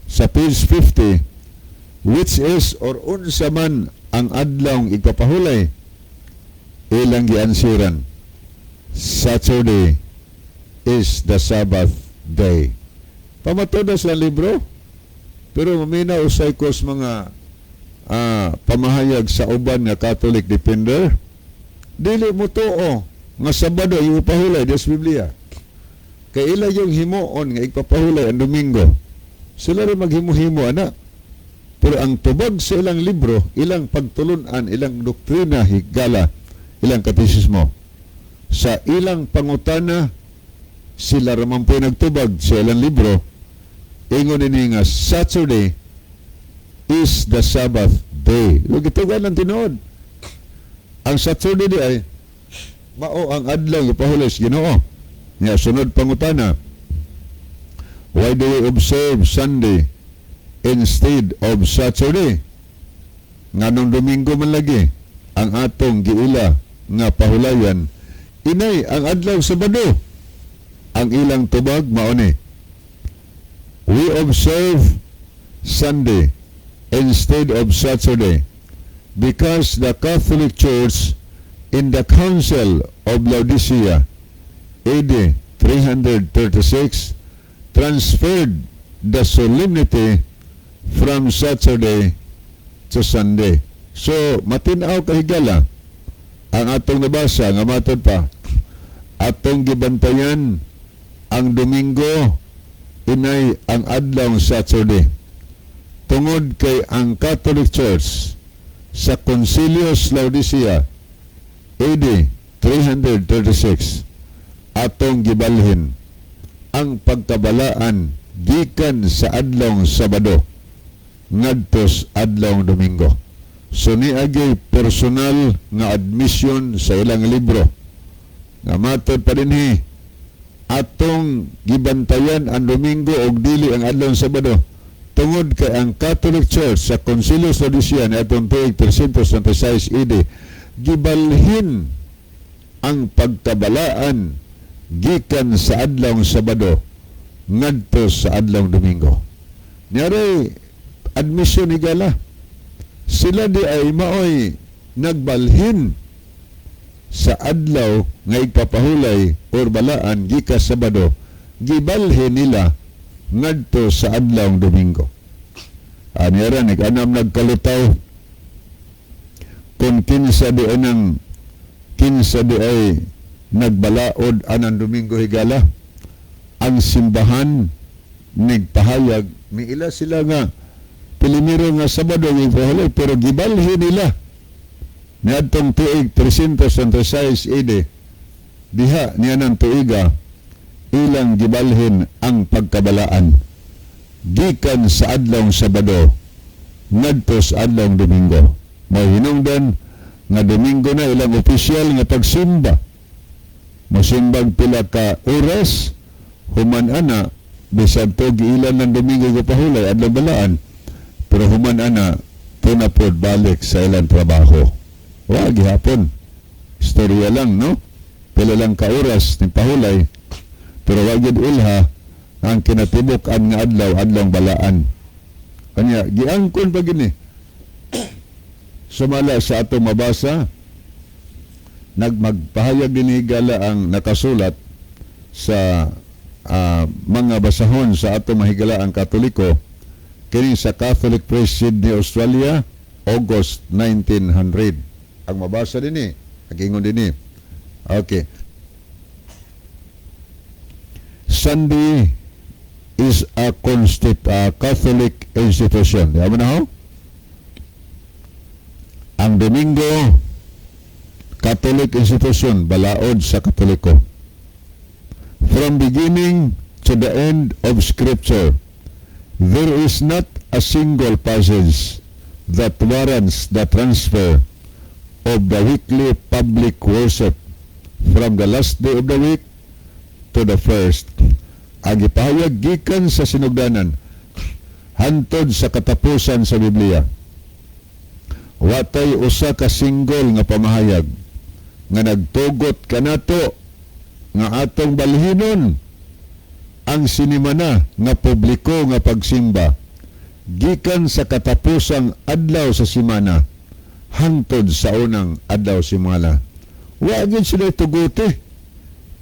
sa page 50, which is or unsa man ang adlaw igpapahulay? Ilang giansiran, Saturday is the Sabbath day. Pamatod sa libro, pero maminaw usay ko sa mga pamahayag sa uban nga Catholic defender, dili mo tuo nga Sabado ipahulay sa Biblia. Kay ila yung himuon nga igpapahulay ang Domingo. Sila rin maghimo-himo ana. Pero ang tubag sa ilang libro, ilang pagtulunan, ilang doktrina, higala, ilang katisismo. Sa ilang pangutana, sila raman po nagtubag sa ilang libro, ingon ini nga Saturday is the Sabbath day. Gitugan ng tinuod. Ang Saturday di ay Mao ang adlaw gipahulay sa Ginoo. Nya sunod pangutana, why do we observe Sunday instead of Saturday? Nganong Domingo man lagi ang atong giila nga pahulayan, inay ang adlaw Sabado? Ang ilang tubag mao ni, "We observe Sunday instead of Saturday because the Catholic Church in the Council of Laodicea AD 336 transferred the solemnity from Saturday to Sunday." So, matinaw, kahigala, ang atong nabasa nga matod pa, atong gibantayan ang Domingo inay ang adlaw Saturday tungod kay ang Catholic Church sa Concilio Laodicea AD 336 atong gibalhin ang pagkabalaan gikan sa adlaw Sabado ngadto sa adlaw Domingo. So niagay personal nga admission sa ilang libro nga matod pa dinhi, atong gibantayan ang Domingo og dili ang adlaw Sabado tungod kay ang Catholic Church sa Concilio sa Laodicea niadtong tuig 326 AD gibalhin ang pagkabalaan gikan sa adlaw Sabado ngadto sa adlaw Domingo. Niaray admission, higala. Sila diay maoy nagbalhin sa adlaw nga igpapahulay or balaan gikan Sabado, gibalhin nila ngadto sa adlaw Domingo. Ani ra nag-anam nagkalutaw kung kinsa diay nagbalaod anang Domingo, higala. Ang simbahan nagpahayag, miila sila nga pilimiro nga Sabado ang ipahulay, pero gibalhin nila niadtong tuig 326 AD. Diha niya ng tuiga ilang gibalhin ang pagkabalaan gikan sa adlaw Sabado ngadto sa adlaw Domingo. May hinungdan nga Domingo na ilang opisyal nga pagsimba. Mosimbag pila ka oras, human ana, bisan to giilan ng Domingo pahulay, adlaw balaan, pero human ana tuna pod balik sa ilang trabaho. Wa gihapon. Istorya lang, no? Pila lang ka oras ni pahulay, pero wa gyud ilha ang kinatibuk-an nga adlaw, adlaw balaan. Kanya giangkon pa gini. Sumala sa atong mabasa, nagmagpahayag din, higala, ang nakasulat sa mga basahon sa atong mahigala ang Katoliko kini sa Catholic Press, Sydney, Australia, August 1900. Ang mabasa dinhi, nagingon dinhi. Okay. "Sunday is a Catholic institution." Di ba na ho? Ang Domingo, Catholic institution, balaod sa Katoliko. "From beginning to the end of Scripture, there is not a single passage that warrants the transfer of the weekly public worship from the last day of the week to the first." Ang gipahayag, gikan sa sinugdanan hantod sa katapusan sa Biblia, watay usa ka single nga pamahayag nga nagtugot kanato nga atong balhinon ang sinimana nga publiko nga pagsimba gikan sa katapusang adlaw sa simana hangtod sa unang adlaw simana. Wa gyud sila tuguti.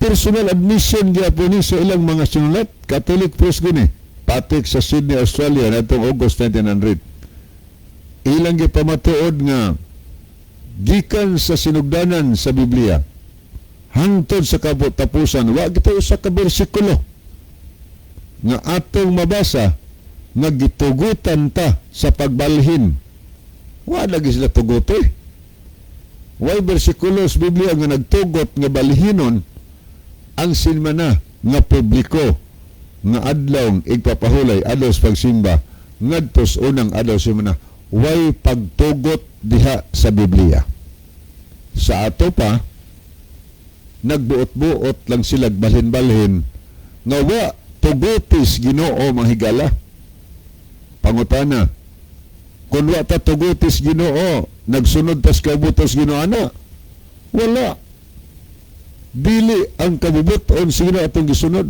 Personal admission gyapon ni sa ilang mga sinulat. Catholic Press guni. Patik sa Sydney, Australia natong August 1900. Ilang gipamatuod nga gikan sa sinugdanan sa Biblia hangtod sa katapusan, wa gito usa ka bersikulo nga atong mabasa nga gitugutan ta sa pagbalhin. Wa lagi sila tuguti. Way bersikulo sa Biblia nga nagtugot nga balhinon ang simana nga publiko nga adlaw igpapahulay, adlaw sa pagsimba, ngadto sa unang adlaw simana. Way pagtugot diha sa Biblia. Sa ato pa Nagbuot-buot lang sila, balhin-balhin nga wa tugutis Ginoo, mga higala. Pangutana, kung wa ta tugutis Ginoo, nagsunod tas kabutos Ginoo ana? Wala. Dili ang kabubuton sa Ginoo atong gisunod,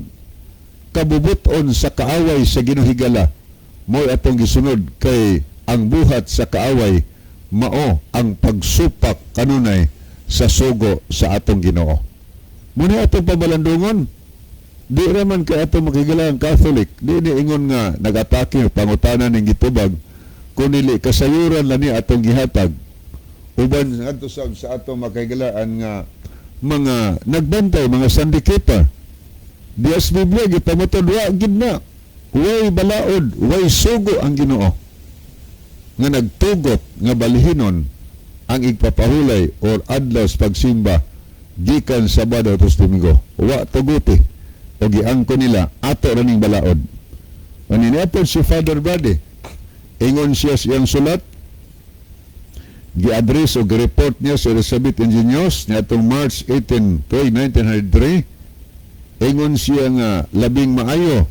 kabubuton sa kaaway sa Ginoo, higala, mo'y atong gisunod, kay ang buhat sa kaaway mao ang pagsupak kanunay sa sugo sa atong Ginoo. Muna atong pamalandungon. Di raman kay atong makigala ang Catholic, di ni ingon nga nag-atake, pangutana ning gitubag, kunili kasayuran lang ni atong gihatag uban ngadto sa atong makahigalaan nga mga nagbantay, mga Sunday keeper. Di as Biblia gipamutod, wa gid na. Way balaod, way sugo ang Ginoo nga nagtugot nga balhinon ang igpapahulay or adlaw sa pagsimba gikan Sabado to Domingo. Wa tuguti o giangko nila ato ra ning balaod. Ani niapod si Father Brady, ingon siya sa iyang sulat, gi-address o gi-report niya sa Elizabeth Engineers niadtong March 18, 1903. Ingon siya nga labing maayo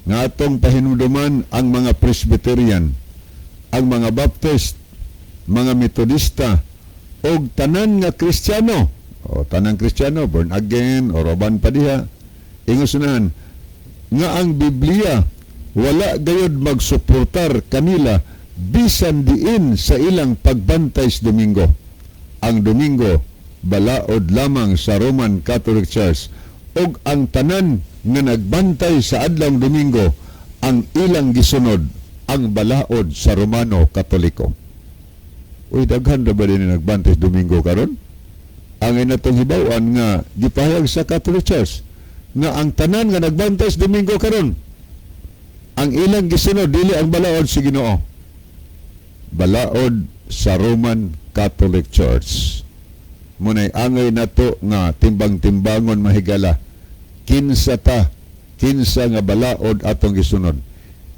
nga atong pahinumduman ang mga Presbyterian, ang mga Baptist, mga Metodista og tanan nga Kristiyano o tanang Kristiyano, born again o uban pa diha. Ingon sunahan nga ang Biblia wala gayod magsuportar kanila bisan diin sa ilang pagbantay sa Domingo. Ang Domingo balaod lamang sa Roman Catholic Church ug ang tanan nga nagbantay sa adlawng Domingo, ang ilang gisunod ang balaod sa Romano Katoliko. Uy, daghan ra ba din nagbantay sa Domingo karon? Ang inatong hibaw-an nga gipahayag sa Catholic Church nga ang tanan nga nagbantay sa Domingo karon, ang ilang gisunod dili ang balaod sa Ginoo, balaod sa Roman Catholic Church. Munay angay nato nga timbang-timbangon, mahigala, kinsa ta, kinsa nga balaod atong gisunod,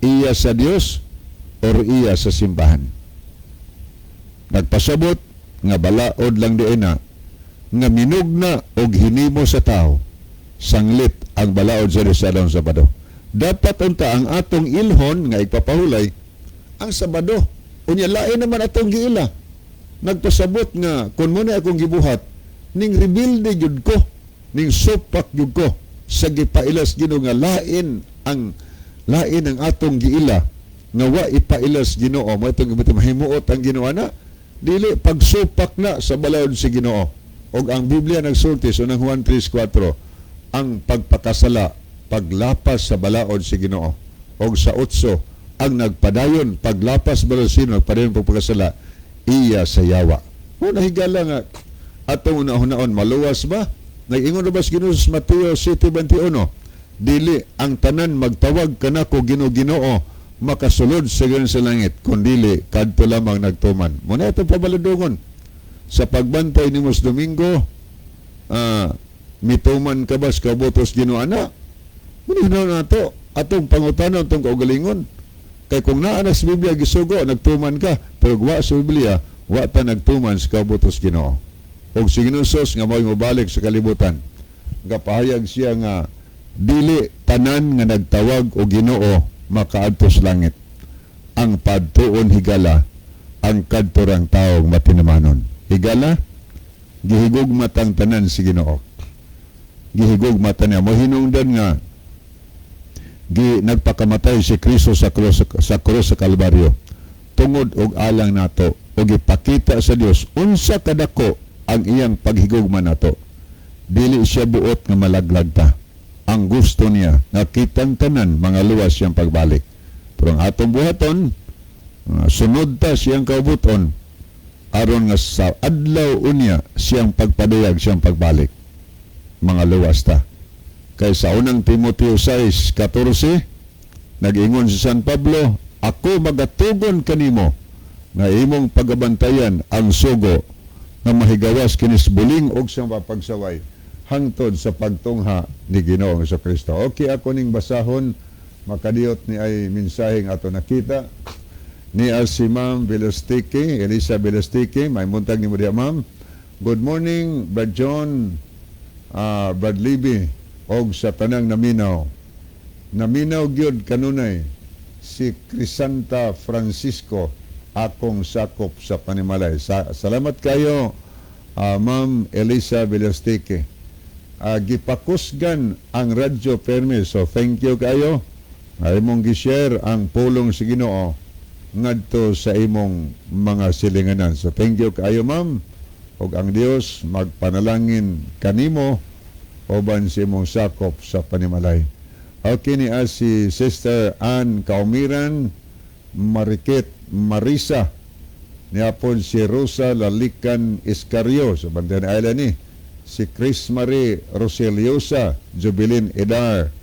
iya sa Dios or iya sa simbahan. Nagpasabot nga balaod lang diay na nga minugna og hinimo sa tao, sanglit ang balaod sa Dios sa adlawng Sabado. Dapat unta ang atong ilhon nga igpapahulay ang Sabado. Unya lain naman atong giila. Nagpasabot nga kung mo na akong gibuhat ning rebelde jud ko, ning supak jud ko sa gipailas Ginoo, nga lain ang atong giila nga wa ipailas Ginoo. Mo itong gibuhat, mahimuot ang Ginoo na dili pagsupak na sa balaod si Ginoo. Og ang Biblia nagsulti sa unang Juan 3:4, ang pagpakasala paglapas sa balaod si Ginoo, og sa 8, ang nagpadayon paglapas balaod sino nagpadayon pagpakasala, iya sa yawa. O nahigala nga atong una-unaon, maluwas ba? Nag-ingon ba sa Ginoo sa Mateo 7:21, "Dili ang tanan magtawag kanako Ginoo, Ginoo makasulod sa ginoo sa langit, kundili kadto lamang nagtuman." Muna itong pabaladungon sa pagbantay nimo sa Domingo, mituman ka ba sa kabutos Ginoo ana? Muna na nato atong pangutanon atong kaugalingon, kay kung naa na sa Biblia gisugo, nagtuman ka, pero wa sa Biblia, wa ta nagtuman sa kabutos Ginoo. Og si Ginoo Jesus nga mao'y mobalik sa kalibutan, gapahayag siya nga dili tanan nga nagtawag og Ginoo makaadto sa langit. Ang padtuon, higala, ang kadto rang taong matinumanon. Higala, gihigugma tang tanan si Ginoo. Gihigugma ta niya. Mohinungdan nga gi nagpakamatay si Kristo sa krus sa Kalbaryo tungod og alang nato og ipakita sa Dios unsa kadako ang iyang paghigugma nato. Dili siya buot nga malaglag ta. Ang gusto niya nga kitang tanan mga luwas siyang pagbalik. Pero ang atong buhaton, sunod ta siyang kaubuton aron nga sa adlaw unya siyang pagpadayag, siyang pagbalik, mga luwas ta. Kay sa unang Timoteo 6:14, nag-ingon si San Pablo, "Ako magatugon kanimo nga imong pagabantayan ang sugo nga mahigawas kinis buling og sa pagsaway hangtod sa pagtungha ni Ginoong Kristo." Okay, ako ning basahon, makadiyot ni ay mensaheng ato nakita ni si Ma'am Velostiki, Elisa Velostiki. May muntag nimo diha, ma'am. Good morning, Brad John. Brad Libby og sa tanang naminaw. Naminaw gyud kanunay si Crisanta Francisco, akong sakop sa panimalay. Salamat kayo, Ma'am Elisa Villastique. Gipakusgan ang Radyo Permi. So thank you kayo. Nga imong gi-share ang pulong sa Ginoo ngadto sa imong mga silinganan. So thank you kayo, ma'am. Ug ang Dios magpanalangin kanimo uban sa imong sakop sa panimalay. Okay ni si Sister Ann Kaumiran, Marikit Marisa, niapon si Rosa Lalican Iscario sa Bantayan Island ni si Chris Marie Roseliosa, Jubilin Edar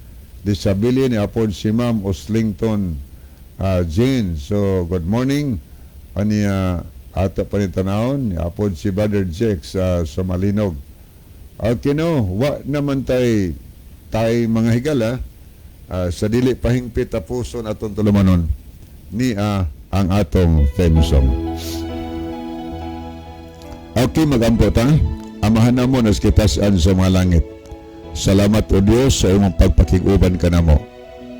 Disabili, niapon si Ma'am Oslington Jane. So good morning aniya ato panitanawon, niapon si Brother Jack sa Malinog. Okay no, wa naman tay mga higala, sa dili pahingpit tapuson atong tulumanon ni ang atong theme song. Okay, magampo ta. Amahan namo nga sa kitasan sa mga langit. Salamat, O Dios, sa imong pagpakig-uban kanamo.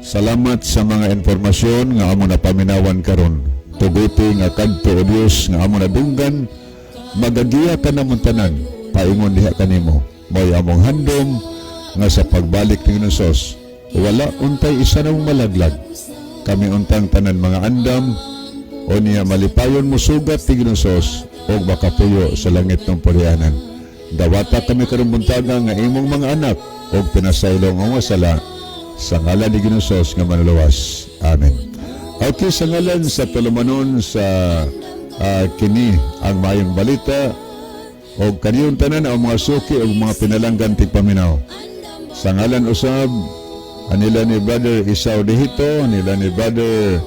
Salamat sa mga impormasyon nga amo napaminawan karon. Tuguti nga kadto, O Dios, nga amo nadunggan, magagiya ka namon tanan paingon diha kanimo. Mo'y among handom nga sa pagbalik ni Hesus, wala untay isa na mong malaglag. Kami untang tanan mga andam o niya malipayon mo sugat ti Hesus o makapuyo sa langit ng purianan. Dawata kami karong buntaga nga imong mga anak o pinasaylo nga sala sa ngalan ni Ginosos nga manuluwas. Amen. Okay, sa ngalan sa tulumanon sa kini ang Maayong Balita o kaniyong tanan ang mga suki o mga pinalanggan tigpaminaw. Sa ngalan usab anila ni Brother Isaw Dehito, nila ni Brother